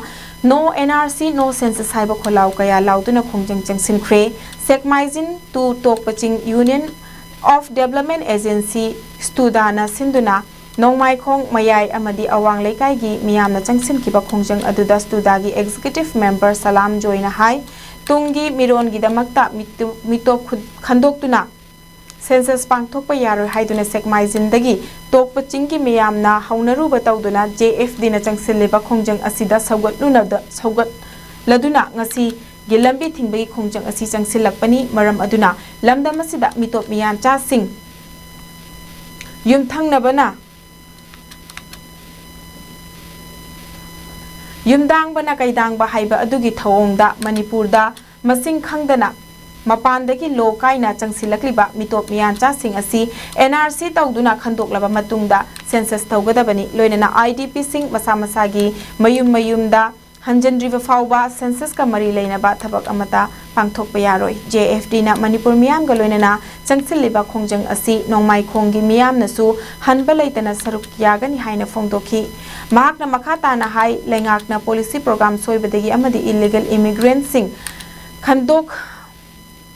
No N R C, No Census ꯍꯥꯏꯕ ꯈꯣꯜꯂꯥꯎ ꯀꯌꯥ ꯂꯥꯎꯗꯨꯅ ꯈꯣꯡꯖꯪ ꯆꯪꯁꯤꯟꯈ꯭ꯔꯦ꯫ ꯁꯦꯛꯃꯥꯏꯖꯤꯟ to ꯇꯣꯛꯄꯆꯤꯡ Union of Development Agency, ꯁ꯭ꯇꯨꯗꯥꯅ ꯁꯤꯟꯗꯨꯅ ꯅꯣꯡꯃꯥꯏꯈꯣꯡ ꯃꯌꯥꯏ ꯑꯃꯗꯤ ꯑꯋꯥꯡ ꯂꯩꯀꯥꯏꯒꯤ ꯃꯤꯌꯥꯝꯅ ꯆꯪꯁꯤꯟꯈꯤꯕ ꯈꯣꯡꯖꯪ ꯑꯗꯨꯗ ꯁ꯭ꯇꯨꯗꯥꯒꯤ executive member ꯁꯂꯥꯝ ꯖꯣꯏꯅ ꯍꯥꯏ, ꯇꯨꯡꯒꯤ ꯃꯤꯔꯣꯟꯒꯤꯗꯃꯛꯇ ꯃꯤꯇꯨ-, ꯃꯤꯇꯣꯞ ꯈꯨ-, ꯈꯟꯗꯣꯛꯇꯨꯅ census ꯄꯥꯡꯊꯣꯛꯄ ꯌꯥꯔꯣꯏ ꯍꯥꯏꯗꯨꯅ ꯁꯦꯛꯃꯥꯏꯖꯤꯟꯗꯒꯤ ꯇꯣꯛꯄ ꯆꯤꯡꯒꯤ ꯃꯤꯌꯥꯝꯅ ꯍꯧꯅꯔꯨꯕ ꯇꯧꯗꯨꯅ J F D ꯅ ꯆꯪꯁꯤꯜꯂꯤꯕ ꯈꯣꯡꯖꯪ ꯑꯁꯤꯗ ꯁꯧꯒꯠꯂꯨꯅꯗ-, ꯁꯧꯒꯠ-, ꯂꯗꯨꯅ ꯉꯁꯤꯒꯤ ꯂꯝꯕꯤ ꯊꯤꯡꯕꯒꯤ ꯈꯣꯡꯖꯪ ꯑꯁꯤ ꯆꯪꯁꯤꯜꯂꯛꯄꯅꯤ꯫ ꯃꯔꯝ ꯑꯗꯨꯅ ꯂꯝꯗꯝ ꯑꯁꯤꯗ ꯃꯤꯇꯣꯞ ꯃꯤꯌꯥꯟꯆꯥꯁꯤꯡ ꯌꯨꯝꯊꯪꯅꯕꯅ ꯌꯨꯝꯗꯥꯡꯕꯅ ꯀꯩꯗꯥꯡꯕ ꯍꯥꯏꯕ ꯑꯗꯨꯒꯤ ꯊꯧꯑꯣꯡꯗ ꯃꯅꯤꯄꯨꯔꯗ ꯃꯁꯤꯡ ꯈꯪꯗꯅ ꯃꯄꯥꯟꯗꯒꯤ ꯂꯣ ꯀꯥꯏꯅ ꯆꯪꯁꯤꯜꯂꯛꯂꯤꯕ ꯃꯤꯇꯣꯞ ꯃꯤꯌꯥꯟꯆꯥꯁꯤꯡ ꯑꯁꯤ ꯑꯦꯟ ꯑꯥꯔ ꯁꯤ ꯇꯧꯗꯨꯅ ꯈꯟꯗꯣꯛꯂꯕ ꯃꯇꯨꯡꯗ ꯁꯦꯟꯁꯁ ꯇꯧꯒꯗꯕꯅꯤ꯫ ꯂꯣꯏꯅꯅ ꯑꯥꯏ ꯗꯤ ꯄꯤꯁꯤꯡ ꯃꯁꯥ ꯃꯁꯥꯒꯤ ꯃꯌꯨꯝ ꯃꯌꯨꯝꯗ ꯍꯟꯖꯤꯟꯗ꯭ꯔꯤꯕ ꯐꯥꯎꯕ ꯁꯦꯟꯁꯁꯀ ꯃꯔꯤ ꯂꯩꯅꯕ ꯊꯕꯛ ꯑꯃꯠꯇ ꯄꯥꯡꯊꯣꯛꯄ ꯌꯥꯔꯣꯏ꯫ ꯖꯦ ꯑꯦꯐ ꯗꯤꯅ ꯃꯅꯤꯄꯨꯔ ꯃꯤꯌꯥꯝꯒ ꯂꯣꯏꯅꯅ ꯆꯪꯁꯤꯜꯂꯤꯕ ꯈꯣꯡꯖꯪ ꯑꯁꯤ ꯅꯣꯡꯃꯥꯏꯈꯣꯡꯒꯤ ꯃꯤꯌꯥꯝꯅꯁꯨ ꯍꯟꯕ ꯂꯩꯇꯅ ꯁꯔꯨꯛ ꯌꯥꯒꯅꯤ ꯍꯥꯏꯅ ꯐꯣꯡꯗꯣꯛꯈꯤ꯫ ꯃꯍꯥꯛꯅ ꯃꯈꯥ ꯇꯥꯅ ꯍꯥꯏ, ꯂꯩꯉꯥꯛꯅ ꯄꯣꯂꯤꯁꯤ ꯄ꯭ꯔꯣꯒ꯭ꯔꯥꯝ ꯁꯣꯏꯕꯗꯒꯤ ꯑꯃꯗꯤ ꯏꯂꯤꯒꯦꯜ ꯏꯃꯤꯒ꯭ꯔꯦꯟꯠꯁꯤꯡ ꯈꯟꯗꯣꯛ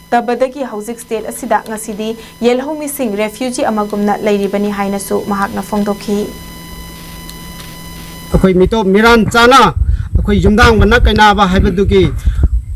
ꯇꯕꯗꯒꯤ ꯍꯧꯖꯤꯛ ꯁ꯭ꯇꯦꯠ ꯑꯁꯤꯗ ꯉꯁꯤꯗꯤ ꯌꯦꯜꯍꯧꯃꯤꯁꯤꯡ ꯔꯦꯐ꯭ꯌꯨꯖꯤ ꯑꯃꯒꯨꯝꯅ ꯂꯩꯔꯤꯕꯅꯤ ꯍꯥꯏꯅꯁꯨ ꯃꯍꯥꯛꯅ ꯐꯣꯡꯗꯣꯛꯈꯤ꯫ ꯑꯩꯈꯣꯏ ꯃꯤꯇꯣꯞ ꯃꯤꯔꯥꯟ ꯆꯥꯅ ꯑꯩꯈꯣꯏ ꯌꯨꯝꯗꯥꯡꯕꯅ ꯀꯩꯅꯥꯕ ꯍꯥꯏꯕꯗꯨꯒꯤ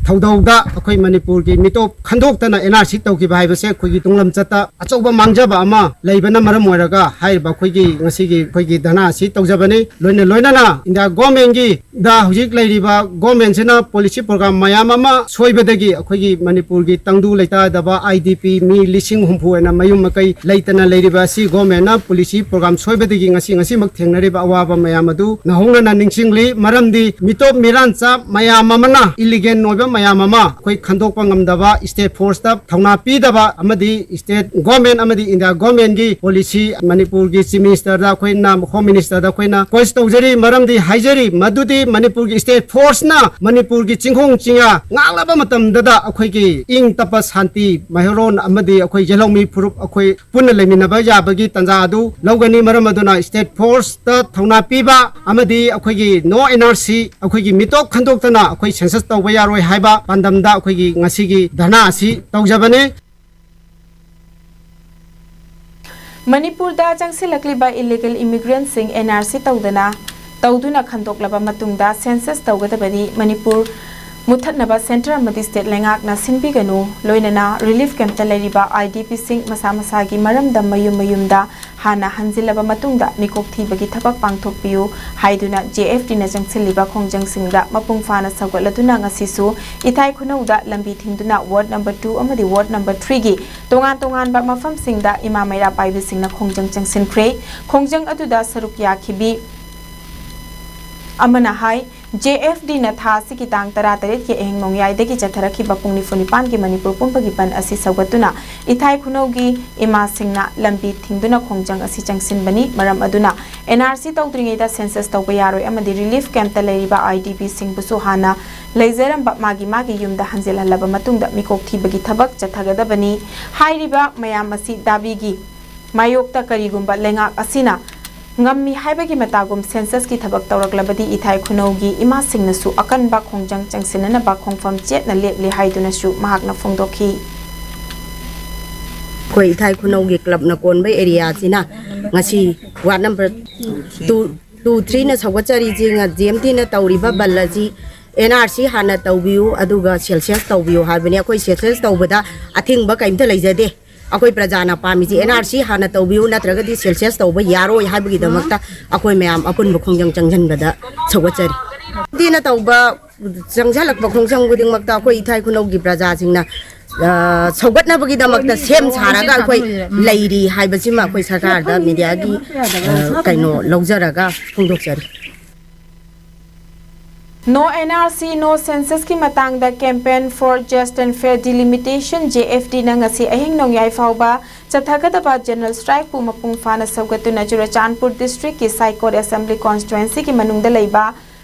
ꯊꯧꯗꯧꯗ ꯑꯩꯈꯣꯏ ꯃꯅꯤꯄꯨꯔꯒꯤ ꯃꯤꯇꯣꯞ ꯈꯟꯗꯣꯛꯇꯅ ꯑꯦꯟ ꯑꯥꯔ ꯁꯤ ꯇꯧꯈꯤꯕ ꯍꯥꯏꯕꯁꯦ ꯑꯩꯈꯣꯏꯒꯤ ꯇꯨꯡꯂꯝꯆꯠꯇ ꯑꯆꯧꯕ ꯃꯥꯡꯖꯕ ꯑꯃ ꯂꯩꯕꯅ ꯃꯔꯝ ꯑꯣꯏꯔꯒ ꯍꯥꯏꯔꯤꯕ ꯑꯩꯈꯣꯏꯒꯤ ꯉꯁꯤꯒꯤ ꯑꯩꯈꯣꯏꯒꯤ ꯙꯔꯅꯥ ꯑꯁꯤ ꯇꯧꯖꯕꯅꯤ꯫ ꯂꯣꯏꯅ ꯂꯣꯏꯅꯅ ꯏꯟꯗꯤꯌꯥ ꯒꯣꯔꯃꯦꯟꯒꯤ ꯗ ꯍꯧꯖꯤꯛ ꯂꯩꯔꯤꯕ ꯒꯣꯔꯃꯦꯟꯁꯤꯅ ꯄꯣꯂꯤꯁꯤ ꯄ꯭ꯔꯣꯒ꯭ꯔꯥꯝ ꯃꯌꯥꯝ ꯑꯃ ꯁꯣꯏꯕꯗꯒꯤ ꯑꯩꯈꯣꯏꯒꯤ ꯃꯅꯤꯄꯨꯔꯒꯤ ꯇꯪꯗꯨ ꯂꯩꯇꯥꯗꯕ, ꯑꯥꯏ ꯗꯤ ꯄꯤ, ꯃꯤ ꯂꯤꯁꯤꯡ ꯍꯨꯝꯐꯨ ꯍꯦꯟꯅ ꯃꯌꯨꯝ ꯃꯀꯩ ꯂꯩꯇꯅ ꯂꯩꯔꯤꯕ ꯑꯁꯤ ꯒꯣꯔꯃꯦꯟꯅ ꯄꯣꯂꯤꯁꯤ ꯄ꯭ꯔꯣꯒ꯭ꯔꯥꯝ ꯁꯣꯏꯕꯗꯒꯤ ꯉꯁꯤ ꯉꯁꯤꯃꯛ ꯊꯦꯡꯅꯔꯤꯕ ꯑꯋꯥꯕ ꯃꯌꯥꯝ ꯑꯗꯨ ꯅꯧꯍꯧꯅꯅ ꯅꯤꯡꯁꯤꯡꯂꯤ꯫ ꯃꯔꯝꯗꯤ ꯃꯤꯇꯣꯞ ꯃꯤꯔꯥꯟꯆꯥ ꯃꯌꯥꯝ ꯑꯃꯅ, ꯏꯂꯤꯒꯦꯟ ꯑꯣꯏꯕ ꯃꯌꯥꯝ ꯑꯃ ꯑꯩꯈꯣꯏ ꯈꯟꯗꯣꯛꯄ ꯉꯝꯗꯕ, ꯁ꯭ꯇꯦꯠ ꯐꯣꯔꯁꯇ ꯊꯧꯅꯥ ꯄꯤꯗꯕ ꯑꯃꯗꯤ ꯁ꯭ꯇꯦꯠ ꯒꯣꯔꯃꯦꯟ ꯑꯃꯗꯤ ꯏꯟꯗꯤꯌꯥ ꯒꯣꯔꯃꯦꯟꯒꯤ ꯄꯣꯂꯤꯁꯤ, ꯃꯅꯤꯄꯨꯔꯒꯤ ꯆꯤꯐ ꯃꯤꯅꯤꯁꯇꯔꯗ ꯑꯩꯈꯣꯏꯅ, ꯍꯣꯝ ꯃꯤꯅꯤꯁꯇꯔꯗ ꯑꯩꯈꯣꯏꯅ ꯔꯤꯀ꯭ꯋꯦꯁ ꯇꯧꯖꯔꯤ꯫ ꯃꯔꯝꯗꯤ ꯍꯥꯏꯖꯔꯤ, ꯃꯗꯨꯗꯤ ꯃꯅꯤꯄꯨꯔꯒꯤ ꯁ꯭ꯇꯦꯠ ꯐꯣꯔꯁꯅ ꯃꯅꯤꯄꯨꯔꯒꯤ ꯆꯤꯡꯈꯣꯡ ꯆꯤꯡꯌꯥ ꯉꯥꯛꯂꯕ ꯃꯇꯝꯗꯗ ꯑꯩꯈꯣꯏꯒꯤ ꯏꯪ ꯇꯞꯄ ꯁꯥꯟꯇꯤ ꯃꯩꯍꯧꯔꯣꯟ ꯑꯃꯗꯤ ꯑꯩꯈꯣꯏ ꯌꯦꯜꯍꯧꯃꯤ ꯐꯨꯔꯨꯞ ꯑꯩꯈꯣꯏ ꯄꯨꯟꯅ ꯂꯩꯃꯤꯟꯅꯕ ꯌꯥꯕꯒꯤ ꯇꯥꯟꯖꯥ ꯑꯗꯨ ꯂꯧꯒꯅꯤ꯫ ꯃꯔꯝ ꯑꯗꯨꯅ ꯁ꯭ꯇꯦꯠ ꯐꯣꯔꯁꯇ ꯊꯧꯅꯥ ꯄꯤꯕ ꯑꯃꯗꯤ ꯑꯩꯈꯣꯏꯒꯤ ꯅꯣ ꯑꯦꯟ ꯑꯥꯔ ꯁꯤ, ꯑꯩꯈꯣꯏꯒꯤ ꯃꯤꯇꯣꯞ ꯈꯟꯗꯣꯛꯇꯅ ꯑꯩꯈꯣꯏ ꯁꯦꯟꯁꯁ ꯇꯧꯕ ꯌꯥꯔꯣꯏ ꯍꯥꯏꯕ ꯄꯥꯟꯗꯝꯗ ꯑꯩꯈꯣꯏꯒꯤ ꯉꯁꯤꯒꯤ ꯙꯔꯅꯥ ꯑꯁꯤ ꯇꯧꯖꯕꯅꯤ꯫ ꯃꯅꯤꯄꯨꯔꯗ ꯆꯪꯁꯤꯜꯂꯛꯂꯤꯕ ꯏꯂꯤꯒꯦꯜ ꯏꯃꯤꯒ꯭ꯔꯦꯟꯠꯁꯤꯡ ꯑꯦꯟ ꯑꯥꯔ ꯁꯤ ꯇꯧꯗꯅ, ꯇꯧꯗꯨꯅ ꯈꯟꯗꯣꯛꯂꯕ ꯃꯇꯨꯡꯗ ꯁꯦꯟꯁꯁ ꯇꯧꯒꯗꯕꯅꯤ꯫ ꯃꯅꯤꯄꯨꯔ ꯃꯨꯠꯊꯠꯅꯕ ꯁꯦꯟꯇꯔ ꯑꯃꯗꯤ ꯁ꯭ꯇꯦꯠ ꯂꯩꯉꯥꯛꯅ ꯁꯤꯟꯕꯤꯒꯅꯨ, ꯂꯣꯏꯅꯅ ꯔꯤꯂꯤꯐ ꯀꯦꯝꯞꯇ ꯂꯩꯔꯤꯕ ꯑꯥꯏ ꯗꯤ ꯄꯤꯁꯤꯡ ꯃꯁꯥ ꯃꯁꯥꯒꯤ ꯃꯔꯝꯗ ꯃꯌꯨꯝ ꯃꯌꯨꯝꯗ ꯍꯥꯟꯅ ꯍꯟꯖꯤꯜꯂꯕ ꯃꯇꯨꯡꯗ ꯃꯤꯀꯣꯛ ꯊꯤꯕꯒꯤ ꯊꯕꯛ ꯄꯥꯡꯊꯣꯛꯄꯤꯌꯨ ꯍꯥꯏꯗꯨꯅ ꯖꯦ ꯑꯦꯐ ꯗꯤꯅ ꯆꯪꯁꯤꯜꯂꯤꯕ ꯈꯣꯡꯖꯪꯁꯤꯡꯗ ꯃꯄꯨꯡ ꯐꯥꯅ ꯁꯧꯒꯠꯂꯗꯨꯅ ꯉꯁꯤꯁꯨ ꯏꯊꯥꯏ ꯈꯨꯅꯧꯗ ꯂꯝꯕꯤ ꯊꯤꯡꯗꯨꯅ ꯋꯥꯔꯗ ꯅꯝꯕꯔ ꯇꯨ ꯑꯃꯗꯤ ꯋꯥꯔꯗ ꯅꯝꯕꯔ ꯊ꯭ꯔꯤꯒꯤ ꯇꯣꯉꯥꯟ ꯇꯣꯉꯥꯟꯕ ꯃꯐꯝꯁꯤꯡꯗ ꯏꯃꯥ ꯃꯩꯔꯥ ꯄꯥꯏꯕꯤꯁꯤꯡꯅ ꯈꯣꯡꯖꯪ ꯆꯪꯁꯤꯟꯈ꯭ꯔꯦ꯫ ꯈꯣꯡꯖꯪ ꯑꯗꯨꯗ ꯁꯔꯨꯛ ꯌꯥꯈꯤꯕꯤ ꯑꯃꯅ ꯍꯥꯏ, ꯖꯦ ꯑꯦꯐ ꯗꯤꯅ ꯊꯥ ꯑꯁꯤꯒꯤ ꯇꯥꯡ ꯇꯔꯥꯇꯔꯦꯠꯀꯤ ꯑꯍꯤꯡ ꯅꯣꯡꯌꯥꯏꯗꯒꯤ ꯆꯠꯊꯔꯛꯈꯤꯕ ꯄꯨꯡ ꯅꯤꯐꯨ ꯅꯤꯄꯥꯟꯒꯤ ꯃꯅꯤꯄꯨꯔ ꯄꯨꯝꯕꯒꯤ ꯕꯟ ꯑꯁꯤ ꯁꯧꯒꯠꯇꯨꯅ ꯏꯊꯥꯏ ꯈꯨꯅꯧꯒꯤ ꯏꯃꯥꯁꯤꯡꯅ ꯂꯝꯕꯤ ꯊꯤꯡꯗꯨꯅ ꯈꯣꯡꯖꯪ ꯑꯁꯤ ꯆꯪꯁꯤꯟꯕꯅꯤ꯫ ꯃꯔꯝ ꯑꯗꯨꯅ ꯑꯦꯟ ꯑꯥꯔ ꯁꯤ ꯇꯧꯗ꯭ꯔꯤꯉꯩꯗ ꯁꯦꯟꯁꯁ ꯇꯧꯕ ꯌꯥꯔꯣꯏ ꯑꯃꯗꯤ ꯔꯤꯂꯤꯐ ꯀꯦꯝꯞꯇ ꯂꯩꯔꯤꯕ ꯑꯥꯏ ꯗꯤ ꯄꯤꯁꯤꯡꯕꯨꯁꯨ ꯍꯥꯟꯅ ꯂꯩꯖꯔꯝꯕ ꯃꯥꯒꯤ ꯃꯥꯒꯤ ꯌꯨꯝꯗ ꯍꯟꯖꯤꯜꯍꯜꯂꯕ ꯃꯇꯨꯡꯗ ꯃꯤꯀꯣꯛ ꯊꯤꯕꯒꯤ ꯊꯕꯛ ꯆꯠꯊꯒꯗꯕꯅꯤ꯫ ꯍꯥꯏꯔꯤꯕ ꯃꯌꯥꯝ ꯑꯁꯤ ꯗꯥꯕꯤꯒꯤ ꯃꯥꯌꯣꯛꯇ ꯀꯔꯤꯒꯨꯝꯕ ꯂꯩꯉꯥꯛ ꯑꯁꯤꯅ ꯉꯝꯃꯤ ꯍꯥꯏꯕꯒꯤ ꯃꯇꯥꯒꯨꯝ ꯁꯦꯟꯁꯁꯀꯤ ꯊꯕꯛ ꯇꯧꯔꯛꯂꯕꯗꯤ ꯏꯊꯥꯏ ꯈꯨꯅꯧꯒꯤ ꯏꯃꯥꯁꯤꯡꯅꯁꯨ ꯑꯀꯟꯕ ꯈꯣꯡꯖꯪ ꯆꯪꯁꯤꯟꯅꯅꯕ ꯈꯣꯡꯐꯝ ꯆꯦꯠꯅ ꯂꯦꯞꯂꯤ ꯍꯥꯏꯗꯨꯅꯁꯨ ꯃꯍꯥꯛꯅ ꯐꯣꯡꯗꯣꯛꯈꯤ꯫ ꯑꯩꯈꯣꯏ ꯏꯊꯥꯏ ꯈꯨꯅꯧꯒꯤ ꯀ꯭ꯂꯕꯅ ꯀꯣꯟꯕ ꯑꯦꯔꯤꯌꯥꯁꯤꯅ ꯉꯁꯤ ꯋꯥꯔꯗ ꯅꯝꯕꯔ ꯇꯨ ꯇꯨ ꯊ꯭ꯔꯤꯅ ꯁꯧꯒꯠꯆꯔꯤꯁꯤ ꯖꯤ ꯑꯦꯝ ꯇꯤꯅ ꯇꯧꯔꯤꯕ ꯕꯟ ꯑꯁꯤ ꯑꯦꯟ ꯑꯥꯔ ꯁꯤ ꯍꯥꯟꯅ ꯇꯧꯕꯤꯌꯨ ꯑꯗꯨꯒ ꯁꯦꯟꯁꯁ ꯇꯧꯕꯤꯌꯨ ꯍꯥꯏꯕꯅꯤ꯫ ꯑꯩꯈꯣꯏ ꯁꯦꯟꯁꯁ ꯇꯧꯕꯗ ꯑꯊꯤꯡꯕ ꯀꯔꯤꯝꯇ ꯂꯩꯖꯗꯦ꯫ ꯑꯩꯈꯣꯏ ꯄ꯭ꯔꯖꯥꯅ ꯄꯥꯝꯃꯤꯁꯤ ꯑꯦꯟ ꯑꯥꯔ ꯁꯤ ꯍꯥꯟꯅ ꯇꯧꯕꯤꯌꯨ ꯅꯠꯇ꯭ꯔꯒꯗꯤ ꯁꯦꯟꯁꯁ ꯇꯧꯕ ꯌꯥꯔꯣꯏ ꯍꯥꯏꯕꯒꯤꯗꯃꯛꯇ ꯑꯩꯈꯣꯏ ꯃꯌꯥꯝ ꯑꯄꯨꯟꯕ ꯈꯣꯡꯖꯪ ꯆꯪꯁꯤꯟꯕꯗ ꯁꯧꯒꯠꯆꯔꯤ꯫ ꯇꯤꯅ ꯇꯧꯕ ꯆꯪꯁꯤꯜꯂꯛꯄ ꯈꯣꯡꯖꯪ ꯈꯨꯗꯤꯡꯃꯛꯇ ꯑꯩꯈꯣꯏ ꯏꯊꯥꯏ ꯈꯨꯅꯧꯒꯤ ꯄ꯭ꯔꯖꯥꯁꯤꯡꯅ ꯁꯧꯒꯠꯅꯕꯒꯤꯗꯃꯛꯇ ꯁꯦꯝ ꯁꯥꯔꯒ ꯑꯩꯈꯣꯏ ꯂꯩꯔꯤ ꯍꯥꯏꯕꯁꯤꯃ ꯑꯩꯈꯣꯏ ꯁꯔꯀꯥꯔꯗ ꯃꯤꯗꯤꯌꯥꯒꯤ ꯀꯩꯅꯣ ꯂꯧꯖꯔꯒ ꯐꯣꯡꯗꯣꯛꯆꯔꯤ꯫ No N R C, No Census ꯀꯤ ꯃꯇꯥꯡꯗ Campaign for Just and Fair Delimitation, J F D ꯅ ꯉꯁꯤ ꯑꯍꯤꯡ ꯅꯣꯡꯌꯥꯏ ꯐꯥꯎꯕ ꯆꯠꯊꯒꯗꯕ General Strike ꯄꯨ ꯃꯄꯨꯡ ꯐꯥꯅ ꯁꯧꯒꯠꯇꯨꯅ ꯆꯨꯔꯆꯥꯟꯄꯨꯔ District ꯀꯤ ꯁꯥꯏꯀꯣꯠ Assembly Constituency ꯒꯤ ꯃꯅꯨꯡꯗ ꯂꯩꯕ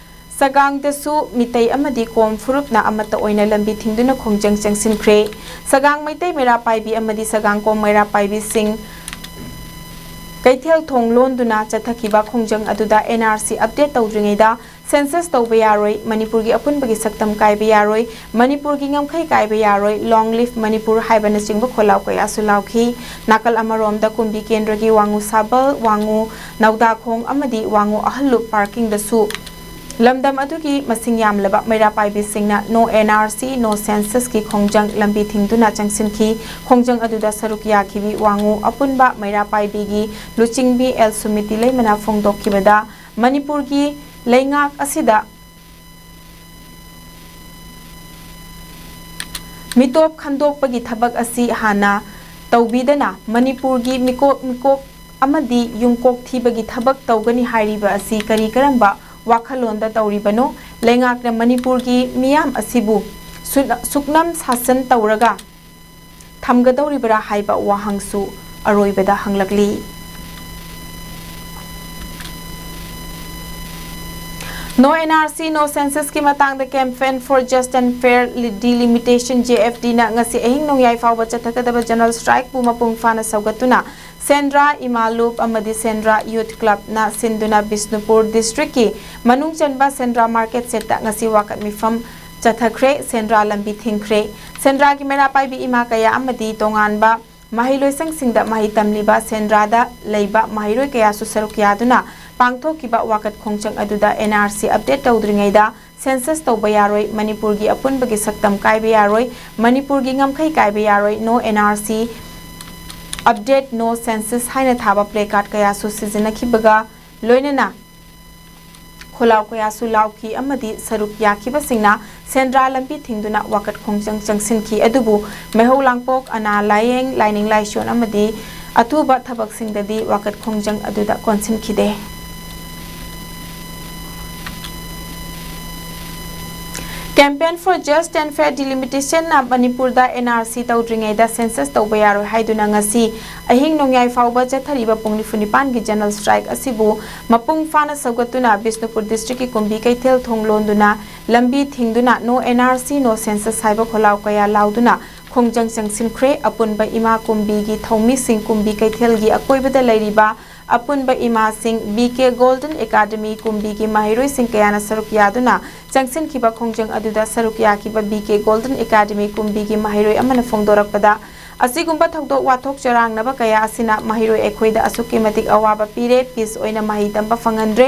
ꯁꯒꯥꯡꯗꯁꯨ ꯃꯤꯇꯩ ꯑꯃꯗꯤ ꯀꯣꯝ ꯐꯨꯔꯨꯞꯅ ꯑꯃꯠꯇ ꯑꯣꯏꯅ ꯂꯝꯕꯤ ꯊꯤꯡꯗꯨꯅ ꯈꯣꯡꯖꯪ ꯆꯪꯁꯤꯟꯈ꯭ꯔꯦ꯫ ꯁꯒꯥꯡ ꯃꯩꯇꯩ ꯃꯩꯔꯥ ꯄꯥꯏꯕꯤ ꯑꯃꯗꯤ ꯁꯒꯥꯡ ꯀꯣꯝ ꯃꯩꯔꯥ ꯄꯥꯏꯕꯤꯁꯤꯡ ꯀꯩꯊꯦꯜ ꯊꯣꯡ ꯂꯣꯟꯗꯨꯅ ꯆꯠꯊꯈꯤꯕ ꯈꯣꯡꯖꯪ ꯑꯗꯨꯗ N R C update ꯇꯧꯗ꯭ꯔꯤꯉꯩꯗ Census ꯇꯧꯕ ꯌꯥꯔꯣꯏ, ꯃꯅꯤꯄꯨꯔꯒꯤ ꯑꯄꯨꯟꯕꯒꯤ ꯁꯛꯇꯝ ꯀꯥꯏꯕ ꯌꯥꯔꯣꯏ, ꯃꯅꯤꯄꯨꯔꯒꯤ ꯉꯝꯈꯩ ꯀꯥꯏꯕ ꯌꯥꯔꯣꯏ, Long Live ꯃꯅꯤꯄꯨꯔ ꯍꯥꯏꯕꯅꯆꯤꯡꯕ ꯈꯣꯜꯂꯥꯎ ꯀꯌꯥꯁꯨ ꯂꯥꯎꯈꯤ꯫ ꯅꯥꯀꯜ ꯑꯃꯔꯣꯝꯗ ꯀꯨꯝꯕꯤ ꯀꯦꯟꯗ꯭ꯔꯒꯤ ꯋꯥꯉꯨ ꯁꯥꯕꯜ, ꯋꯥꯉꯨ ꯅꯧꯗꯥꯈꯣꯡ ꯑꯃꯗꯤ ꯋꯥꯉꯨ ꯑꯍꯜꯂꯨꯞ parking ꯗꯁꯨ ꯂꯝꯗꯝ ꯑꯗꯨꯒꯤ ꯃꯁꯤꯡ ꯌꯥꯝꯂꯕ ꯃꯩꯔꯥ ꯄꯥꯏꯕꯤꯁꯤꯡꯅ No NRC, No Census ꯀꯤ ꯈꯣꯡꯖꯪ ꯂꯝꯕꯤ ꯊꯤꯡꯗꯨꯅ ꯆꯪꯁꯤꯟꯈꯤ꯫ ꯈꯣꯡꯖꯪ ꯑꯗꯨꯗ ꯁꯔꯨꯛ ꯌꯥꯈꯤꯕꯤ ꯋꯥꯉꯨ ꯑꯄꯨꯟꯕ ꯃꯩꯔꯥ ꯄꯥꯏꯕꯤꯒꯤ ꯂꯨꯆꯤꯡꯕꯤ ꯑꯦꯜ ꯁꯨꯃꯤꯇꯤ ꯂꯩꯃꯅ ꯐꯣꯡꯗꯣꯛꯈꯤꯕꯗ, ꯃꯅꯤꯄꯨꯔꯒꯤ ꯂꯩꯉꯥꯛ ꯑꯁꯤꯗ ꯃꯤꯇꯣꯞ ꯈꯟꯗꯣꯛꯄꯒꯤ ꯊꯕꯛ ꯑꯁꯤ ꯍꯥꯟꯅ ꯇꯧꯕꯤꯗꯅ ꯃꯅꯤꯄꯨꯔꯒꯤ ꯃꯤꯀꯣꯛ ꯃꯤꯀꯣꯛ ꯑꯃꯗꯤ ꯌꯨꯝꯀꯣꯛ ꯊꯤꯕꯒꯤ ꯊꯕꯛ ꯇꯧꯒꯅꯤ ꯍꯥꯏꯔꯤꯕ ꯑꯁꯤ ꯀꯔꯤ ꯀꯔꯝꯕ ꯋꯥꯈꯜꯂꯣꯟꯗ ꯇꯧꯔꯤꯕꯅꯣ? ꯂꯩꯉꯥꯛꯅ ꯃꯅꯤꯄꯨꯔꯒꯤ ꯃꯤꯌꯥꯝ ꯑꯁꯤꯕꯨ ꯁꯨ-, ꯁꯨꯛꯅꯝ ꯁꯥꯁꯟ ꯇꯧꯔꯒ ꯊꯝꯒꯗꯧꯔꯤꯕ꯭ꯔꯥ ꯍꯥꯏꯕ ꯋꯥꯍꯪꯁꯨ ꯑꯔꯣꯏꯕꯗ ꯍꯪꯂꯛꯂꯤ꯫ No NRC, No Census ꯀꯤ ꯃꯇꯥꯡꯗ Campaign for Just and Fair Delimitation, J F D ꯅ ꯉꯁꯤ ꯑꯍꯤꯡ ꯅꯣꯡꯌꯥꯏ ꯐꯥꯎꯕ ꯆꯠꯊꯒꯗꯕ General Strike ꯄꯨ ꯃꯄꯨꯡ ꯐꯥꯅ ꯁꯧꯒꯠꯇꯨꯅ ꯁꯦꯟꯗ꯭ꯔꯥ ꯏꯃꯥ ꯂꯨꯞ ꯑꯃꯗꯤ ꯁꯦꯟꯗ꯭ꯔꯥ Youth Club ꯅ ꯁꯤꯟꯗꯨꯅ ꯕꯤꯁꯅꯨꯄꯨꯔ district ꯀꯤ ꯃꯅꯨꯡ ꯆꯟꯕ ꯁꯦꯟꯗ꯭ꯔꯥ market shed ꯇ ꯉꯁꯤ ꯋꯥꯀꯠ ꯃꯤꯐꯝ ꯆꯠꯊꯈ꯭ꯔꯦ꯫ ꯁꯦꯟꯗ꯭ꯔꯥ ꯂꯝꯕꯤ ꯊꯤꯡꯈ꯭ꯔꯦ꯫ ꯁꯦꯟꯗ꯭ꯔꯥꯒꯤ ꯃꯩꯔꯥ ꯄꯥꯏꯕꯤ ꯏꯃꯥ ꯀꯌꯥ ꯑꯃꯗꯤ ꯇꯣꯉꯥꯟꯕ ꯃꯍꯩꯂꯣꯏꯁꯪꯁꯤꯡꯗ ꯃꯍꯩ ꯇꯝꯂꯤꯕ ꯁꯦꯟꯗ꯭ꯔꯥꯗ ꯂꯩꯕ ꯃꯍꯩꯔꯣꯏ ꯀꯌꯥꯁꯨ ꯁꯔꯨꯛ ꯌꯥꯗꯨꯅ ꯄꯥꯡꯊꯣꯛꯈꯤꯕ ꯋꯥꯀꯠ ꯈꯣꯡꯖꯪ ꯑꯗꯨꯗ N R C update ꯇꯧꯗ꯭ꯔꯤꯉꯩꯗ census ꯇꯧꯕ ꯌꯥꯔꯣꯏ, ꯃꯅꯤꯄꯨꯔꯒꯤ ꯑꯄꯨꯟꯕꯒꯤ ꯁꯛꯇꯝ ꯀꯥꯏꯕ ꯌꯥꯔꯣꯏ, ꯃꯅꯤꯄꯨꯔꯒꯤ ꯉꯝꯈꯩ ꯀꯥꯏꯕ ꯌꯥꯔꯣꯏ, No N R C update, No Census ꯍꯥꯏꯅ ꯊꯥꯕ placard ꯀꯌꯥꯁꯨ ꯁꯤꯖꯤꯟꯅꯈꯤꯕꯒ ꯂꯣꯏꯅꯅ ꯈꯣꯜꯂꯥꯎ ꯀꯌꯥꯁꯨ ꯂꯥꯎꯈꯤ ꯑꯃꯗꯤ ꯁꯔꯨꯛ ꯌꯥꯈꯤꯕꯁꯤꯡꯅ ꯁꯦꯟꯗ꯭ꯔꯥ ꯂꯝꯕꯤ ꯊꯤꯡꯗꯨꯅ ꯋꯥꯀꯠ ꯈꯣꯡꯖꯪ ꯆꯪꯁꯤꯟꯈꯤ꯫ ꯑꯗꯨꯕꯨ ꯃꯩꯍꯧ ꯂꯥꯡꯄꯣꯛ, ꯑꯅꯥ ꯂꯥꯌꯦꯡ, ꯂꯥꯏꯅꯤꯡ ꯂꯥꯏꯁꯣꯟ ꯑꯃꯗꯤ ꯑꯊꯨꯕ ꯊꯕꯛꯁꯤꯡꯗꯗꯤ ꯋꯥꯀꯠ ꯈꯣꯡꯖꯪ ꯑꯗꯨꯗ ꯀꯣꯟꯁꯤꯟꯈꯤꯗꯦ꯫ Campaign for Just and Fair Delimitation ꯅ ꯃꯅꯤꯄꯨꯔꯗ N R C ꯇꯧꯗ꯭ꯔꯤꯉꯩꯗ census ꯇꯧꯕ ꯌꯥꯔꯣꯏ ꯍꯥꯏꯗꯨꯅ ꯉꯁꯤ ꯑꯍꯤꯡ ꯅꯣꯡꯌꯥꯏ ꯐꯥꯎꯕ ꯆꯠꯊꯔꯤꯕ ꯄꯨꯡ ꯅꯤꯐꯨ ꯅꯤꯄꯥꯟꯒꯤ general strike ꯑꯁꯤꯕꯨ ꯃꯄꯨꯡ ꯐꯥꯅ ꯁꯧꯒꯠꯇꯨꯅ ꯕꯤꯁꯅꯨꯄꯨꯔ district ꯀꯤ ꯀꯨꯝꯕꯤ ꯀꯩꯊꯦꯜ ꯊꯣꯡ ꯂꯣꯟꯗꯨꯅ ꯂꯝꯕꯤ ꯊꯤꯡꯗꯨꯅ No N R C, No Census ꯍꯥꯏꯕ ꯈꯣꯜꯂꯥꯎ ꯀꯌꯥ ꯂꯥꯎꯗꯨꯅ ꯈꯣꯡꯖꯪ ꯆꯪꯁꯤꯟꯈ꯭ꯔꯦ꯫ ꯑꯄꯨꯟꯕ ꯏꯃꯥ ꯀꯨꯝꯕꯤꯒꯤ ꯊꯧꯃꯤꯁꯤꯡ ꯀꯨꯝꯕꯤ ꯀꯩꯊꯦꯜꯒꯤ ꯑꯀꯣꯏꯕꯗ ꯂꯩꯔꯤꯕ ꯑꯄꯨꯟꯕ ꯏꯃꯥꯁꯤꯡ, B K Golden Academy ꯀꯨꯝꯕꯤꯒꯤ ꯃꯍꯩꯔꯣꯏꯁꯤꯡ ꯀꯌꯥꯅ ꯁꯔꯨꯛ ꯌꯥꯗꯨꯅ ꯆꯪꯁꯤꯟꯈꯤꯕ ꯈꯣꯡꯖꯪ ꯑꯗꯨꯗ ꯁꯔꯨꯛ ꯌꯥꯈꯤꯕ B K Golden Academy ꯀꯨꯝꯕꯤꯒꯤ ꯃꯍꯩꯔꯣꯏ ꯑꯃꯅ ꯐꯣꯡꯗꯣꯔꯛꯄꯗ, ꯑꯁꯤꯒꯨꯝꯕ ꯊꯧꯗꯣꯛ ꯋꯥꯊꯣꯛ ꯆꯔꯥꯡꯅꯕ ꯀꯌꯥ ꯑꯁꯤꯅ ꯃꯍꯩꯔꯣꯏ ꯑꯩꯈꯣꯏꯗ ꯑꯁꯨꯛꯀꯤ ꯃꯇꯤꯛ ꯑꯋꯥꯕ ꯄꯤꯔꯦ, ꯄꯤꯁ ꯑꯣꯏꯅ ꯃꯍꯩ ꯇꯝꯕ ꯐꯪꯍꯟꯗ꯭ꯔꯦ꯫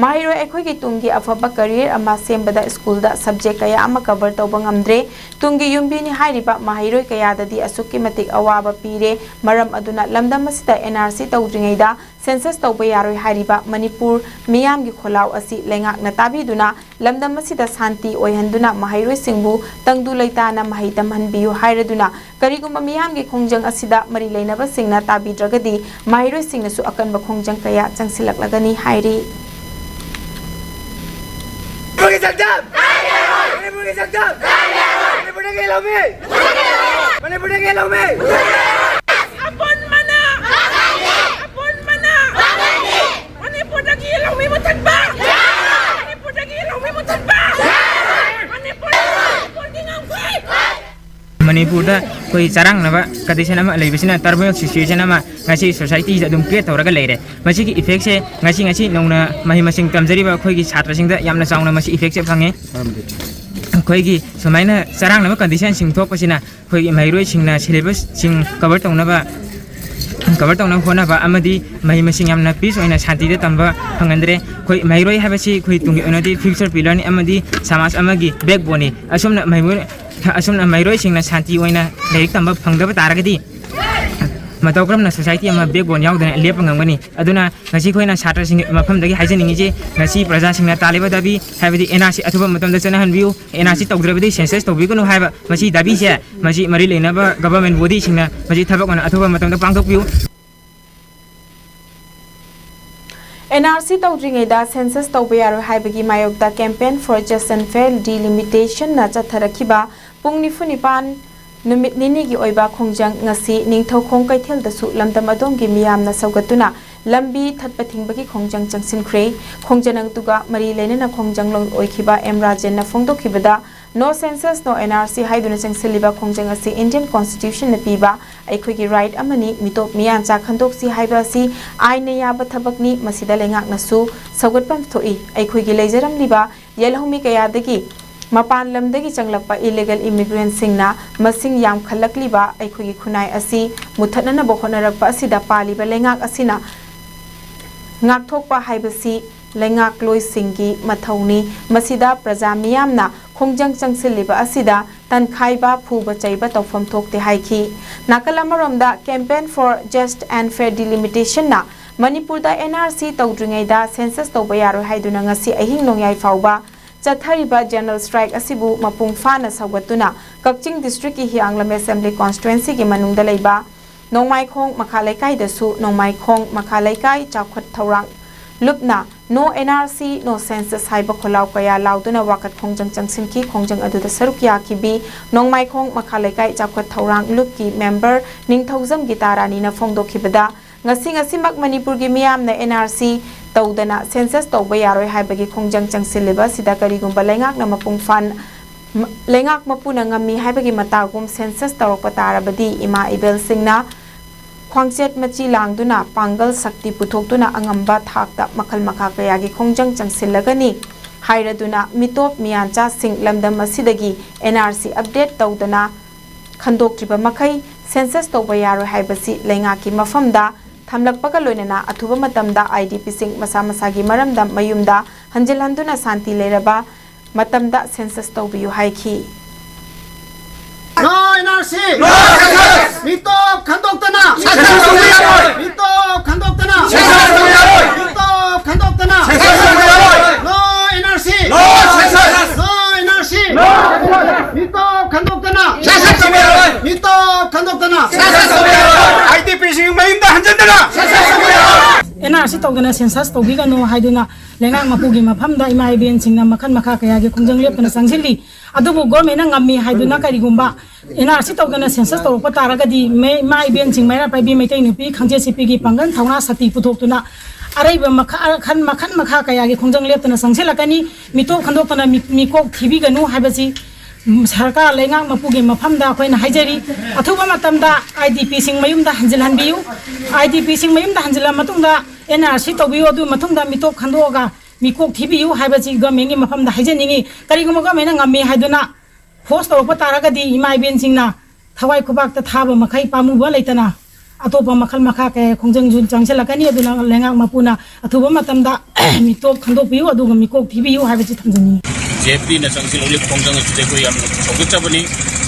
ꯃꯍꯩꯔꯣꯏ ꯑꯩꯈꯣꯏꯒꯤ ꯇꯨꯡꯒꯤ ꯑꯐꯕ ꯀꯦꯔꯤꯌꯔ ꯑꯃ ꯁꯦꯝꯕꯗ ꯁ꯭ꯀꯨꯜꯗ ꯁꯕꯖꯦꯛ ꯀꯌꯥ ꯑꯃ ꯀꯚꯔ ꯇꯧꯕ ꯉꯝꯗ꯭ꯔꯦ꯫ ꯇꯨꯡꯒꯤ ꯌꯨꯝꯕꯤꯅꯤ ꯍꯥꯏꯔꯤꯕ ꯃꯍꯩꯔꯣꯏ ꯀꯌꯥꯗꯗꯤ ꯑꯁꯨꯛꯀꯤ ꯃꯇꯤꯛ ꯑꯋꯥꯕ ꯄꯤꯔꯦ꯫ ꯃꯔꯝ ꯑꯗꯨꯅ ꯂꯝꯗꯝ ꯑꯁꯤꯗ ꯑꯦꯟ ꯑꯥꯔ ꯁꯤ ꯇꯧꯗ꯭ꯔꯤꯉꯩꯗ ꯁꯦꯟꯁꯁ ꯇꯧꯕ ꯌꯥꯔꯣꯏ ꯍꯥꯏꯔꯤꯕ ꯃꯅꯤꯄꯨꯔ ꯃꯤꯌꯥꯝꯒꯤ ꯈꯣꯜꯂꯥꯎ ꯑꯁꯤ ꯂꯩꯉꯥꯛꯅ ꯇꯥꯕꯤꯗꯨꯅ ꯂꯝꯗꯝ ꯑꯁꯤꯗ ꯁꯥꯟꯇꯤ ꯑꯣꯏꯍꯟꯗꯨꯅ ꯃꯍꯩꯔꯣꯏꯁꯤꯡꯕꯨ ꯇꯪꯗꯨ ꯂꯩꯇꯥꯅ ꯃꯍꯩ ꯇꯝꯍꯟꯕꯤꯌꯨ ꯍꯥꯏꯔꯗꯨꯅ ꯀꯔꯤꯒꯨꯝꯕ ꯃꯤꯌꯥꯝꯒꯤ ꯈꯣꯡꯖꯪ ꯑꯁꯤꯗ ꯃꯔꯤ ꯂꯩꯅꯕꯁꯤꯡꯅ ꯇꯥꯕꯤꯗ꯭ꯔꯒꯗꯤ ꯃꯍꯩꯔꯣꯏꯁꯤꯡꯅꯁꯨ ꯑꯀꯟꯕ ꯈꯣꯡꯖꯪ ꯀꯌꯥ ꯆꯪꯁꯤꯜꯂꯛꯂꯒꯅꯤ ꯍꯥꯏꯔꯤ꯫ ꯃꯅꯤꯄꯨꯔꯒꯤ ꯁꯛꯇꯝ! ꯃꯅꯤꯄꯨꯔꯒꯤ ꯁꯛꯇꯝ! ꯃꯅꯤꯄꯨꯔꯗꯒꯤ ꯂꯧꯃꯤ! ꯃꯅꯤꯄꯨꯔꯗꯒꯤ ꯂꯧꯃꯤ! ꯑꯄꯨꯟꯕꯅ! ꯑꯄꯨꯟꯕꯅ! ꯃꯅꯤꯄꯨꯔꯗꯒꯤ ꯂꯧꯃꯤ ꯃꯨꯊꯠꯄ! ꯃꯅꯤꯄꯨꯔꯗꯒꯤ ꯂꯧꯃꯤ ꯃꯨꯊꯠꯄ! ꯃꯅꯤꯄꯨꯔ, ꯃꯅꯤꯄꯨꯔꯒꯤ ꯉꯝꯈꯩ! ꯃꯅꯤꯄꯨꯔꯗ ꯑꯩꯈꯣꯏ ꯆꯔꯥꯡꯅꯕ ꯀꯟꯗꯤꯁꯟ ꯑꯃ ꯂꯩꯕꯁꯤꯅ, ꯇꯔꯃꯣꯏꯜ ꯁꯤꯆꯨꯋꯦꯁꯟ ꯑꯃ ꯉꯁꯤ ꯁꯣꯁꯥꯏꯇꯤꯁꯤꯗ ꯑꯗꯨꯝ ꯀ꯭ꯔꯤꯌꯦꯠ ꯇꯧꯔꯒ ꯂꯩꯔꯦ꯫ ꯃꯁꯤꯒꯤ ꯏꯐꯦꯛꯁꯦ ꯉꯁꯤ, ꯉꯁꯤ ꯅꯧꯅ ꯃꯍꯩ ꯃꯁꯤꯡ ꯇꯝꯖꯔꯤꯕ ꯑꯩꯈꯣꯏꯒꯤ ꯁꯥꯇ꯭ꯔꯁꯤꯡꯗ ꯌꯥꯝꯅ ꯆꯥꯎꯅ ꯃꯁꯤ ꯏꯐꯦꯛꯁꯦ ꯐꯪꯉꯦ꯫ ꯑꯩꯈꯣꯏꯒꯤ ꯁꯨꯃꯥꯏꯅ ꯆꯔꯥꯡꯅꯕ ꯀꯟꯗꯤꯁꯟꯁꯤꯡ ꯊꯣꯛꯄꯁꯤꯅ ꯑꯩꯈꯣꯏꯒꯤ ꯃꯍꯩꯔꯣꯏꯁꯤꯡꯅ ꯁꯤꯂꯦꯕꯁꯁꯤꯡ ꯀꯚꯔ ꯇꯧꯅꯕ, ꯀꯚꯔ ꯇꯧꯅꯕ ꯍꯣꯠꯅꯕ ꯑꯃꯗꯤ ꯃꯍꯩ ꯃꯁꯤꯡ ꯌꯥꯝꯅ ꯄꯤꯁ ꯑꯣꯏꯅ ꯁꯥꯟꯇꯤꯗ ꯇꯝꯕ ꯐꯪꯍꯟꯗ꯭ꯔꯦ꯫ ꯑꯩꯈꯣꯏ ꯃꯍꯩꯔꯣꯏ ꯍꯥꯏꯕꯁꯤ ꯑꯩꯈꯣꯏ ꯇꯨꯡꯒꯤ ꯑꯣꯏꯅꯗꯤ ꯐ꯭ꯌꯨꯆꯔ ꯄꯤꯂꯔꯅꯤ ꯑꯃꯗꯤ ꯁꯃꯥꯖ ꯑꯃꯒꯤ ꯕꯦꯛꯕꯣꯟꯅꯤ꯫ ꯑꯁꯨꯝꯅ ꯃꯍꯩꯔꯣꯏ, ꯑꯁꯨꯝꯅ ꯃꯍꯩꯔꯣꯏꯁꯤꯡꯅ ꯁꯥꯟꯇꯤ ꯑꯣꯏꯅ ꯂꯥꯏꯔꯤꯛ ꯇꯝꯕ ꯐꯪꯗꯕ ꯇꯥꯔꯒꯗꯤ ꯃꯇꯧ ꯀꯔꯝꯅ ꯁꯣꯁꯥꯏꯇꯤ ꯑꯃ ꯕꯦꯛꯕꯣꯟ ꯌꯥꯎꯗꯅ ꯂꯦꯞꯄ ꯉꯝꯒꯅꯤ? ꯑꯗꯨꯅ ꯉꯁꯤ ꯑꯩꯈꯣꯏꯅ ꯁꯥꯇ꯭ꯔꯁꯤꯡꯒꯤ ꯃꯐꯝꯗꯒꯤ ꯍꯥꯏꯖꯅꯤꯡꯉꯤꯁꯦ, ꯉꯁꯤ ꯄ꯭ꯔꯖꯥꯁꯤꯡꯅ ꯇꯥꯜꯂꯤꯕ ꯗꯥꯕꯤ ꯍꯥꯏꯕꯗꯤ ꯑꯦꯟ ꯑꯥꯔ ꯁꯤ ꯑꯊꯨꯕ ꯃꯇꯝꯗ ꯆꯠꯅꯍꯟꯕꯤꯌꯨ, ꯑꯦꯟ ꯑꯥꯔ ꯁꯤ ꯇꯧꯗ꯭ꯔꯕꯗꯤ ꯁꯦꯟꯁꯁ ꯇꯧꯕꯤꯒꯅꯨ ꯍꯥꯏꯕ ꯃꯁꯤ ꯗꯥꯕꯤꯁꯦ, ꯃꯁꯤ ꯃꯔꯤ ꯂꯩꯅꯕ ꯒꯚꯔꯟꯃꯦꯟ ꯕꯣꯗꯤꯁꯤꯡꯅ ꯃꯁꯤ ꯊꯕꯛ ꯑꯣꯏꯅ ꯑꯊꯨꯕ ꯃꯇꯝꯗ ꯄꯥꯡꯊꯣꯛꯄꯤꯌꯨ꯫ ꯑꯦꯟ ꯑꯥꯔ ꯁꯤ ꯇꯧꯗ꯭ꯔꯤꯉꯩꯗ ꯁꯦꯟꯁꯁ ꯇꯧꯕ ꯌꯥꯔꯣꯏ ꯍꯥꯏꯕꯒꯤ ꯃꯥꯌꯣꯛꯇ Campaign for Just and Fair Delimitation ꯅ ꯆꯠꯊꯔꯛꯈꯤꯕ ꯄꯨꯡ ꯅꯤꯐꯨ ꯅꯤꯄꯥꯟ ꯅꯨꯃꯤꯠ ꯅꯤꯅꯤꯒꯤ ꯑꯣꯏꯕ ꯈꯣꯡꯖꯪ ꯉꯁꯤ ꯅꯤꯡꯊꯧꯈꯣꯡ ꯀꯩꯊꯦꯜꯗꯁꯨ ꯂꯝꯗꯝ ꯑꯗꯣꯝꯒꯤ ꯃꯤꯌꯥꯝꯅ ꯁꯧꯒꯠꯇꯨꯅ ꯂꯝꯕꯤ ꯊꯠꯄ ꯊꯤꯡꯕꯒꯤ ꯈꯣꯡꯖꯪ ꯆꯪꯁꯤꯟꯈ꯭ꯔꯦ꯫ ꯈꯣꯡꯖꯪ ꯑꯗꯨꯒ ꯃꯔꯤ ꯂꯩꯅꯅ ꯈꯣꯡꯖꯪꯂꯣꯏ ꯑꯣꯏꯈꯤꯕ M ꯔꯥꯖꯦꯟꯅ ꯐꯣꯡꯗꯣꯛꯈꯤꯕꯗ, "No census, no N R C" ꯍꯥꯏꯗꯨꯅ ꯆꯪꯁꯤꯜꯂꯤꯕ ꯈꯣꯡꯖꯪ ꯑꯁꯤ Indian Constitution ꯅ ꯄꯤꯕ ꯑꯩꯈꯣꯏꯒꯤ right ꯑꯃꯅꯤ꯫ ꯃꯤꯇꯣꯞ ꯃꯤꯌꯥꯟꯆꯥ ꯈꯟꯗꯣꯛꯁꯤ ꯍꯥꯏꯕ ꯑꯁꯤ ꯑꯥꯏꯟꯅ ꯌꯥꯕ ꯊꯕꯛꯅꯤ꯫ ꯃꯁꯤꯗ ꯂꯩꯉꯥꯛꯅꯁꯨ ꯁꯧꯒꯠꯐꯝ ꯊꯣꯛꯏ꯫ ꯑꯩꯈꯣꯏꯒꯤ ꯂꯩꯖꯔꯝꯂꯤꯕ ꯌꯦꯜꯍꯧꯃꯤ ꯀꯌꯥꯗꯒꯤ ꯃꯄꯥꯟ ꯂꯝꯗꯒꯤ ꯆꯪꯂꯛꯄ ꯏꯂꯤꯒꯦꯜ ꯏꯃꯤꯒ꯭ꯔꯦꯟꯁꯤꯡꯅ ꯃꯁꯤꯡ ꯌꯥꯝꯈꯠꯂꯛꯂꯤꯕ ꯑꯩꯈꯣꯏꯒꯤ ꯈꯨꯟꯅꯥꯏ ꯑꯁꯤ ꯃꯨꯠꯊꯠꯅꯅꯕ ꯍꯣꯠꯅꯔꯛꯄ ꯑꯁꯤꯗ ꯄꯥꯜꯂꯤꯕ ꯂꯩꯉꯥꯛ ꯑꯁꯤꯅ ꯉꯥꯛꯊꯣꯛꯄ ꯍꯥꯏꯕꯁꯤ ꯂꯩꯉꯥꯛꯂꯣꯏꯁꯤꯡꯒꯤ ꯃꯊꯧꯅꯤ꯫ ꯃꯁꯤꯗ ꯄ꯭ꯔꯖꯥ ꯃꯤꯌꯥꯝꯅ ꯈꯣꯡꯖꯪ ꯆꯪꯁꯤꯜꯂꯤꯕ ꯑꯁꯤꯗ ꯇꯟꯈꯥꯏꯕ, ꯐꯨꯕ ꯆꯩꯕ ꯇꯧꯐꯝ ꯊꯣꯛꯇꯦ ꯍꯥꯏꯈꯤ꯫ ꯅꯥꯀꯜ ꯑꯃꯔꯣꯝꯗ, Campaign for Just and Fair Delimitation ꯅ ꯃꯅꯤꯄꯨꯔꯗ N R C ꯇꯧꯗ꯭ꯔꯤꯉꯩꯗ census ꯇꯧꯕ ꯌꯥꯔꯣꯏ ꯍꯥꯏꯗꯨꯅ ꯉꯁꯤ ꯑꯍꯤꯡ ꯅꯣꯡꯌꯥꯏ ꯐꯥꯎꯕ ꯆꯠꯊꯔꯤꯕ general strike ꯑꯁꯤꯕꯨ ꯃꯄꯨꯡ ꯐꯥꯅ ꯁꯧꯒꯠꯇꯨꯅ ꯀꯛꯆꯤꯡ district ꯀꯤ ꯍꯤꯌꯥꯡꯂꯝ Assembly Constituency ꯒꯤ ꯃꯅꯨꯡꯗ ꯂꯩꯕ ꯅꯣꯡꯃꯥꯏꯈꯣꯡ ꯃꯈꯥ ꯂꯩꯀꯥꯏꯗꯁꯨ ꯅꯣꯡꯃꯥꯏꯈꯣꯡ ꯃꯈꯥ ꯂꯩꯀꯥꯏ ꯆꯥꯎꯈꯠ ꯊꯧꯔꯥꯡ ꯂꯨꯞꯅ "No N R C, No Census" ꯍꯥꯏꯕ ꯈꯣꯜꯂꯥꯎ ꯀꯌꯥ ꯂꯥꯎꯗꯨꯅ ꯋꯥꯀꯠ ꯈꯣꯡꯖꯪ ꯆꯪꯁꯤꯟꯈꯤ꯫ ꯈꯣꯡꯖꯪ ꯑꯗꯨꯗ ꯁꯔꯨꯛ ꯌꯥꯈꯤꯕꯤ ꯅꯣꯡꯃꯥꯏꯈꯣꯡ ꯃꯈꯥ ꯂꯩꯀꯥꯏ ꯆꯥꯎꯈꯠ ꯊꯧꯔꯥꯡ ꯂꯨꯞꯀꯤ member ꯅꯤꯡꯊꯧꯖꯝ ꯒꯤꯇꯥꯔꯥꯅꯤꯅ ꯐꯣꯡꯗꯣꯛꯈꯤꯕꯗ, ꯉꯁꯤ ꯉꯁꯤꯃꯛ ꯃꯅꯤꯄꯨꯔꯒꯤ ꯃꯤꯌꯥꯝꯅ N R C ꯇꯧꯗꯅ census ꯇꯧꯕ ꯌꯥꯔꯣꯏ ꯍꯥꯏꯕꯒꯤ ꯈꯣꯡꯖꯪ ꯆꯪꯁꯤꯜꯂꯤꯕ ꯑꯁꯤꯗ ꯀꯔꯤꯒꯨꯝꯕ ꯂꯩꯉꯥꯛꯅ ꯃꯄꯨꯡ ꯐꯥꯅ, ꯂꯩꯉꯥꯛ ꯃꯄꯨꯅ ꯉꯝꯃꯤ ꯍꯥꯏꯕꯒꯤ ꯃꯇꯥꯒꯨꯝ census ꯇꯧꯔꯛꯄ ꯇꯥꯔꯕꯗꯤ, ꯏꯃꯥ ꯏꯕꯦꯜꯁꯤꯡꯅ ꯈ꯭ꯋꯥꯡꯆꯦꯠ ꯃꯆꯤ ꯂꯥꯡꯗꯨꯅ, ꯄꯥꯡꯒꯜ ꯁꯛꯇꯤ ꯄꯨꯊꯣꯛꯇꯨꯅ ꯑꯉꯝꯕ ꯊꯥꯛꯇ ꯃꯈꯜ ꯃꯈꯥ ꯀꯌꯥꯒꯤ ꯈꯣꯡꯖꯪ ꯆꯪꯁꯤꯜꯂꯒꯅꯤ ꯍꯥꯏꯔꯗꯨꯅ, ꯃꯤꯇꯣꯞ ꯃꯤꯌꯥꯟꯆꯥꯁꯤꯡ ꯂꯝꯗꯝ ꯑꯁꯤꯗꯒꯤ N R C update ꯇꯧꯗꯅ ꯈꯟꯗꯣꯛꯇ꯭ꯔꯤꯕ ꯃꯈꯩ census ꯇꯧꯕ ꯌꯥꯔꯣꯏ ꯍꯥꯏꯕꯁꯤ ꯂꯩꯉꯥꯛꯀꯤ ꯃꯐꯝꯗ ꯊꯝꯂꯛꯄꯒ ꯂꯣꯏꯅꯅ ꯑꯊꯨꯕ ꯃꯇꯝꯗ I D P ꯁꯤꯡ ꯃꯁꯥ ꯃꯁꯥꯒꯤ ꯃꯔꯝꯗꯝ ꯃꯌꯨꯝꯗ ꯍꯟꯖꯤꯜꯍꯟꯗꯨꯅ ꯁꯥꯟꯇꯤ ꯂꯩꯔꯕ ꯃꯇꯝꯗ census ꯇꯧꯕꯤꯌꯨ ꯍꯥꯏꯈꯤ꯫ No N R C! No census! ꯃꯤꯇꯣꯞ ꯈꯟꯗꯣꯛꯇꯅ! Census ꯇꯧꯕ ꯌꯥꯔꯣꯏ! ꯃꯤꯇꯣꯞ ꯈꯟꯗꯣꯛꯇꯅ! Census ꯇꯧꯕ ꯌꯥꯔꯣꯏ! ꯃꯤꯇꯣꯞ ꯈꯟꯗꯣꯛꯇꯅ! Census ꯇꯧꯕ ꯌꯥꯔꯣꯏ! No N R C! No census! No N R C! No census! ꯃꯤꯇꯣꯞ ꯈꯟꯗꯣꯛꯇꯅ! Census ꯇꯧꯕ ꯌꯥꯔꯣꯏ! ꯃꯤꯇꯣꯞ ꯈꯟꯗꯣꯛꯇꯅ! Census ꯇꯧꯕ ꯌꯥꯔꯣꯏ! I D P ꯁꯤꯡ ꯃꯌꯨꯝꯗ ꯍꯟꯖꯤꯟꯗꯅ! Census ꯇꯧꯕ ꯌꯥꯔꯣꯏ! N R C ꯇꯧꯗꯅ census ꯇꯧꯕꯤꯒꯅꯨ ꯍꯥꯏꯗꯨꯅ ꯂꯩꯉꯥꯛ ꯃꯄꯨꯒꯤ ꯃꯐꯝꯗ ꯏꯃꯥ ꯏꯕꯦꯟꯁꯤꯡꯅ ꯃꯈꯜ ꯃꯈꯥ ꯀꯌꯥꯒꯤ ꯈꯣꯡꯖꯪ ꯂꯦꯞꯇꯅ ꯆꯪꯁꯤꯜꯂꯤ꯫ ꯑꯗꯨꯕꯨ government ꯅ ꯉꯝꯃꯤ ꯍꯥꯏꯗꯨꯅ ꯀꯔꯤꯒꯨꯝꯕ N R C ꯇꯧꯗꯅ census ꯇꯧꯔꯛꯄ ꯇꯥꯔꯒꯗꯤ, ꯃꯩ-, ꯏꯃꯥ ꯏꯕꯦꯟꯁꯤꯡ, ꯃꯩꯔꯥ ꯄꯥꯏꯕꯤ ꯃꯩꯇꯩ ꯅꯨꯄꯤ ꯈꯪꯖꯦꯠ ꯁꯦꯠꯄꯤꯒꯤ ꯄꯥꯡꯒꯜ ꯊꯧꯅꯥ ꯁꯛꯇꯤ ꯄꯨꯊꯣꯛꯇꯨꯅ ꯑꯔꯩꯕ ꯃꯈꯜ, ꯃꯈꯜ ꯃꯈꯥ ꯀꯌꯥꯒꯤ ꯈꯣꯡꯖꯪ ꯂꯦꯞꯇꯅ ꯆꯪꯁꯤꯜꯂꯛꯀꯅꯤ꯫ ꯃꯤꯇꯣꯞ ꯈꯟꯗꯣꯛꯇꯅ ꯃꯤ-, ꯃꯤꯀꯣꯛ ꯊꯤꯕꯤꯒꯅꯨ ꯍꯥꯏꯕꯁꯤ, ꯎꯝ, ꯁꯔꯀꯥꯔ, ꯂꯩꯉꯥꯛ ꯃꯄꯨꯒꯤ ꯃꯐꯝꯗ ꯑꯩꯈꯣꯏꯅ ꯍꯥꯏꯖꯔꯤ꯫ ꯑꯊꯨꯕ ꯃꯇꯝꯗ I D P ꯁꯤꯡ ꯃꯌꯨꯝꯗ ꯍꯟꯖꯤꯜꯍꯟꯕꯤꯌꯨ꯫ I D P ꯁꯤꯡ ꯃꯌꯨꯝꯗ ꯍꯟꯖꯤꯜꯂ ꯃꯇꯨꯡꯗ N R C ꯇꯧꯕꯤꯌꯨ꯫ ꯑꯗꯨ ꯃꯇꯨꯡꯗ ꯃꯤꯇꯣꯞ ꯈꯟꯗꯣꯛꯑꯒ ꯃꯤꯀꯣꯛ ꯊꯤꯕꯤꯌꯨ ꯍꯥꯏꯕꯁꯤ ꯒꯃꯦꯟꯒꯤ ꯃꯐꯝꯗ ꯍꯥꯏꯖꯅꯤꯡꯉꯤ꯫ ꯀꯔꯤꯒꯨꯝꯕ ꯒꯃꯦꯟꯅ ꯉꯝꯃꯤ ꯍꯥꯏꯗꯨꯅ ꯐꯣꯔꯁ ꯇꯧꯔꯛꯄ ꯇꯥꯔꯒꯗꯤ ꯏꯃꯥ ꯏꯕꯦꯟꯁꯤꯡꯅ ꯊꯋꯥꯏ ꯈꯨꯕꯥꯛꯇ ꯊꯥꯕ ꯃꯈꯩ ꯄꯥꯝꯃꯨꯕ ꯂꯩꯇꯅ ꯑꯇꯣꯞꯄ ꯃꯈꯜ ꯃꯈꯥ ꯀꯌꯥ ꯈꯣꯡꯖꯪꯁꯨ ꯆꯪꯁꯤꯜꯂꯛꯀꯅꯤ꯫ ꯑꯗꯨꯅ ꯂꯩꯉꯥꯛ ꯃꯄꯨꯅ ꯑꯊꯨꯕ ꯃꯇꯝꯗ ꯃꯤꯇꯣꯞ ꯈꯪꯗꯣꯛꯄꯤꯌꯨ ꯑꯗꯨꯒ ꯃꯤꯀꯣꯛ ꯊꯤꯕꯤꯌꯨ ꯍꯥꯏꯕꯁꯤ ꯊꯝꯖꯅꯤꯡꯉꯤ꯫ ꯖꯦ ꯑꯦꯐ ꯇꯤꯅ ꯆꯪꯁꯤꯜꯍꯧꯔꯤꯕ ꯈꯣꯡꯖꯪ ꯑꯁꯤꯗ ꯑꯩꯈꯣꯏ ꯌꯥꯝꯅ ꯁꯧꯒꯠꯆꯕꯅꯤ꯫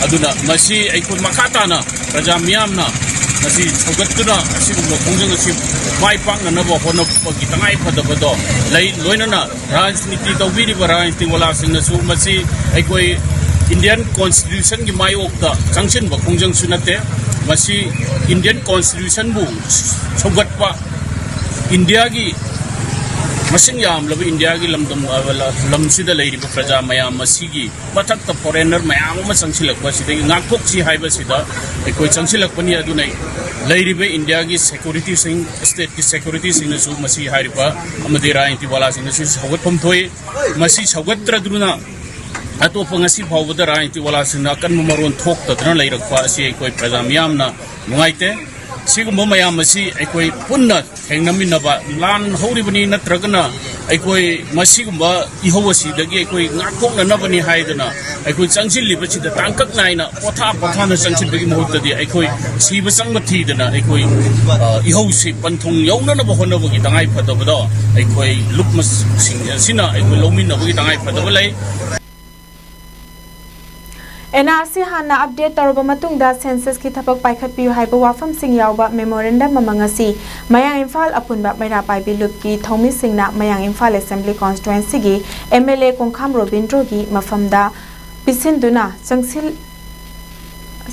ꯑꯗꯨꯅ ꯃꯁꯤ ꯑꯩꯈꯣꯏ ꯃꯈꯥ ꯇꯥꯅ ꯄ꯭ꯔꯖꯥ ꯃꯤꯌꯥꯝꯅ ꯃꯁꯤ ꯁꯧꯒꯠꯇꯨꯅ ꯑꯁꯤꯒꯨꯝꯕ ꯈꯣꯡꯖꯪ ꯑꯁꯤ ꯃꯥꯏ ꯄꯥꯛꯅꯅꯕ ꯍꯣꯠꯅꯕꯒꯤ ꯇꯉꯥꯏ ꯐꯗꯕꯗꯣ ꯂꯩ꯫ ꯂꯣꯏꯅꯅ ꯔꯥꯖꯅꯤꯇꯤ ꯇꯧꯕꯤꯔꯤꯕ ꯔꯥꯖꯅꯤꯇꯤ ꯋꯥꯂꯥꯁꯤꯡꯅꯁꯨ ꯃꯁꯤ ꯑꯩꯈꯣꯏ ꯏꯟꯗꯤꯌꯟ ꯀꯣꯟꯁꯇꯤꯇ꯭ꯌꯨꯁꯟꯒꯤ ꯃꯥꯌꯣꯛꯇ ꯆꯪꯁꯤꯟꯕ ꯈꯣꯡꯖꯪꯁꯨ ꯅꯠꯇꯦ꯫ ꯃꯁꯤ ꯏꯟꯗꯤꯌꯟ ꯀꯣꯟꯁꯇꯤꯇ꯭ꯌꯨꯁꯟꯕꯨ ꯁꯧꯒꯠꯄ, ꯏꯟꯗꯤꯌꯥꯒꯤ ꯃꯁꯤꯡ ꯌꯥꯝꯂꯕ ꯏꯟꯗꯤꯌꯥꯒꯤ ꯂꯝꯗꯝ, ꯂꯝꯁꯤꯗ ꯂꯩꯔꯤꯕ ꯄ꯭ꯔꯖꯥ ꯃꯌꯥꯝ ꯑꯁꯤꯒꯤ ꯃꯊꯛꯇ ꯐꯣꯔꯦꯟꯅꯔ ꯃꯌꯥꯝ ꯑꯃ ꯆꯪꯁꯤꯜꯂꯛꯄ ꯑꯁꯤꯗꯒꯤ ꯉꯥꯛꯊꯣꯛꯁꯤ ꯍꯥꯏꯕꯁꯤꯗ ꯑꯩꯈꯣꯏ ꯆꯪꯁꯤꯜꯂꯛꯄꯅꯤ꯫ ꯑꯗꯨꯅ ꯂꯩꯔꯤꯕ ꯏꯟꯗꯤꯌꯥꯒꯤ ꯁꯦꯀ꯭ꯌꯨꯔꯤꯇꯤꯁꯤꯡ, ꯁ꯭ꯇꯦꯠꯀꯤ ꯁꯦꯀ꯭ꯌꯨꯔꯤꯇꯤꯁꯤꯡꯅꯁꯨ ꯃꯁꯤ ꯍꯥꯏꯔꯤꯕ ꯑꯃꯗꯤ ꯔꯥꯖꯅꯤꯇꯤ ꯋꯥꯂꯥꯁꯤꯡꯅꯁꯨ ꯁꯧꯒꯠꯐꯝ ꯊꯣꯛꯏ꯫ ꯃꯁꯤ ꯁꯧꯒꯠꯇ꯭ꯔꯗꯨꯅ ꯑꯇꯣꯞꯄ ꯉꯁꯤ ꯐꯥꯎꯕꯗ ꯔꯥꯖꯅꯤꯇꯤ ꯋꯥꯂꯥꯁꯤꯡꯅ ꯑꯀꯟꯕ ꯃꯔꯣꯟ ꯊꯣꯛꯇꯗꯨꯅ ꯂꯩꯔꯛꯄ ꯑꯁꯤ ꯑꯩꯈꯣꯏ ꯄ꯭ꯔꯖꯥ ꯃꯤꯌꯥꯝꯅ ꯅꯨꯡꯉꯥꯏꯇꯦ꯫ ꯁꯤꯒꯨꯝꯕ ꯃꯌꯥꯝ ꯑꯁꯤ ꯑꯩꯈꯣꯏ ꯄꯨꯟꯅ ꯊꯦꯡꯅꯃꯤꯟꯅꯕ, ꯂꯥꯟ ꯍꯧꯔꯤꯕꯅꯤ ꯅꯠꯇ꯭ꯔꯒꯅ ꯑꯩꯈꯣꯏ ꯃꯁꯤꯒꯨꯝꯕ ꯏꯍꯧ ꯑꯁꯤꯗꯒꯤ ꯑꯩꯈꯣꯏ ꯉꯥꯛꯊꯣꯛꯅꯅꯕꯅꯤ ꯍꯥꯏꯗꯅ ꯑꯩꯈꯣꯏ ꯆꯪꯁꯤꯜꯂꯤꯕꯁꯤꯗ ꯇꯥꯡꯀꯛ ꯅꯥꯏꯅ ꯄꯣꯊꯥ ꯄꯣꯊꯥꯅ ꯆꯪꯁꯤꯟꯕꯒꯤ ꯃꯍꯨꯠꯇꯗꯤ ꯑꯩꯈꯣꯏ ꯁꯤꯕ ꯆꯪꯕ ꯊꯤꯗꯅ ꯑꯩꯈꯣꯏ, ꯑ, ꯏꯍꯧꯁꯤ ꯄꯟꯊꯨꯡ ꯌꯧꯅꯅꯕ ꯍꯣꯠꯅꯕꯒꯤ ꯇꯉꯥꯏ ꯐꯗꯕꯗꯣ ꯑꯩꯈꯣꯏ ꯂꯨꯞꯃꯁꯤꯡ ꯑꯁꯤꯅ ꯑꯩꯈꯣꯏ ꯂꯧꯃꯤꯟꯅꯕꯒꯤ ꯇꯉꯥꯏ ꯐꯗꯕ ꯂꯩ꯫ ꯑꯦꯟ ꯑꯥꯔ ꯁꯤ ꯍꯥꯟꯅ ꯑꯞꯗꯦꯠ ꯇꯧꯔꯕ ꯃꯇꯨꯡꯗ ꯁꯦꯟꯁꯁꯀꯤ ꯊꯕꯛ ꯄꯥꯏꯈꯠꯄꯤꯌꯨ ꯍꯥꯏꯕ ꯋꯥꯐꯝꯁꯤꯡ ꯌꯥꯎꯕ ꯃꯦꯃꯣꯔꯦꯟꯗꯝ ꯑꯃ ꯉꯁꯤ ꯃꯌꯥꯡ ꯏꯝꯐꯥꯜ ꯑꯄꯨꯟꯕ ꯃꯩꯔꯥ ꯄꯥꯏꯕꯤ ꯂꯨꯞꯀꯤ ꯊꯧꯃꯤꯁꯤꯡꯅ ꯃꯌꯥꯡ ꯏꯝꯐꯥꯜ ꯑꯦꯁꯦꯝꯕ꯭ꯂꯤ ꯀꯣꯟꯁꯇꯤꯇ꯭ꯋꯦꯟꯁꯤꯒꯤ ꯑꯦꯝ ꯑꯦꯜ ꯑꯦ ꯀꯣꯡꯈꯥꯝ ꯔꯣꯕꯤꯟꯗ꯭ꯔꯣꯒꯤ ꯃꯐꯝꯗ ꯄꯤꯁꯤꯟꯗꯨꯅ ꯆꯪꯁꯤꯜ-,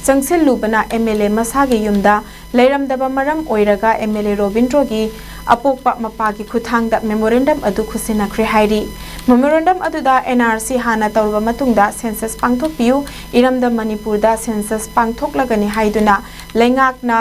ꯆꯪꯁꯤꯜꯂꯨꯕꯅ ꯑꯦꯝ ꯑꯦꯜ ꯑꯦ ꯃꯁꯥꯒꯤ ꯌꯨꯝꯗ ꯂꯩꯔꯝꯗꯕ ꯃꯔꯝ ꯑꯣꯏꯔꯒ ꯑꯦꯝ ꯑꯦꯜ ꯑꯦ ꯔꯣꯕꯤꯟꯗ꯭ꯔꯣꯒꯤ ꯑꯄꯣꯛꯄ ꯃꯄꯥꯒꯤ ꯈꯨꯠꯊꯥꯡꯗ ꯃꯦꯃꯣꯔꯦꯟꯗꯝ ꯑꯗꯨ ꯈꯨꯠꯁꯤꯟꯅꯈ꯭ꯔꯦ ꯍꯥꯏꯔꯤ꯫ ꯃꯦꯃꯣꯔꯦꯟꯗꯝ ꯑꯗꯨꯗ ꯑꯦꯟ ꯑꯥꯔ ꯁꯤ ꯍꯥꯟꯅ ꯇꯧꯔꯕ ꯃꯇꯨꯡꯗ ꯁꯦꯟꯁꯁ ꯄꯥꯡꯊꯣꯛꯄꯤꯌꯨ, ꯏꯔꯝꯗꯝ ꯃꯅꯤꯄꯨꯔꯗ ꯁꯦꯟꯁꯁ ꯄꯥꯡꯊꯣꯛꯂꯒꯅꯤ ꯍꯥꯏꯗꯨꯅ ꯂꯩꯉꯥꯛꯅ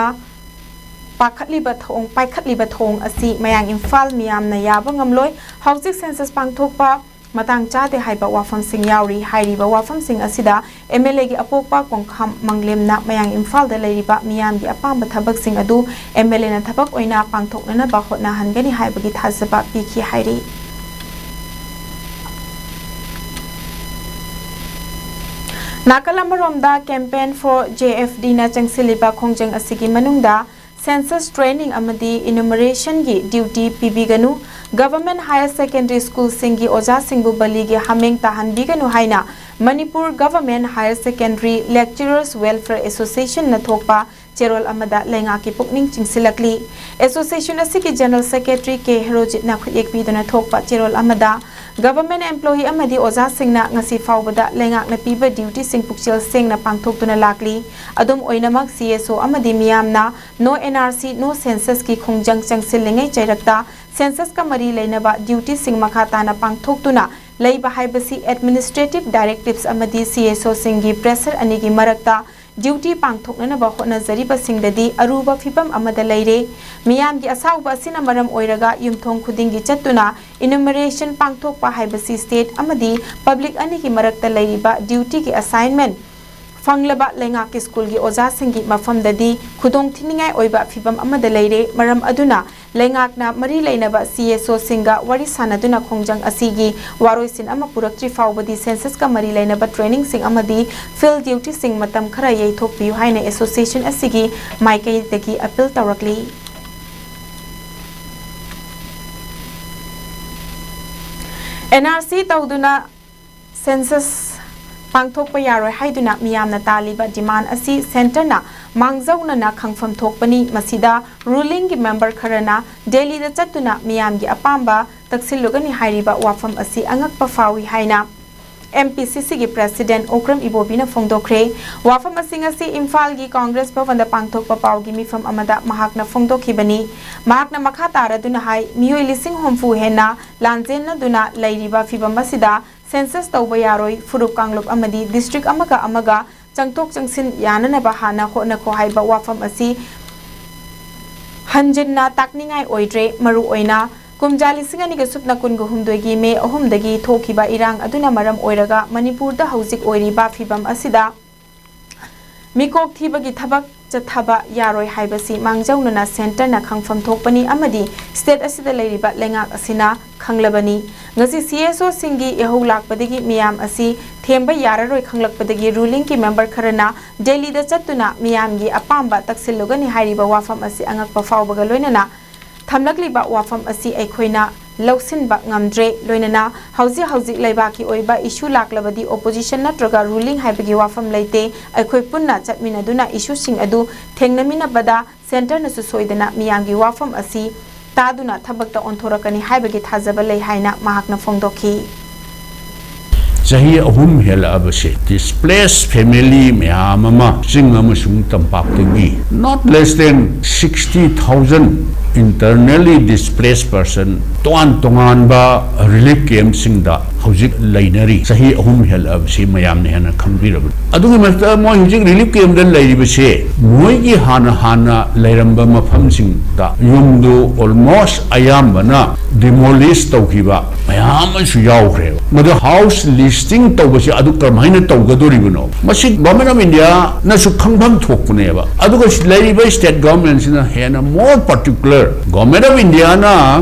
ꯄꯥꯈꯠꯂꯤꯕ ꯊꯧꯑꯣꯡ, ꯄꯥꯏꯈꯠꯂꯤꯕ ꯊꯧꯑꯣꯡ ꯑꯁꯤ ꯃꯌꯥꯡ ꯏꯝꯐꯥꯜ ꯃꯤꯌꯥꯝꯅ ꯌꯥꯕ ꯉꯝꯂꯣꯏ꯫ ꯍꯧꯖꯤꯛ ꯁꯦꯟꯁꯁ ꯄꯥꯡꯊꯣꯛꯄ ꯃꯇꯥꯡ ꯆꯥꯗꯦ ꯍꯥꯏꯕ ꯋꯥꯐꯝꯁꯤꯡ ꯌꯥꯎꯔꯤ꯫ ꯍꯥꯏꯔꯤꯕ ꯋꯥꯐꯝꯁꯤꯡ ꯑꯁꯤꯗ ꯑꯦꯝ ꯑꯦꯜ ꯑꯦꯒꯤ ꯑꯄꯣꯛꯄ ꯀꯣꯡꯈꯥꯝ ꯃꯪꯂꯦꯝꯅ ꯃꯌꯥꯡ ꯏꯝꯐꯥꯜꯗ ꯂꯩꯔꯤꯕ ꯃꯤꯌꯥꯝꯒꯤ ꯑꯄꯥꯝꯕ ꯊꯕꯛꯁꯤꯡ ꯑꯗꯨ ꯑꯦꯝ ꯑꯦꯜ ꯑꯦꯅ ꯊꯕꯛ ꯑꯣꯏꯅ ꯄꯥꯡꯊꯣꯛꯅꯅꯕ ꯍꯣꯠꯅꯍꯟꯒꯅꯤ ꯍꯥꯏꯕꯒꯤ ꯊꯥꯖꯕ ꯄꯤꯈꯤ ꯍꯥꯏꯔꯤ꯫ ꯅꯥꯀꯜ ꯑꯃꯔꯣꯝꯗ, Campaign for J F D ꯅ ꯆꯪꯁꯤꯜꯂꯤꯕ ꯈꯣꯡꯖꯪ ꯑꯁꯤꯒꯤ ꯃꯅꯨꯡꯗ census training ꯑꯃꯗꯤ enumeration ꯒꯤ duty ꯄꯤꯕꯤꯒꯅꯨ, Government Higher Secondary School ꯁꯤꯡꯒꯤ ꯑꯣꯖꯥꯁꯤꯡꯕꯨ ꯕꯂꯤꯒꯤ ꯍꯥꯃꯦꯡ ꯇꯥꯍꯟꯕꯤꯒꯅꯨ ꯍꯥꯏꯅ Manipur Government Higher Secondary Lecturers Welfare Association ꯅ ꯊꯣꯛꯄ ꯆꯦꯔꯣꯜ ꯑꯃꯗ ꯂꯩꯉꯥꯛꯀꯤ ꯄꯨꯛꯅꯤꯡ ꯆꯤꯡꯁꯤꯜꯂꯛꯂꯤ꯫ Association ꯑꯁꯤꯒꯤ General Secretary ꯀꯦ ꯍꯦꯔꯣꯖꯤꯠꯅ ꯈꯨꯠꯌꯦꯛ ꯄꯤꯗꯨꯅ ꯊꯣꯛꯄ ꯆꯦꯔꯣꯜ ꯑꯃꯗ, Government employee ꯑꯃꯗꯤ ꯑꯣꯖꯥꯁꯤꯡꯅ ꯉꯁꯤ ꯐꯥꯎꯕꯗ ꯂꯩꯉꯥꯛꯅ ꯄꯤꯕ duty ꯁꯤꯡ ꯄꯨꯛꯆꯦꯜ ꯁꯦꯡꯅ ꯄꯥꯡꯊꯣꯛꯇꯨꯅ ꯂꯥꯛꯂꯤ꯫ ꯑꯗꯨꯝ ꯑꯣꯏꯅꯃꯛ, C S O ꯑꯃꯗꯤ ꯃꯤꯌꯥꯝꯅ No N R C, No Census ꯀꯤ ꯈꯣꯡꯖꯪ ꯆꯪꯁꯤꯜꯂꯤꯉꯩ ꯆꯩꯔꯛꯇ census ꯀ ꯃꯔꯤ ꯂꯩꯅꯕ duty ꯁꯤꯡ ꯃꯈꯥ ꯇꯥꯅ ꯄꯥꯡꯊꯣꯛꯇꯨꯅ ꯂꯩꯕ ꯍꯥꯏꯕꯁꯤ Administrative Directives ꯑꯃꯗꯤ C S O ꯁꯤꯡꯒꯤ pressure ꯑꯅꯤꯒꯤ ꯃꯔꯛꯇ duty ꯄꯥꯡꯊꯣꯛꯅꯅꯕ ꯍꯣꯠꯅꯖꯔꯤꯕꯁꯤꯡꯗꯗꯤ ꯑꯔꯨꯕ ꯐꯤꯚꯝ ꯑꯃꯗ ꯂꯩꯔꯦ꯫ ꯃꯤꯌꯥꯝꯒꯤ ꯑꯁꯥꯎꯕ ꯑꯁꯤꯅ ꯃꯔꯝ ꯑꯣꯏꯔꯒ ꯌꯨꯝꯊꯣꯡ ꯈꯨꯗꯤꯡꯒꯤ ꯆꯠꯇꯨꯅ enumeration ꯄꯥꯡꯊꯣꯛꯄ ꯍꯥꯏꯕꯁꯤ state ꯑꯃꯗꯤ public ꯑꯅꯤꯒꯤ ꯃꯔꯛꯇ ꯂꯩꯔꯤꯕ duty ꯒꯤ assignment ꯐꯪꯂꯕ ꯂꯩꯉꯥꯛꯀꯤ ꯁ꯭ꯀꯨꯜꯒꯤ ꯑꯣꯖꯥꯁꯤꯡꯒꯤ ꯃꯐꯝꯗꯗꯤ ꯈꯨꯗꯣꯡꯊꯤꯅꯤꯡꯉꯥꯏ ꯑꯣꯏꯕ ꯐꯤꯚꯝ ꯑꯃꯗ ꯂꯩꯔꯦ꯫ ꯃꯔꯝ ꯑꯗꯨꯅ ꯂꯩꯉꯥꯛꯅ ꯃꯔꯤ ꯂꯩꯅꯕ C S O ꯁꯤꯡꯒ ꯋꯥꯔꯤ ꯁꯥꯟꯅꯗꯨꯅ ꯈꯣꯡꯖꯪ ꯑꯁꯤꯒꯤ ꯋꯥꯔꯣꯏꯁꯤꯟ ꯑꯃ ꯄꯨꯔꯛꯇ꯭ꯔꯤ ꯐꯥꯎꯕꯗꯤ census ꯀ ꯃꯔꯤ ꯂꯩꯅꯕ training ꯁꯤꯡ ꯑꯃꯗꯤ field duty ꯁꯤꯡ ꯃꯇꯝ ꯈꯔ ꯌꯩꯊꯣꯛꯄꯤꯌꯨ ꯍꯥꯏꯅ association ꯑꯁꯤꯒꯤ ꯃꯥꯏꯀꯩꯗꯒꯤ appeal ꯇꯧꯔꯛꯂꯤ꯫ N R C ꯇꯧꯗꯨꯅ census ꯄꯥꯡꯊꯣꯛꯄ ꯌꯥꯔꯣꯏ ꯍꯥꯏꯗꯨꯅ ꯃꯤꯌꯥꯝꯅ ꯇꯥꯜꯂꯤꯕ demand ꯑꯁꯤ centre ꯅ ꯃꯥꯡꯖꯧꯅꯅ ꯈꯪꯐꯝ ꯊꯣꯛꯄꯅꯤ꯫ ꯃꯁꯤꯗ ruling ꯒꯤ member ꯈꯔꯅ ꯗꯦꯜꯂꯤꯗ ꯆꯠꯇꯨꯅ ꯃꯤꯌꯥꯝꯒꯤ ꯑꯄꯥꯝꯕ ꯇꯛꯁꯤꯜꯂꯨꯒꯅꯤ ꯍꯥꯏꯔꯤꯕ ꯋꯥꯐꯝ ꯑꯁꯤ ꯑꯉꯛꯄ ꯐꯥꯎꯏ ꯍꯥꯏꯅ M P C C ꯒꯤ president ꯑꯣꯀ꯭ꯔꯝ ꯏꯕꯣꯕꯤꯅ ꯐꯣꯡꯗꯣꯛꯈ꯭ꯔꯦ꯫ ꯋꯥꯐꯝ ꯑꯁꯤꯡ ꯑꯁꯤ ꯏꯝꯐꯥꯜꯒꯤ ꯀꯣꯡꯒ꯭ꯔꯦꯁ ꯚꯕꯟꯗ ꯄꯥꯡꯊꯣꯛꯄ ꯄꯥꯎꯒꯤ ꯃꯤꯐꯝ ꯑꯃꯗ ꯃꯍꯥꯛꯅ ꯐꯣꯡꯗꯣꯛꯈꯤꯕꯅꯤ꯫ ꯃꯍꯥꯛꯅ ꯃꯈꯥ ꯇꯥꯔꯗꯨꯅ ꯍꯥꯏ, ꯃꯤꯑꯣꯏ ꯂꯤꯁꯤꯡ ꯍꯨꯝꯐꯨ ꯍꯦꯟꯅ ꯂꯥꯟꯖꯦꯟꯅꯗꯨꯅ ꯂꯩꯔꯤꯕ ꯐꯤꯚꯝ ꯑꯁꯤꯗ census ꯇꯧꯕ ꯌꯥꯔꯣꯏ, ꯐꯨꯔꯨꯞ ꯀꯥꯡꯂꯨꯞ ꯑꯃꯗꯤ district ꯑꯃꯒ ꯑꯃꯒ ꯆꯪꯊꯣꯛ ꯆꯪꯁꯤꯟ ꯌꯥꯅꯅꯕ ꯍꯥꯟꯅ ꯍꯣꯠꯅꯈꯣ ꯍꯥꯏꯕ ꯋꯥꯐꯝ ꯑꯁꯤ ꯍꯟꯖꯤꯟꯅ ꯇꯥꯛꯅꯤꯡꯉꯥꯏ ꯑꯣꯏꯗ꯭ꯔꯦ꯫ ꯃꯔꯨꯑꯣꯏꯅ ꯀꯨꯝꯖꯥ ꯂꯤꯁꯤꯡ ꯑꯅꯤꯒ ꯁꯨꯞꯅ ꯀꯨꯟꯒ ꯍꯨꯝꯗꯣꯏꯒꯤ ꯃꯦ ꯑꯍꯨꯝꯗꯒꯤ ꯊꯣꯛꯈꯤꯕ ꯏꯔꯥꯡ ꯑꯗꯨꯅ ꯃꯔꯝ ꯑꯣꯏꯔꯒ ꯃꯅꯤꯄꯨꯔꯗ ꯍꯧꯖꯤꯛ ꯑꯣꯏꯔꯤꯕ ꯐꯤꯚꯝ ꯑꯁꯤꯗ ꯃꯤꯀꯣꯛ ꯊꯤꯕꯒꯤ ꯊꯕꯛ ꯆꯠꯊꯕ ꯌꯥꯔꯣꯏ ꯍꯥꯏꯕꯁꯤ ꯃꯥꯡꯖꯧꯅꯅ centreꯅ ꯈꯪꯐꯝ ꯊꯣꯛꯄꯅꯤ ꯑꯃꯗꯤ state ꯑꯁꯤꯗ ꯂꯩꯔꯤꯕ ꯂꯩꯉꯥꯛ ꯑꯁꯤꯅ ꯈꯪꯂꯕꯅꯤ꯫ ꯉꯁꯤ CSOꯁꯤꯡꯒꯤ ꯏꯍꯧ ꯂꯥꯛꯄꯗꯒꯤ ꯃꯤꯌꯥꯝ ꯑꯁꯤ ꯊꯦꯝꯕ ꯌꯥꯔꯔꯣꯏ ꯈꯪꯂꯛꯄꯗꯒꯤ rulingꯒꯤ member ꯈꯔꯅ ꯗꯦꯜꯂꯤꯗ ꯆꯠꯇꯨꯅ ꯃꯤꯌꯥꯝꯒꯤ ꯑꯄꯥꯝꯕ ꯇꯛꯁꯤꯜꯂꯨꯒꯅꯤ ꯍꯥꯏꯔꯤꯕ ꯋꯥꯐꯝ ꯑꯁꯤ ꯑꯉꯛꯄ ꯐꯥꯎꯕꯒ ꯂꯣꯏꯅꯅ ꯊꯝꯂꯛꯂꯤꯕ ꯋꯥꯐꯝ ꯑꯁꯤ ꯑꯩꯈꯣꯏꯅ ꯂꯧꯁꯤꯟꯕ ꯉꯝꯗ꯭ꯔꯦ꯫ ꯂꯣꯏꯅꯅ ꯍꯧꯖꯤꯛ ꯍꯧꯖꯤꯛ ꯂꯩꯕꯥꯛꯀꯤ ꯑꯣꯏꯕ issue ꯂꯥꯛꯂꯕꯗꯤ opposition ꯅꯠꯇ꯭ꯔꯒ ruling ꯍꯥꯏꯕꯒꯤ ꯋꯥꯐꯝ ꯂꯩꯇꯦ꯫ ꯑꯩꯈꯣꯏ ꯄꯨꯟꯅ ꯆꯠꯃꯤꯟꯅꯗꯨꯅ issueꯁꯤꯡ ꯑꯗꯨ ꯊꯦꯡꯅꯃꯤꯟꯅꯕꯗ centreꯅꯁꯨ ꯁꯣꯏꯗꯅ ꯃꯤꯌꯥꯝꯒꯤ ꯋꯥꯐꯝ ꯑꯁꯤ ꯇꯥꯗꯨꯅ ꯊꯕꯛꯇ ꯑꯣꯟꯊꯣꯔꯛꯀꯅꯤ ꯍꯥꯏꯕꯒꯤ ꯊꯥꯖꯕ ꯂꯩ ꯍꯥꯏꯅ ꯃꯍꯥꯛꯅ ꯐꯣꯡꯗꯣꯛꯈꯤ꯫ ꯆꯍꯤ ꯑꯍꯨꯝ ꯍꯦꯜꯂꯛꯑꯕꯁꯦ displaced family ꯃꯌꯥꯝ ꯑꯃ ꯆꯤꯡ ꯑꯃꯁꯨꯡ ꯇꯝꯄꯥꯛꯇꯒꯤ not less than sixty thousand internally displaced person ꯇꯣꯉꯥꯟ ꯇꯣꯉꯥꯟꯕ relief campꯁꯤꯡꯗ ꯍꯧꯖꯤꯛ ꯂꯩꯅꯔꯤ꯫ ꯆꯍꯤ ꯑꯍꯨꯝ ꯍꯦꯜꯂꯛꯑꯕꯁꯤ ꯃꯌꯥꯝꯅ ꯍꯦꯟꯅ ꯈꯪꯕꯤꯔꯕꯅꯤ꯫ ꯑꯗꯨꯒꯤ ꯃꯊꯛꯇ ꯃꯣꯏ ꯍꯧꯖꯤꯛ relief campꯗ ꯂꯩꯔꯤꯕꯁꯦ ꯃꯣꯏꯒꯤ ꯍꯥꯟꯅ ꯍꯥꯟꯅ ꯂꯩꯔꯝꯕ ꯃꯐꯝꯁꯤꯡꯗ ꯌꯨꯝꯗꯨ almost ꯑꯌꯥꯝꯕꯅ demolish ꯇꯧꯈꯤꯕ ꯃꯌꯥꯝ ꯑꯃꯁꯨ ꯌꯥꯎꯈ꯭ꯔꯦꯕ꯫ ꯃꯗꯨ house listing ꯇꯧꯕꯁꯤ ꯑꯗꯨ ꯀꯔꯝꯍꯥꯏꯅ ꯇꯧꯒꯗꯣꯔꯤꯕꯅꯣ? ꯃꯁꯤ Government of Indiaꯅꯁꯨ ꯈꯪꯐꯝ ꯊꯣꯛꯄꯅꯦꯕ꯫ ꯑꯗꯨꯒ ꯂꯩꯔꯤꯕ state governmentꯁꯤꯅ ꯍꯦꯟꯅ more particular, Government of Indiaꯅ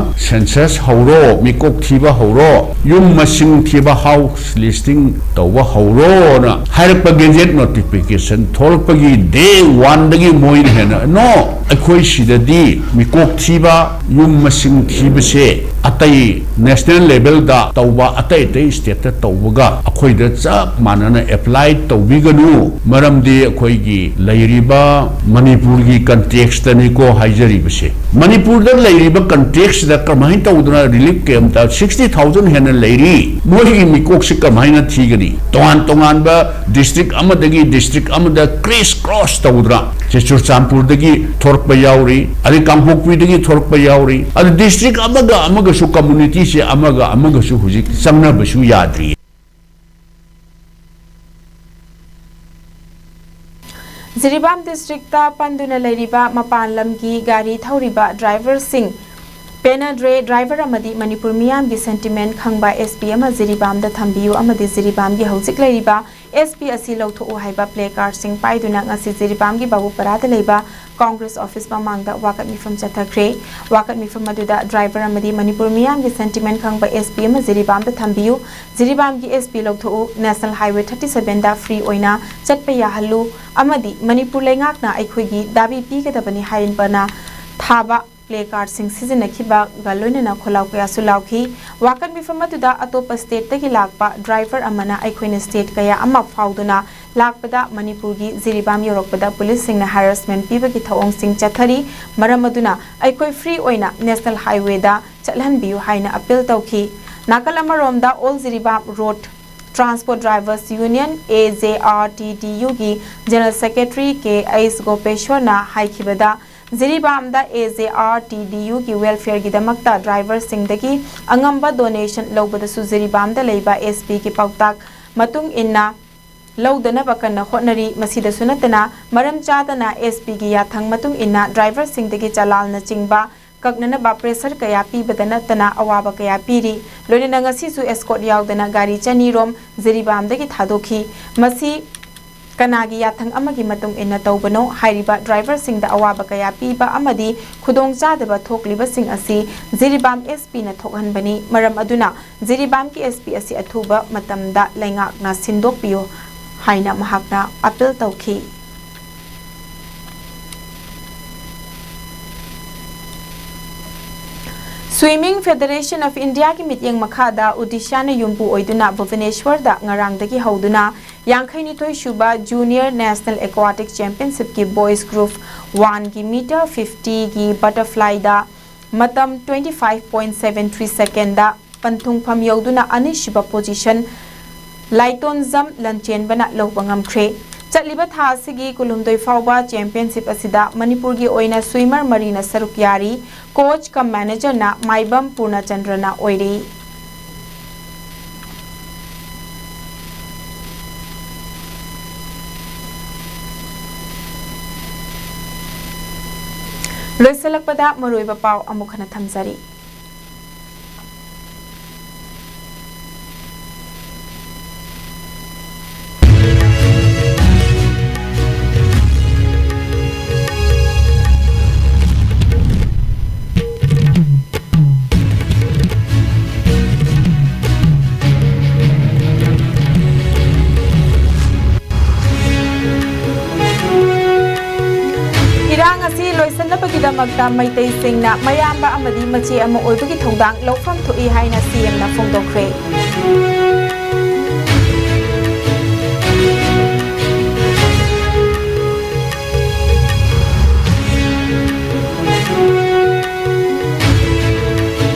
census ꯍꯧꯔꯣ, ꯃꯤꯀꯣꯛ ꯊꯤꯕ ꯍꯧꯔꯣ, ꯌꯨꯝ ꯃꯁꯤꯡ ꯊꯤꯕ, house listing ꯇꯧꯕ ꯍꯧꯔꯣꯅ ꯍꯥꯏꯔꯛꯄ gazette notification ꯊꯣꯛꯂꯛꯄꯒꯤ day oneꯗꯒꯤ ꯃꯣꯏꯅ ꯍꯦꯟꯅ, "No, ꯑꯩꯈꯣꯏ ꯁꯤꯗꯗꯤ ꯃꯤꯀꯣꯛ ꯊꯤꯕ, ꯌꯨꯝ ꯃꯁꯤꯡ ꯊꯤꯕꯁꯦ ꯑꯇꯩ national levelꯗ ꯇꯧꯕ, ꯑꯇꯩ ꯑꯇꯩ stateꯇ ꯇꯧꯕꯒ ꯑꯩꯈꯣꯏꯗ ꯆꯞ ꯃꯥꯟꯅꯅ apply ꯇꯧꯕꯤꯒꯅꯨ, ꯃꯔꯝꯗꯤ ꯑꯩꯈꯣꯏꯒꯤ ꯂꯩꯔꯤꯕ ꯃꯅꯤꯄꯨꯔꯒꯤ contextꯇꯅꯤꯀꯣ ꯍꯥꯏꯖꯔꯤꯕꯁꯦ꯫ ꯃꯅꯤꯄꯨꯔꯗ ꯂꯩꯔꯤꯕ contextꯁꯤꯗ ꯀꯃꯥꯏꯅ ꯇꯧꯗꯅ relief campꯇ sixty thousand ꯍꯦꯟꯅ ꯂꯩꯔꯤ? ꯃꯣꯏꯒꯤ ꯃꯤꯀꯣꯛꯁꯤ ꯀꯃꯥꯏꯅ ꯊꯤꯒꯅꯤ? ꯇꯣꯉꯥꯟ ꯇꯣꯉꯥꯟꯕ district ꯑꯃꯗꯒꯤ district ꯑꯃꯗ criss cross ꯇꯧꯗꯅ, ꯁꯤ ꯆꯨꯔꯆꯥꯟꯄꯨꯔꯗꯒꯤ ꯊꯣꯔꯛꯄ ꯌꯥꯎꯔꯤ, ꯑꯗꯩ ꯀꯥꯡꯄꯣꯛꯄꯤꯗꯒꯤ ꯊꯣꯔꯛꯄ ꯌꯥꯎꯔꯤ, ꯑꯗꯨ district ꯑꯃꯒ ꯑꯃꯒꯁꯨ, communityꯁꯦ ꯑꯃꯒ ꯑꯃꯒꯁꯨ ꯍꯧꯖꯤꯛ ꯆꯪꯅꯕꯁꯨ ꯌꯥꯗ꯭ꯔꯤ꯫ ꯖꯤꯔꯤꯕꯥꯝ districtꯇ ꯄꯟꯗꯨꯅ ꯂꯩꯔꯤꯕ ꯃꯄꯥꯟ ꯂꯝꯒꯤ ꯒꯥꯔꯤ ꯊꯧꯔꯤꯕ driverꯁꯤꯡ ꯄꯦꯟꯅꯗ꯭ꯔꯦ꯫ Driver ꯑꯃꯗꯤ ꯃꯅꯤꯄꯨꯔ ꯃꯤꯌꯥꯝꯒꯤ sentiment ꯈꯪꯕ SP ꯑꯃ ꯖꯤꯔꯤꯕꯥꯝꯗ ꯊꯝꯕꯤꯌꯨ ꯑꯃꯗꯤ ꯖꯤꯔꯤꯕꯥꯝꯒꯤ ꯍꯧꯖꯤꯛ ꯂꯩꯔꯤꯕ ꯑꯦꯁ ꯄꯤ ꯑꯁꯤ ꯂꯧꯊꯣꯛꯎ ꯍꯥꯏꯕ ꯄ꯭ꯂꯦ ꯀꯥꯔꯗꯁꯤꯡ ꯄꯥꯏꯗꯨꯅ ꯉꯁꯤ ꯖꯤꯔꯤꯕꯥꯝꯒꯤ ꯕꯥꯕꯨꯄꯔꯥꯗ ꯂꯩꯕ ꯀꯣꯡꯒ꯭ꯔꯦꯁ ꯑꯣꯐꯤꯁ ꯃꯃꯥꯡꯗ ꯋꯥꯀꯠ ꯃꯤꯐꯝ ꯆꯠꯊꯈ꯭ꯔꯦ꯫ ꯋꯥꯀꯠ ꯃꯤꯐꯝ ꯑꯗꯨꯗ ꯗ꯭ꯔꯥꯏꯚꯔ ꯑꯃꯗꯤ ꯃꯅꯤꯄꯨꯔ ꯃꯤꯌꯥꯝꯒꯤ ꯁꯦꯟꯇꯤꯃꯦꯟ ꯈꯪꯕ ꯑꯦꯁ ꯄꯤ ꯑꯃ ꯖꯤꯔꯤꯕꯥꯝꯗ ꯊꯝꯕꯤꯌꯨ, ꯖꯤꯔꯤꯕꯥꯝꯒꯤ ꯑꯦꯁ ꯄꯤ ꯂꯧꯊꯣꯛꯎ, ꯅꯦꯁꯅꯦꯜ ꯍꯥꯏꯋꯦ ꯊꯥꯔꯇꯤ ꯁꯚꯦꯟꯗ ꯐ꯭ꯔꯤ ꯑꯣꯏꯅ ꯆꯠꯄ ꯌꯥꯍꯜꯂꯨ ꯑꯃꯗꯤ ꯃꯅꯤꯄꯨꯔ ꯂꯩꯉꯥꯛꯅ ꯑꯩꯈꯣꯏꯒꯤ ꯗꯥꯕꯤ ꯄꯤꯒꯗꯕꯅꯤ ꯍꯥꯏꯕꯅ ꯊꯥꯕ ꯄ꯭ꯂꯦ ꯀꯥꯔꯗꯁꯤꯡ ꯁꯤꯖꯤꯟꯅꯈꯤꯕꯒ ꯂꯣꯏꯅꯅ ꯈꯣꯜꯂꯥꯎ ꯀꯌꯥꯁꯨ ꯂꯥꯎꯈꯤ꯫ ꯋꯥꯀꯠ ꯃꯤꯐꯝ ꯑꯗꯨꯗ ꯑꯇꯣꯞꯄ ꯁ꯭ꯇꯦꯠꯇꯒꯤ ꯂꯥꯛꯄ ꯗ꯭ꯔꯥꯏꯚꯔ ꯑꯃꯅ ꯑꯩꯈꯣꯏꯅ ꯁ꯭ꯇꯦꯠ ꯀꯌꯥ ꯑꯃ ꯐꯥꯎꯗꯨꯅ ꯂꯥꯛꯄꯗ ꯃꯅꯤꯄꯨꯔꯒꯤ ꯖꯤꯔꯤꯕꯥꯝ ꯌꯧꯔꯛꯄꯗ ꯄꯨꯂꯤꯁꯁꯤꯡꯅ ꯍꯦꯔꯥꯁꯃꯦꯟ ꯄꯤꯕꯒꯤ ꯊꯧꯑꯣꯡꯁꯤꯡ ꯆꯠꯊꯔꯤ, ꯃꯔꯝ ꯑꯗꯨꯅ ꯑꯩꯈꯣꯏ ꯐ꯭ꯔꯤ ꯑꯣꯏꯅ ꯅꯦꯁꯅꯦꯜ ꯍꯥꯏꯋꯦꯗ ꯆꯠꯍꯟꯕꯤꯌꯨ ꯍꯥꯏꯅ ꯑꯄꯤꯜ ꯇꯧꯈꯤ꯫ ꯅꯥꯀꯜ ꯑꯃꯔꯣꯝꯗ all Jiribam road transport drivers union, A J R T D ꯌꯨꯒꯤ ꯖꯦꯅꯔꯦꯜ ꯁꯦꯀ꯭ꯔꯦꯇꯔꯤ ꯀꯦ ꯑꯩꯆ ꯒꯣꯄꯦꯁ꯭ꯋꯔꯅ ꯍꯥꯏꯈꯤꯕꯗ, ꯖꯤꯔꯤꯕꯥꯝꯗ A J R T D ꯌꯨꯒꯤ ꯋꯦꯜꯐꯤꯌꯔꯒꯤꯗꯃꯛꯇ ꯗ꯭ꯔꯥꯏꯚꯔꯁꯤꯡꯗꯒꯤ ꯑꯉꯝꯕ ꯗꯣꯅꯦꯁꯟ ꯂꯧꯕꯗꯁꯨ ꯖꯤꯔꯤꯕꯥꯝꯗ ꯂꯩꯕ ꯑꯦꯁ ꯄꯤꯒꯤ ꯄꯥꯎꯇꯥꯛ ꯃꯇꯨꯡ ꯏꯟꯅ ꯂꯧꯗꯅꯕ ꯀꯟꯅ ꯍꯣꯠꯅꯔꯤ꯫ ꯃꯁꯤꯗꯁꯨ ꯅꯠꯇꯅ ꯃꯔꯝ ꯆꯥꯗꯅ ꯑꯦꯁ ꯄꯤꯒꯤ ꯌꯥꯊꯪ ꯃꯇꯨꯡ ꯏꯟꯅ ꯗ꯭ꯔꯥꯏꯚꯔꯁꯤꯡꯗꯒꯤ ꯆꯂꯥꯜꯅꯆꯤꯡꯕ ꯀꯛꯅꯅꯕ ꯄ꯭ꯔꯦꯁꯔ ꯀꯌꯥ ꯄꯤꯕꯗ ꯅꯠꯇꯅ ꯑꯋꯥꯕ ꯀꯌꯥ ꯄꯤꯔꯤ꯫ ꯂꯣꯏꯅꯅ ꯉꯁꯤꯁꯨ ꯑꯦꯁꯀꯣꯔꯠ ꯌꯥꯎꯗꯅ ꯒꯥꯔꯤ ꯆꯅꯤꯔꯣꯝ ꯖꯤꯔꯤꯕꯥꯝꯗꯒꯤ ꯊꯥꯗꯣꯛꯈꯤ꯫ ꯃꯁꯤ ꯀꯅꯥꯒꯤ ꯌꯥꯊꯪ ꯑꯃꯒꯤ ꯃꯇꯨꯡ ꯏꯟꯅ ꯇꯧꯕꯅꯣ? ꯍꯥꯏꯔꯤꯕ ꯗ꯭ꯔꯥꯏꯚꯔꯁꯤꯡꯗ ꯑꯋꯥꯕ ꯀꯌꯥ ꯄꯤꯕ ꯑꯃꯗꯤ ꯈꯨꯗꯣꯡꯆꯥꯗꯕ ꯊꯣꯛꯂꯤꯕꯁꯤꯡ ꯑꯁꯤ ꯖꯤꯔꯤꯕꯥꯝ ꯑꯦꯁ ꯄꯤꯅ ꯊꯣꯛꯍꯟꯕꯅꯤ꯫ ꯃꯔꯝ ꯑꯗꯨꯅ ꯖꯤꯔꯤꯕꯥꯝꯒꯤ ꯑꯦꯁ ꯄꯤ ꯑꯁꯤ ꯑꯊꯨꯕ ꯃꯇꯝꯗ ꯂꯩꯉꯥꯛꯅ ꯁꯤꯟꯗꯣꯛꯄꯤꯌꯨ ꯍꯥꯏꯅ ꯃꯍꯥꯛꯅ ꯑꯄꯤꯜ ꯇꯧꯈꯤ꯫ Swimming Federation of Indiaꯒꯤ ꯃꯤꯠꯌꯦꯡ ꯃꯈꯥꯗ ꯑꯣꯗꯤꯁꯥꯅ ꯌꯨꯝꯕꯨ ꯑꯣꯏꯗꯨꯅ ꯚꯨꯕꯅꯦꯁ꯭ꯋꯔꯗ ꯉꯔꯥꯡꯗꯒꯤ ꯍꯧꯗꯨꯅ ꯌꯥꯡꯈꯩꯅꯤꯊꯣꯏ ꯁꯨꯕ Junior National Aquatic Championshipꯀꯤ Boys Group Oneꯒꯤ meter fiftyꯒꯤ butterflyꯗ ꯃꯇꯝ twenty five point seven three secondꯗ ꯄꯟꯊꯨꯡꯐꯝ ꯌꯧꯗꯨꯅ ꯑꯅꯤꯁꯨꯕ position ꯂꯥꯏꯇꯣꯟꯖꯝ ꯂꯟꯆꯦꯟꯕꯅ ꯂꯧꯕ ꯉꯝꯈ꯭ꯔꯦ꯫ ꯆꯠꯂꯤꯕ ꯊꯥ ꯑꯁꯤꯒꯤ ꯀꯨꯟꯍꯨꯝꯗꯣꯏ ꯐꯥꯎꯕ championship ꯑꯁꯤꯗ ꯃꯅꯤꯄꯨꯔꯒꯤ ꯑꯣꯏꯅ swimmer ꯃꯔꯤꯅ ꯁꯔꯨꯛ ꯌꯥꯔꯤ꯫ Coach cum managerꯅ ꯃꯥꯏꯕꯝ ꯄꯨꯔꯅꯆꯟꯗ꯭ꯔꯅ ꯑꯣꯏꯔꯤ꯫ ꯂꯣꯏꯁꯤꯜꯂꯛꯄꯗ ꯃꯔꯨꯑꯣꯏꯕ ꯄꯥꯎ ꯑꯃꯨꯛ ꯍꯟꯅ ꯊꯝꯖꯔꯤ꯫ ꯂꯣꯏꯁꯤꯟꯅꯕꯒꯤꯗꯃꯛꯇ ꯃꯩꯇꯩꯁꯤꯡꯅ ꯃꯌꯥꯝꯕ ꯑꯃꯗꯤ ꯃꯆꯦ ꯑꯃ ꯑꯣꯏꯕꯒꯤ ꯊꯧꯗꯥꯡ ꯂꯧꯐꯝ ꯊꯣꯛꯏ ꯍꯥꯏꯅ ꯁꯤ ꯑꯦꯝꯅ ꯐꯣꯡꯗꯣꯛꯈ꯭ꯔꯦ꯫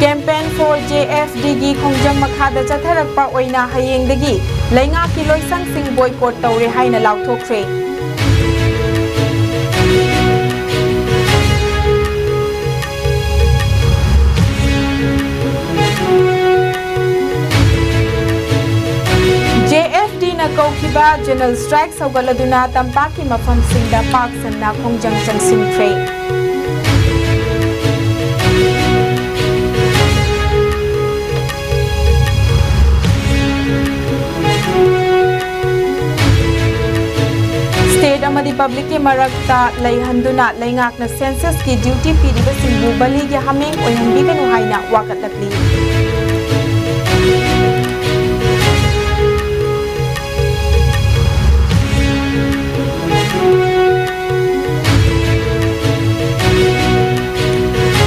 Campaign for J F D ꯒꯤ ꯈꯣꯡꯖꯪ ꯃꯈꯥꯗ ꯆꯠꯊꯔꯛꯄ ꯑꯣꯏꯅ ꯍꯌꯦꯡꯗꯒꯤ ꯂꯩꯉꯥꯛꯀꯤ ꯂꯣꯏꯁꯪꯁꯤꯡ boycott ꯇꯧꯔꯦ ꯍꯥꯏꯅ ꯂꯥꯎꯊꯣꯛꯈ꯭ꯔꯦ꯫ J F D ꯅ ꯀꯧꯈꯤꯕ general strike ꯁꯧꯒꯠꯂꯗꯨꯅ ꯇꯝꯄꯥꯛꯀꯤ ꯃꯐꯝꯁꯤꯡꯗ ꯄꯥꯛ ꯁꯟꯅ ꯈꯣꯡꯖꯪ ꯆꯪꯁꯤꯟꯈ꯭ꯔꯦ꯫ State ꯑꯃꯗꯤ public ꯀꯤ ꯃꯔꯛꯇ ꯂꯩꯍꯟꯗꯨꯅ ꯂꯩꯉꯥꯛꯅ census ꯀꯤ duty ꯄꯤꯔꯤꯕꯁꯤꯡꯕꯨ ꯕꯂꯤꯒꯤ ꯍꯥꯃꯦꯡ ꯑꯣꯏꯍꯟꯕꯤꯒꯅꯨ ꯍꯥꯏꯅ ꯋꯥꯀꯠꯂꯛꯂꯤ꯫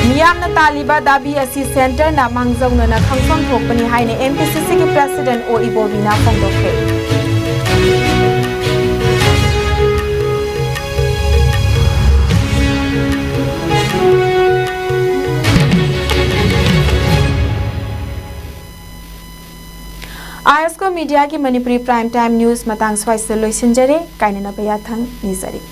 ꯃꯤꯌꯥꯝꯅ ꯇꯥꯜꯂꯤꯕ ꯗꯥꯕꯤ ꯑꯁꯤ centre ꯅ ꯃꯥꯡꯖꯧꯅꯅ ꯈꯪꯐꯝ ꯊꯣꯛꯄꯅꯤ ꯍꯥꯏꯅ M P C C ꯒꯤ president ꯑꯣ ꯏꯕꯣꯕꯤꯅ ꯐꯣꯡꯗꯣꯛꯈ꯭ꯔꯦ꯫ ꯑꯥꯏ ꯑꯦꯁ ꯀꯣ media ꯒꯤ ꯃꯅꯤꯄꯨꯔꯤ prime time news ꯃꯇꯥꯡ ꯁ꯭ꯋꯥꯏꯁꯤꯗ ꯂꯣꯏꯁꯤꯟꯖꯔꯦ꯫ ꯀꯥꯏꯅꯅꯕ ꯌꯥꯊꯪ ꯅꯤꯖꯔꯤ꯫